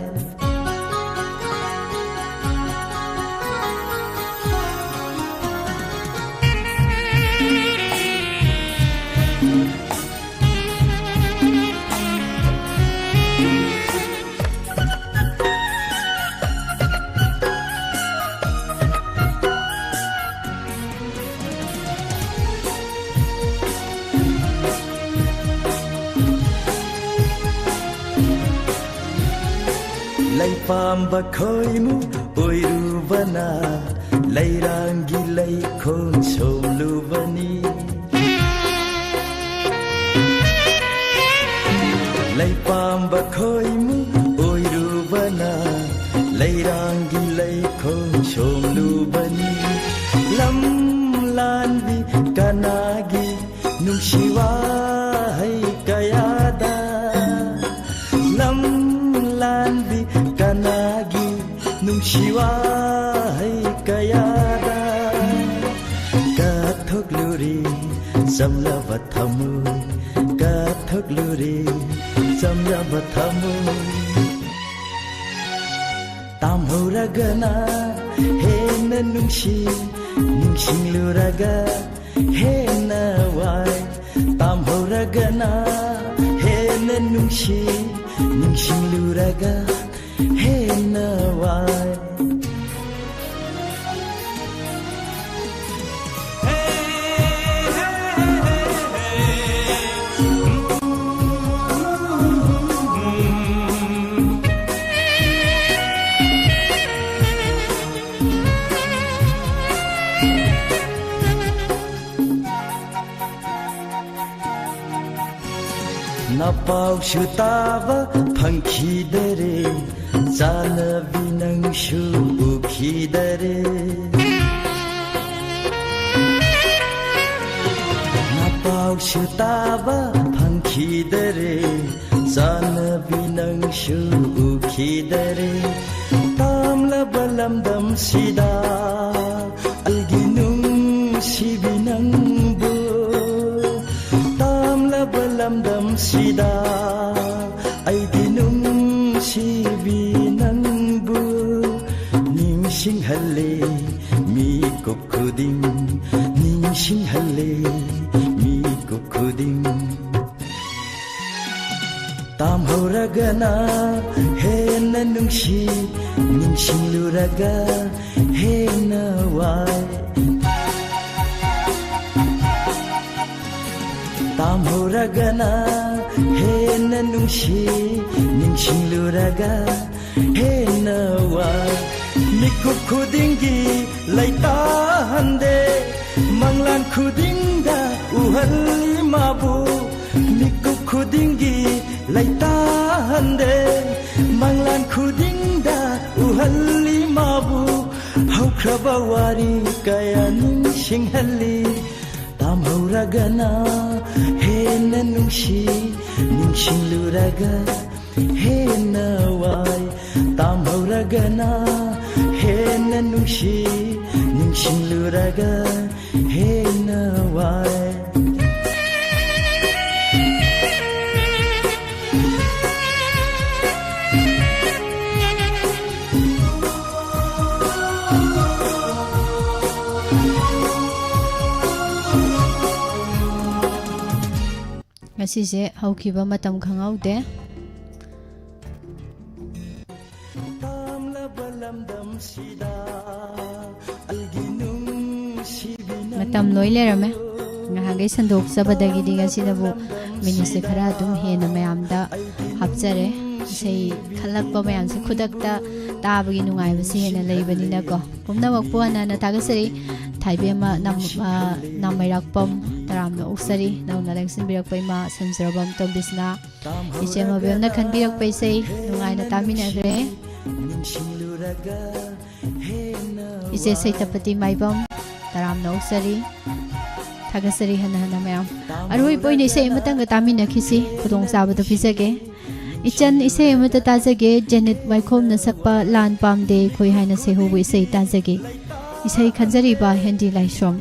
ꯂꯩꯄꯥꯝꯕ ꯈꯣꯏꯃꯨ ꯑꯣꯏꯔꯨꯕꯅ ꯂꯩꯔꯥꯡꯒꯤ ꯂꯩꯈꯣꯡ ꯁꯣꯝꯂꯨꯕꯅꯤ꯫ ꯂꯩꯄꯥꯝꯕ ꯈꯣꯏꯃꯨ ꯑꯣꯏꯔꯨꯕ ꯏꯔꯥꯡꯒꯤ ꯂꯩꯈꯣꯡ ꯁꯣꯝꯂꯨꯕꯅꯤ꯫ ꯂꯝ ꯂꯥꯟꯕꯤ ꯀꯅꯥꯒꯤ ꯅꯨꯡꯁꯤ ꯋꯥꯍꯩ ꯀꯌꯥꯗ, ꯂꯝ ꯂꯥꯟꯕꯤ ꯀꯅꯥꯒꯤ ꯅꯨꯡꯁꯤ ꯋꯥꯍꯩ ꯀꯌꯥꯗ ꯀꯠꯊꯣꯛꯂꯨꯔꯤ ꯆꯝꯂꯕ ꯊꯃꯣꯏ, ꯀꯠꯊꯣꯛꯂꯨꯔꯤ ꯆꯝꯂꯕ ꯊꯃꯣꯏ꯫ ꯇꯥꯝꯍꯧꯔꯒꯅ ꯍꯦꯟꯅ ꯅꯨꯡꯁꯤ, ꯅꯤꯡꯁꯤꯡꯂꯨꯔꯒ ꯍꯦꯟꯅ ꯋꯥꯏ꯫ ꯇꯥꯝꯍꯧꯔꯒꯅ ꯍꯦꯟꯅ ꯅꯨꯡꯁꯤ, ꯅꯤꯡꯁꯤꯡꯂꯨꯔꯒ ꯍꯦꯟꯅ ꯋꯥꯏ꯫ ꯅꯄꯥꯎꯁꯨ ꯇꯥꯕ ꯐꯪꯈꯤꯗꯔꯦ, ꯆꯥꯅꯕꯤ ꯅꯪꯁꯨ ꯎꯈꯤꯗꯔꯦ꯫ ꯅꯄꯥꯎꯁꯨ ꯇꯥꯕ ꯐꯪꯈꯤꯗꯔꯦ, ꯆꯥꯅꯕꯤ ꯅꯪꯁꯨ ꯎꯈꯤꯗꯔꯦ꯫ ꯇꯥꯝꯂꯕ ꯂꯝꯗꯝꯁꯤꯗ ꯑꯩꯒꯤ ꯅꯨꯡꯁꯤꯕꯤ ꯅꯪꯕꯨ, ꯇꯥꯝꯂꯕ ꯂꯝꯗꯝꯁꯤꯗ ꯑꯩꯒꯤ ꯅꯨꯡꯁꯤꯕꯤ ꯅꯪꯕꯨ ꯅꯤꯡꯁꯤꯡꯍꯜꯂꯦ ꯃꯤꯀꯨꯞ ꯈꯨꯗꯤꯡ, ꯅꯤꯡꯁꯤꯡꯍꯜꯂꯦ ꯃꯤꯀꯨꯞ ꯈꯨꯗꯤꯡ꯫ ꯇꯥꯝꯍꯧꯔꯒꯅ ꯍꯦꯟꯅ ꯅꯨꯡꯁꯤ, ꯅꯤꯡꯁꯤꯡꯂꯨꯔꯒ ꯍꯦꯟꯅ ꯋꯥꯏ꯫ ꯇꯥꯝꯍꯧꯔꯒꯅ ꯍꯦꯟꯅ ꯅꯨꯡꯁꯤ, ꯅꯤꯡꯁꯤꯡꯂꯨꯔꯒ ꯍꯦꯟꯅ ꯋꯥꯏ꯫ ꯃꯤꯀꯨꯞ ꯈꯨꯗꯤꯡꯒꯤ ꯂꯩꯇꯥꯍꯟꯗꯦ, ꯃꯪꯂꯥꯟ ꯈꯨꯗꯤꯡꯗ ꯎꯍꯜꯂꯤ ꯃꯥꯕꯨ꯫ ꯃꯤꯀꯨꯞ ꯈꯨꯗꯤꯡꯒꯤ ꯂꯩꯇꯥꯍꯟꯗꯦ, ꯃꯪꯂꯥꯟ ꯈꯨꯗꯤꯡꯗ ꯎꯍꯜ ꯈꯜꯂꯤ ꯃꯥꯕꯨ ꯍꯧꯈ꯭ꯔꯕ ꯋꯥꯔꯤ ꯀꯌꯥ ꯅꯤꯡꯁꯤꯡꯍꯜꯂꯤ꯫ ꯇꯥꯝꯍꯧꯔꯒꯅ ꯍꯦꯟꯅ ꯅꯨꯡꯁꯤ, ꯅꯤꯡꯁꯤꯡꯂꯨꯔꯒ ꯍꯦꯟꯅ ꯋꯥꯏ꯫ ꯇꯥꯝꯍꯧꯔꯒꯅ ꯍꯦꯟꯅ ꯅꯨꯡꯁꯤ, ꯅꯤꯡꯁꯤꯡꯂꯨꯔꯒ ꯍꯦꯟꯅ ꯋꯥꯏ꯫ ꯉꯁꯤꯁꯦ ꯍꯧꯈꯤꯕ ꯃꯇꯝ ꯈꯪꯍꯧꯗꯦ꯫ ꯃꯇꯝ ꯂꯣꯏ ꯂꯩꯔꯝꯃꯦ꯫ ꯉꯍꯥꯟꯈꯩ ꯁꯟꯗꯣꯛꯆꯕꯗꯒꯤꯗꯤ ꯉꯁꯤꯅꯕꯨ ꯃꯤꯅꯤꯠꯁꯦ ꯈꯔ ꯑꯗꯨꯝ ꯍꯦꯟꯅ ꯃꯌꯥꯝꯗ ꯍꯥꯞꯆꯔꯦ꯫ ꯏꯁꯩ ꯈꯜꯂꯛꯄ ꯃꯌꯥꯝꯁꯦ ꯈꯨꯗꯛꯇ ꯇꯥꯕꯒꯤ ꯅꯨꯡꯉꯥꯏꯕꯁꯦ ꯍꯦꯟꯅ ꯂꯩꯕꯅꯤꯅꯀꯣ꯫ ꯄꯨꯝꯅꯃꯛꯄꯨ ꯍꯟꯅ ꯍꯟꯅ ꯊꯥꯒꯠꯆꯔꯤ꯫ ꯊꯥꯏꯕꯦꯝꯃ ꯅꯝ-, ꯑ, ꯅꯥꯃꯩꯔꯥꯛꯄꯝ ꯇꯔꯥꯝꯅ ꯑꯣꯛꯆꯔꯤ꯫ ꯅꯧꯅ ꯂꯦꯡꯁꯤꯟꯕꯤꯔꯛꯄ ꯏꯃꯥ ꯁꯟꯖ꯭ꯔꯕꯝ ꯇꯣꯝꯕꯤꯁꯅꯥ꯫ ꯏꯆꯦ ꯃꯕꯦꯝꯅ ꯈꯟꯕꯤꯔꯛꯄ ꯏꯁꯩ ꯅꯨꯡꯉꯥꯏꯅ ꯇꯥꯃꯤꯟꯅꯈ꯭ꯔꯦ꯫ ꯏꯆꯦ ꯁꯩꯇꯄꯇꯤ ꯃꯥꯏꯕꯝ ꯇꯔꯥꯝꯅ ꯑꯣꯛꯆꯔꯤ꯫ ꯊꯥꯒꯠꯆꯔꯤ ꯍꯟꯅ ꯍꯟꯅ ꯃꯌꯥꯝ꯫ ꯑꯔꯣꯏꯕ ꯑꯣꯏꯅ ꯏꯁꯩ ꯑꯃꯇꯪꯒ ꯇꯥꯃꯤꯟꯅꯈꯤꯁꯤ꯫ ꯈꯨꯗꯣꯡꯆꯥꯕꯗꯣ ꯄꯤꯖꯒꯦ꯫ ꯏꯆꯟ, ꯏꯁꯩ ꯑꯃꯇ ꯇꯥꯖꯒꯦ꯫ ꯖꯦꯅꯤꯠ ꯋꯥꯏꯈꯣꯝꯅ ꯁꯛꯄ "ꯂꯥꯟ ꯄꯥꯝꯗꯦ ꯑꯩꯈꯣꯏ" ꯍꯥꯏꯅ ꯁꯩꯍꯧꯕ ꯏꯁꯩ ꯇꯥꯖꯒꯦ꯫ ꯏꯁꯩ ꯈꯟꯖꯔꯤꯕ ꯍꯦꯟꯗꯤ ꯂꯥꯏꯁ꯭ꯔꯝ꯫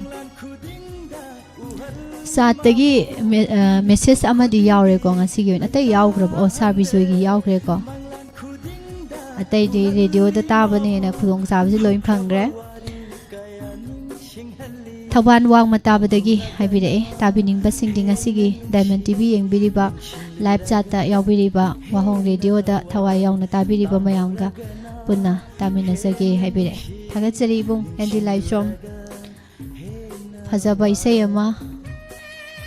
ꯆꯥꯠꯇꯒꯤ ꯃꯦ-, ꯑ, ꯃꯦꯁꯦꯖ ꯑꯃꯗꯤ ꯌꯥꯎꯔꯦꯀꯣ ꯉꯁꯤꯒꯤ ꯑꯣꯏꯅ꯫ ꯑꯇꯩ ꯌꯥꯎꯈ꯭ꯔꯕ? ꯑꯣ, ꯁꯥꯔ ꯕꯤꯖꯣꯏꯒꯤ ꯌꯥꯎꯈ꯭ꯔꯦꯀꯣ꯫ ꯑꯇꯩꯗꯤ ꯔꯦꯗꯤꯑꯣꯗ ꯇꯥꯕꯅ ꯍꯦꯟꯅ ꯈꯨꯗꯣꯡꯆꯥꯕꯁꯤ ꯂꯣꯏ ꯐꯪꯈ꯭ꯔꯦ꯫ ꯊꯧꯕꯥꯜ ꯋꯥꯡꯃ ꯇꯥꯕꯗꯒꯤ ꯍꯥꯏꯕꯤꯔꯛꯑꯦ꯫ ꯇꯥꯕꯤꯅꯤꯡꯕꯁꯤꯡꯗꯤ ꯉꯁꯤꯒꯤ ꯗꯥꯏꯃꯟ ꯇꯤꯚꯤ ꯌꯦꯡꯕꯤꯔꯤꯕ, ꯂꯥꯏꯚ ꯆꯥꯠꯇ ꯌꯥꯎꯕꯤꯔꯤꯕ, ꯋꯥꯍꯣꯡ ꯔꯦꯗꯤꯑꯣꯗ ꯊꯋꯥꯏ ꯌꯥꯎꯅ ꯇꯥꯕꯤꯔꯤꯕ ꯃꯌꯥꯝꯒ ꯄꯨꯟꯅ ꯇꯥꯃꯤꯟꯅꯖꯒꯦ ꯍꯥꯏꯕꯤꯔꯛꯑꯦ꯫ ꯊꯥꯒꯠꯆꯔꯤ ꯏꯕꯨꯡ ꯑꯦꯟꯗꯤ ꯂꯥꯏꯁ꯭ꯔꯝ꯫ ꯐꯖꯕ ꯏꯁꯩ ꯑꯃ,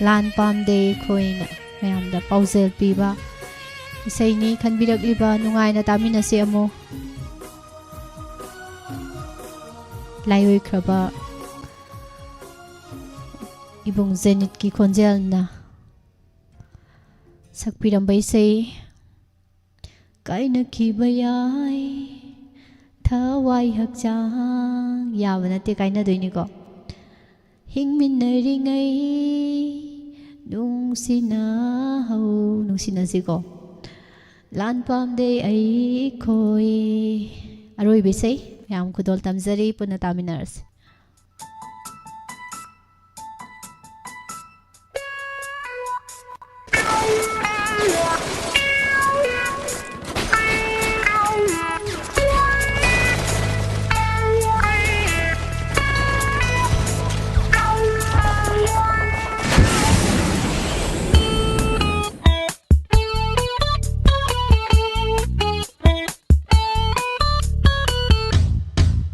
"ꯂꯥꯟ ꯄꯥꯝꯗꯦ ꯑꯩꯈꯣꯏꯅ" ꯃꯌꯥꯝꯗ ꯄꯥꯎꯖꯦꯜ ꯄꯤꯕ ꯏꯁꯩꯅꯤ꯫ ꯈꯟꯕꯤꯔꯛꯂꯤꯕ ꯅꯨꯡꯉꯥꯏꯅ ꯇꯥꯃꯤꯟꯅꯁꯤ ꯑꯃꯨꯛ꯫ ꯂꯥꯏꯑꯣꯏꯈ꯭ꯔꯕ ꯏꯕꯨꯡ ꯖꯦꯅꯤꯠꯀꯤ ꯈꯣꯟꯖꯦꯜꯅ ꯁꯛꯄꯤꯔꯝꯕ ꯏꯁꯩ꯫ ꯀꯥꯏꯅꯈꯤꯕ ꯌꯥꯏ, ꯊꯋꯥꯏ ꯍꯛꯆꯥꯡ ꯌꯥꯕ ꯅꯠꯇꯦ, ꯀꯥꯏꯅꯗꯣꯏꯅꯤꯀꯣ꯫ ꯍꯤꯡꯃꯤꯟꯅꯔꯤꯉꯩ ꯅꯨꯡꯁꯤꯅꯍꯧ, ꯅꯨꯡꯁꯤꯅꯁꯤꯀꯣ꯫ ꯂꯥꯟ ꯄꯥꯝꯗꯦ ꯑꯩꯈꯣꯏ꯫ ꯑꯔꯣꯏꯕ ꯏꯁꯩ ꯃꯌꯥꯝ ꯈꯨꯗꯣꯜ ꯇꯝꯖꯔꯤ, ꯄꯨꯟꯅ ꯇꯥꯃꯤꯟꯅꯔꯁꯤ꯫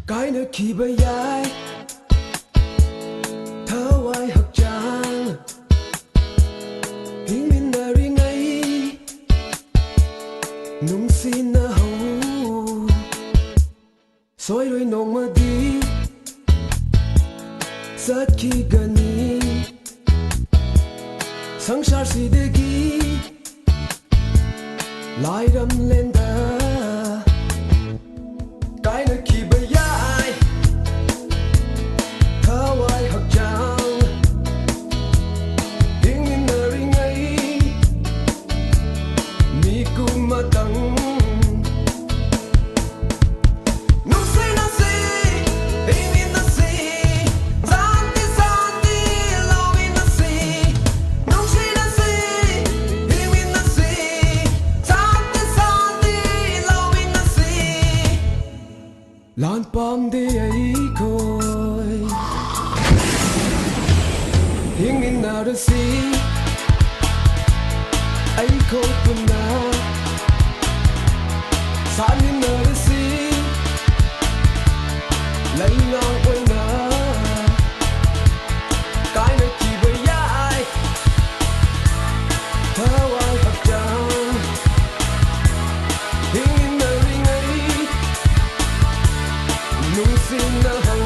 ꯀꯥꯏꯅꯈꯤꯕ ꯌꯥꯏ ꯊꯋꯥꯏ ꯍꯛꯆꯥꯡ, ꯍꯤꯡꯃꯤꯟꯅꯔꯤꯉꯩ ꯅꯨꯡꯁꯤꯅꯍꯧ꯫ ꯁꯣꯏꯔꯣꯏ ꯅꯣꯡꯃꯗꯤ ꯆꯠꯈꯤꯒꯅꯤ ꯁꯪꯁꯥꯔꯁꯤꯗꯒꯤ ꯂꯥꯏꯔꯝꯂꯦꯟꯗ꯫ ꯀꯥꯏꯅꯈꯤꯕ ꯌꯥꯏ ꯊꯋꯥꯏ ꯍꯛꯆꯥꯡ, ꯍꯤꯡꯃꯤꯟꯅꯔꯤꯉꯩ ꯃꯤꯀꯨꯝ ꯑꯃꯇꯪ꯫ ꯅꯨꯡꯁꯤꯅꯁꯤ, ꯍꯤꯡꯃꯤꯟꯅꯁꯤ, ꯁꯥꯟꯇꯤ, ꯁꯥꯟꯇꯤ ꯂꯧꯃꯤꯟꯅꯁꯤ꯫ ꯅꯨꯡꯁꯤꯅꯁꯤ, ꯍꯤꯡꯃꯤꯟꯅꯁꯤ, ꯁꯥꯟꯇꯤ, ꯁꯥꯟꯇꯤ ꯂꯧꯃꯤꯟꯅꯁꯤ꯫ ꯂꯥꯟ ꯄꯥꯝꯗꯦ ꯑꯩꯈꯣꯏ꯫ ꯍꯤꯡꯃꯤꯟꯅꯔꯁꯤ ꯑꯩꯈꯣꯏ ꯄꯨꯟꯅ, ꯁꯥꯟꯃꯤꯟꯅꯔꯁꯤ ꯂꯩꯉꯥꯛ ꯑꯣꯏꯅ꯫ ꯀꯥꯏꯅꯈꯤꯕ ꯌꯥꯏ ꯊꯋꯥꯏ ꯍꯛꯆꯥꯡ, ꯍꯤꯡꯃꯤꯟꯅꯔꯤꯉꯩ ꯅꯨꯡꯁꯤꯅꯍꯧ꯫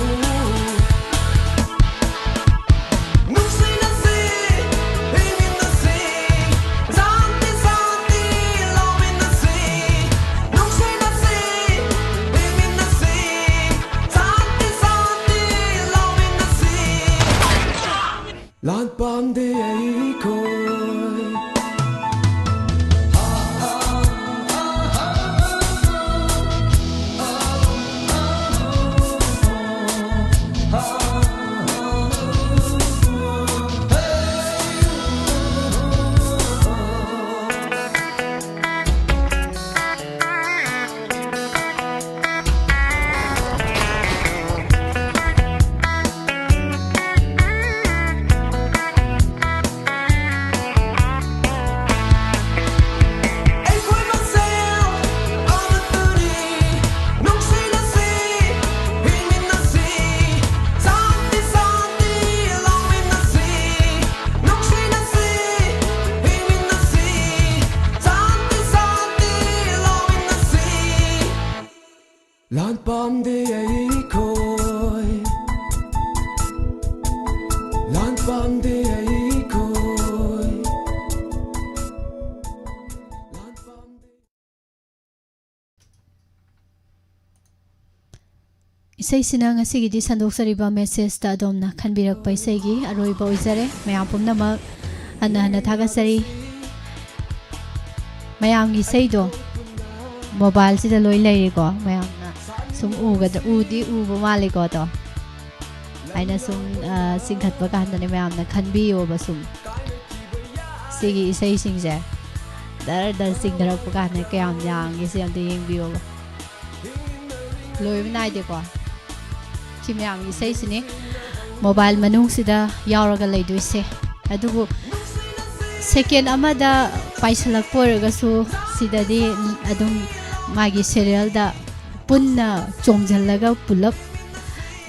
ꯅꯨꯡꯁꯤꯅꯁꯤ, ꯍꯤꯡꯃꯤꯟꯅꯁꯤ, ꯁꯥꯟꯇꯤ, ꯁꯥꯟꯇꯤ ꯂꯧꯃꯤꯟꯅꯁꯤ꯫ ꯅꯨꯡꯁꯤꯅꯁꯤ, ꯂꯥꯟ ꯄꯥꯝꯗꯦ ꯑꯩꯈꯣꯏ, ꯂꯥꯟ ꯄꯥꯝꯗꯦ ꯑꯩꯈꯣꯏ, ꯂꯥꯟ ꯄꯥꯝꯗꯦ꯫ ꯏꯁꯩꯁꯤꯅ ꯉꯁꯤꯒꯤꯗꯤ ꯁꯟꯗꯣꯛꯆꯔꯤꯕ ꯃꯦꯁꯦꯖꯇ ꯑꯗꯣꯝꯅ ꯈꯟꯕꯤꯔꯛꯄ ꯏꯁꯩꯒꯤ ꯑꯔꯣꯏꯕ ꯑꯣꯏꯖꯔꯦ꯫ ꯃꯌꯥꯝ ꯄꯨꯝꯅꯃꯛ ꯍꯟꯅ ꯍꯟꯅ ꯊꯥꯒꯠꯆꯔꯤ꯫ ꯃꯌꯥꯝꯒꯤ ꯏꯁꯩꯗꯣ ꯃꯣꯕꯥꯏꯜꯁꯤꯗ ꯂꯣꯏ ꯂꯩꯔꯦꯀꯣ, ꯃꯌꯥꯝꯅ ꯁꯨꯝ ꯎꯒꯗ-, ꯎꯗꯤ ꯎꯕ ꯃꯥꯜꯂꯦꯀꯣ꯫ ꯑꯗꯣ ꯑꯩꯅ ꯁꯨꯝ, ꯑ, ꯆꯤꯡꯈꯠꯄ ꯀꯥꯟꯗꯅꯦ, ꯃꯌꯥꯝꯅ ꯈꯟꯕꯤꯌꯣꯕ ꯁꯨꯝ꯫ ꯁꯤꯒꯤ ꯏꯁꯩꯁꯤꯡꯁꯦ ꯗꯔ ꯗꯔ ꯆꯤꯡꯊꯔꯛꯄ ꯀꯥꯟꯗ ꯀꯌꯥꯝ ꯌꯥꯡꯒꯦ, ꯁꯤ ꯑꯝꯇ ꯌꯦꯡꯕꯤꯌꯣꯕ꯫ ꯂꯣꯏꯕ ꯅꯥꯏꯗꯦꯀꯣ꯫ ꯁꯤ ꯃꯌꯥꯝꯒꯤ ꯏꯁꯩꯁꯤꯅꯤ ꯃꯣꯕꯥꯏꯜ ꯃꯅꯨꯡꯁꯤꯗ ꯌꯥꯎꯔꯒ ꯂꯩꯗꯣꯏꯁꯦ꯫ ꯑꯗꯨꯕꯨ ꯁꯦꯀꯦꯟ ꯑꯃꯗ ꯄꯥꯏꯁꯤꯜꯂꯛꯄ ꯑꯣꯏꯔꯒꯁꯨ, ꯁꯤꯗꯗꯤ ꯑꯗꯨꯝ ꯃꯥꯒꯤ ꯁꯦꯔꯤꯌꯦꯜꯗ ꯄꯨꯟꯅ ꯆꯣꯡꯁꯤꯜꯂꯒ ꯄꯨꯂꯞ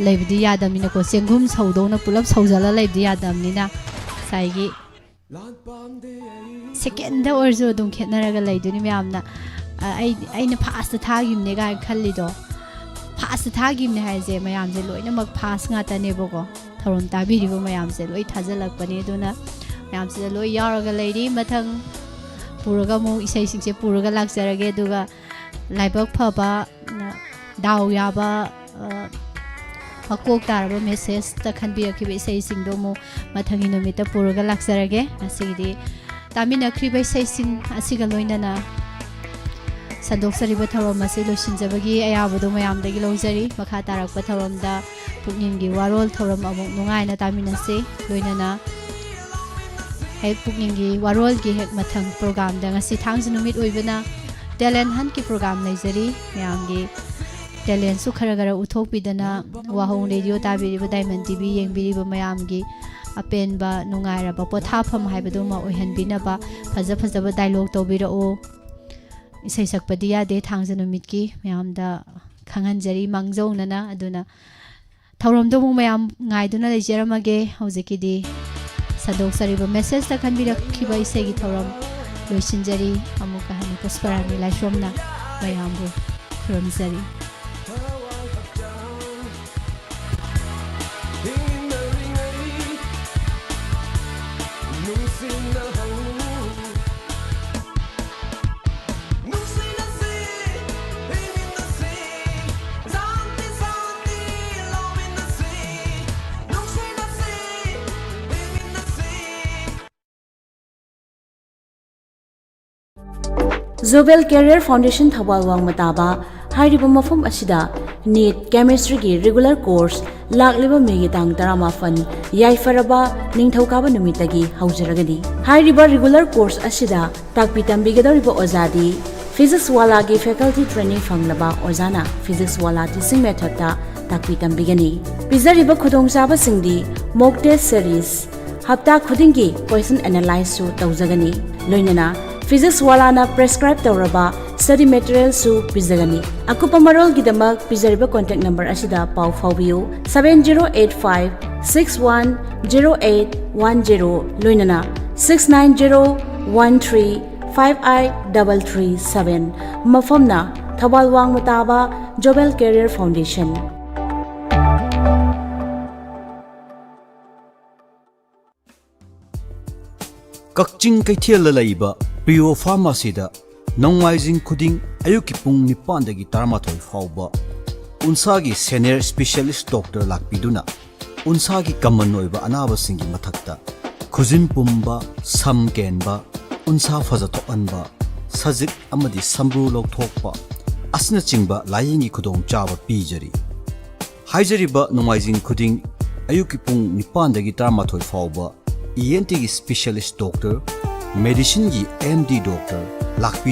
ꯂꯩꯕꯗꯤ ꯌꯥꯗꯕꯅꯤꯅꯀꯣ, ꯆꯦꯡꯒꯨꯝ ꯁꯧꯗꯧꯅ ꯄꯨꯂꯞ ꯁꯧꯖꯜꯂ ꯂꯩꯕꯗꯤ ꯌꯥꯗꯕꯅꯤꯅ, ꯉꯁꯥꯏꯒꯤ ꯁꯦꯀꯦꯟꯗ ꯑꯣꯏꯔꯁꯨ ꯑꯗꯨꯝ ꯈꯦꯠꯅꯔꯒ ꯂꯩꯗꯣꯏꯅꯤ ꯃꯌꯥꯝꯅ꯫ ꯑ, ꯑꯩ, ꯑꯩꯅ ꯐꯥꯁꯇ ꯊꯥꯈꯤꯕꯅꯦ ꯀꯥꯏꯅ ꯈꯜꯂꯤꯗꯣ, ꯐꯥꯁꯇ ꯊꯥꯈꯤꯕꯅꯦ ꯍꯥꯏꯁꯦ, ꯃꯌꯥꯝꯁꯦ ꯂꯣꯏꯅꯃꯛ ꯐꯥꯁ ꯉꯥꯛꯇꯅꯦꯕꯀꯣ꯫ ꯊꯧꯔꯝ ꯇꯥꯕꯤꯔꯤꯕ ꯃꯌꯥꯝꯁꯦ ꯂꯣꯏ ꯊꯥꯖꯤꯜꯂꯛꯄꯅꯦ꯫ ꯑꯗꯨꯅ ꯃꯌꯥꯝꯁꯤꯗ ꯂꯣꯏ ꯌꯥꯎꯔꯒ ꯂꯩꯔꯤ꯫ ꯃꯊꯪ ꯄꯨꯔꯒ ꯑꯃꯨꯛ ꯏꯁꯩꯁꯤꯡꯁꯦ ꯄꯨꯔꯒ ꯂꯥꯛꯆꯔꯒꯦ꯫ ꯑꯗꯨꯒ ꯂꯥꯏꯕꯛ ꯐꯕ, ꯗꯥꯎ ꯌꯥꯕ, ꯑ, ꯃꯀꯣꯛ ꯇꯥꯔꯕ ꯃꯦꯁꯦꯖꯇ ꯈꯟꯕꯤꯔꯛꯈꯤꯕ ꯏꯁꯩꯁꯤꯡꯗꯣ ꯑꯃꯨꯛ ꯃꯊꯪꯒꯤ ꯅꯨꯃꯤꯠꯇ ꯄꯨꯔꯒ ꯂꯥꯛꯆꯔꯒꯦ꯫ ꯉꯁꯤꯒꯤꯗꯤ ꯇꯥꯃꯤꯟꯅꯈ꯭ꯔꯤꯕ ꯏꯁꯩꯁꯤꯡ ꯑꯁꯤꯒ ꯂꯣꯏꯅꯅ ꯁꯟꯗꯣꯛꯆꯔꯤꯕ ꯊꯧꯔꯝ ꯑꯁꯤ ꯂꯣꯏꯁꯤꯟꯖꯕꯒꯤ ꯑꯌꯥꯕꯗꯣ ꯃꯌꯥꯝꯗꯒꯤ ꯂꯧꯖꯔꯤ꯫ ꯃꯈꯥ ꯇꯥꯔꯛꯄ ꯊꯧꯔꯝꯗ ꯄꯨꯛꯅꯤꯡꯒꯤ ꯋꯥꯔꯣꯜ ꯊꯧꯔꯝ ꯑꯃꯨꯛ ꯅꯨꯡꯉꯥꯏꯅ ꯇꯥꯃꯤꯟꯅꯁꯤ꯫ ꯂꯣꯏꯅꯅ ꯍꯦꯛ ꯄꯨꯛꯅꯤꯡꯒꯤ ꯋꯥꯔꯣꯜꯒꯤ ꯍꯦꯛ ꯃꯊꯪ ꯄ꯭ꯔꯣꯒꯥꯝꯗ, ꯉꯁꯤ ꯊꯥꯡꯖ ꯅꯨꯃꯤꯠ ꯑꯣꯏꯕꯅ ꯇꯦꯂꯦꯟ ꯍꯟꯠꯀꯤ ꯄ꯭ꯔꯣꯒꯥꯝ ꯂꯩꯖꯔꯤ꯫ ꯃꯌꯥꯝꯒꯤ ꯇꯦꯂꯦꯟꯁꯨ ꯈꯔ ꯈꯔ ꯎꯠꯊꯣꯛꯄꯤꯗꯅ, ꯋꯥꯍꯣꯡ ꯔꯦꯗꯤꯑꯣ ꯇꯥꯕꯤꯔꯤꯕ, ꯗꯥꯏꯃꯟ ꯇꯤꯚꯤ ꯌꯦꯡꯕꯤꯔꯤꯕ ꯃꯌꯥꯝꯒꯤ ꯑꯄꯦꯟꯕ, ꯅꯨꯡꯉꯥꯏꯔꯕ ꯄꯣꯊꯥꯐꯝ ꯍꯥꯏꯕꯗꯨꯃ ꯑꯣꯏꯍꯟꯕꯤꯅꯕ ꯐꯖ ꯐꯖꯕ ꯗꯥꯏꯂꯣꯛ ꯇꯧꯕꯤꯔꯛꯎ꯫ ꯏꯁꯩ ꯁꯛꯄꯗꯤ ꯌꯥꯗꯦ ꯊꯥꯡꯖ ꯅꯨꯃꯤꯠꯀꯤ, ꯃꯌꯥꯝꯗ ꯈꯪꯍꯟꯖꯔꯤ ꯃꯥꯡꯖꯧꯅꯅ꯫ ꯑꯗꯨꯅ ꯊꯧꯔꯝꯗꯣ ꯑꯃꯨꯛ ꯃꯌꯥꯝ ꯉꯥꯏꯗꯨꯅ ꯂꯩꯖꯔꯝꯃꯒꯦ꯫ ꯍꯧꯖꯤꯛꯀꯤꯗꯤ ꯁꯟꯗꯣꯛꯆꯔꯤꯕ ꯃꯦꯁꯦꯖꯇ ꯈꯟꯕꯤꯔꯛꯈꯤꯕ ꯏꯁꯩꯒꯤ ꯊꯧꯔꯝ ꯂꯣꯏꯁꯤꯟꯖꯔꯤ꯫ ꯑꯃꯨꯛꯀ ꯍꯟꯅ ꯄꯨꯁꯄꯔꯥꯅꯤ ꯂꯥꯏꯁ꯭ꯔꯝꯅ ꯃꯌꯥꯝꯕꯨ ꯈꯨꯔꯨꯝꯖꯔꯤ꯫ Jobel Career Foundation ꯊꯧꯕꯥꯜ ꯋꯥꯡꯃ ꯇꯥꯕ ꯍꯥꯏꯔꯤꯕ ꯃꯐꯝ ꯑꯁꯤꯗ ꯅꯤꯠ ꯀꯦꯃꯤꯁꯇ꯭ꯔꯤꯒꯤ ꯔꯤꯒꯨꯂꯔ ꯀꯣꯔꯁ ꯂꯥꯛꯂꯤꯕ ꯃꯦꯒꯤ ꯇꯥꯡ ꯇꯔꯥꯃꯥꯄꯟ, ꯌꯥꯏꯐꯔꯕ ꯅꯤꯡꯊꯧꯀꯥꯕ ꯅꯨꯃꯤꯠꯇꯒꯤ ꯍꯧꯖꯔꯒꯅꯤ꯫ ꯍꯥꯏꯔꯤꯕ ꯔꯤꯒꯨꯂꯔ ꯀꯣꯔꯁ ꯑꯁꯤꯗ ꯇꯥꯛꯄꯤ ꯇꯝꯕꯤꯒꯗꯧꯔꯤꯕ ꯑꯣꯖꯥꯗꯤ ꯐꯤꯖꯤꯛꯁ ꯋꯥꯂꯥꯒꯤ ꯐꯦꯀꯜꯇꯤ ꯇ꯭ꯔꯦꯅꯤꯡ ꯐꯪꯂꯕ ꯑꯣꯖꯥꯅ ꯐꯤꯖꯤꯛꯁ ꯋꯥꯂꯥ ꯇꯤꯆꯤꯡ ꯃꯦꯊꯗꯇ ꯇꯥꯛꯄꯤ ꯇꯝꯕꯤꯒꯅꯤ꯫ ꯄꯤꯖꯔꯤꯕ ꯈꯨꯗꯣꯡꯆꯥꯕꯁꯤꯡꯗꯤ ꯃꯣꯛ ꯇꯦꯁ ꯁꯦꯔꯤꯁ, ꯍꯞꯇꯥ ꯈꯨꯗꯤꯡꯒꯤ ꯀꯣꯏꯁꯟ ꯑꯦꯅꯥꯂꯥꯏꯖꯁꯨ ꯇꯧꯖꯒꯅꯤ꯫ ꯂꯣꯏꯅꯅ ꯐꯤꯖꯤꯛꯁ ꯋꯥꯂꯥꯅ ꯄ꯭ꯔꯦꯁꯀ꯭ꯔꯥꯏꯕ ꯇꯧꯔꯕ ꯁ꯭ꯇꯗꯤ ꯃꯦꯇꯔꯤꯌꯦꯜꯁꯨ ꯄꯤꯖꯒꯅꯤ꯫ ꯑꯀꯨꯞꯄ ꯃꯔꯣꯜꯒꯤꯗꯃꯛ ꯄꯤꯖꯔꯤꯕ ꯀꯣꯟꯇꯦꯛ ꯅꯝꯕꯔ ꯑꯁꯤꯗ ꯄꯥꯎ ꯐꯥꯎꯕꯤꯌꯨ, seven zero eight five six one zero eight one zero, ꯂꯣꯏꯅꯅ six nine zero one three five eight double three seven꯫ ꯃꯐꯝꯅ Thoubal ꯋꯥꯡꯃ ꯇꯥꯕ ꯖꯣꯕꯦꯜ ꯀꯦꯔꯤꯌꯔ ꯐꯥꯎꯟꯗꯦꯁꯟ꯫ ꯀꯛꯆꯤꯡ ꯀꯩꯊꯦꯜꯗ ꯂꯩꯕ ꯄ꯭ꯔꯤꯌꯣ ꯐꯥꯔꯃꯥꯁꯤꯗ ꯅꯣꯡꯃꯥꯏꯖꯤꯡ ꯈꯨꯗꯤꯡ ꯑꯌꯨꯛꯀꯤ ꯄꯨꯡ ꯅꯤꯄꯥꯟꯗꯒꯤ ꯇꯔꯥꯃꯥꯊꯣꯏ ꯐꯥꯎꯕ ꯎꯟꯁꯥꯒꯤ ꯁꯦꯅꯤꯌꯔ ꯁ꯭ꯄꯦꯁꯤꯌꯦꯂꯤꯁ ꯗꯣꯛꯇꯔ ꯂꯥꯛꯄꯤꯗꯨꯅ ꯎꯟꯁꯥꯒꯤ ꯀꯃꯟ ꯑꯣꯏꯕ ꯑꯅꯥꯕꯁꯤꯡꯒꯤ ꯃꯊꯛꯇ ꯈꯨꯖꯤꯟ ꯄꯨꯝꯕ, ꯁꯝ ꯀꯦꯟꯕ, ꯎꯟꯁꯥ ꯐꯖꯊꯣꯛꯍꯟꯕ, ꯁꯖꯤꯛ ꯑꯃꯗꯤ ꯁꯝꯕ꯭ꯔꯨ ꯂꯧꯊꯣꯛꯄ ꯑꯁꯤꯅꯆꯤꯡꯕ ꯂꯥꯌꯦꯡꯒꯤ ꯈꯨꯗꯣꯡꯆꯥꯕ ꯄꯤꯖꯔꯤ꯫ ꯍꯥꯏꯖꯔꯤꯕ ꯅꯣꯡꯃꯥꯏꯖꯤꯡ ꯈꯨꯗꯤꯡ ꯑꯌꯨꯛꯀꯤ ꯄꯨꯡ ꯅꯤꯄꯥꯟꯗꯒꯤ ꯇꯔꯥꯃꯥꯊꯣꯏ ꯐꯥꯎꯕ ꯏ ꯑꯦꯟ ꯇꯤꯒꯤ specialist doctor, ꯃꯦꯗꯤꯁꯤꯟꯒꯤ M D doctor ꯂꯥꯛꯄꯤꯗꯨꯅ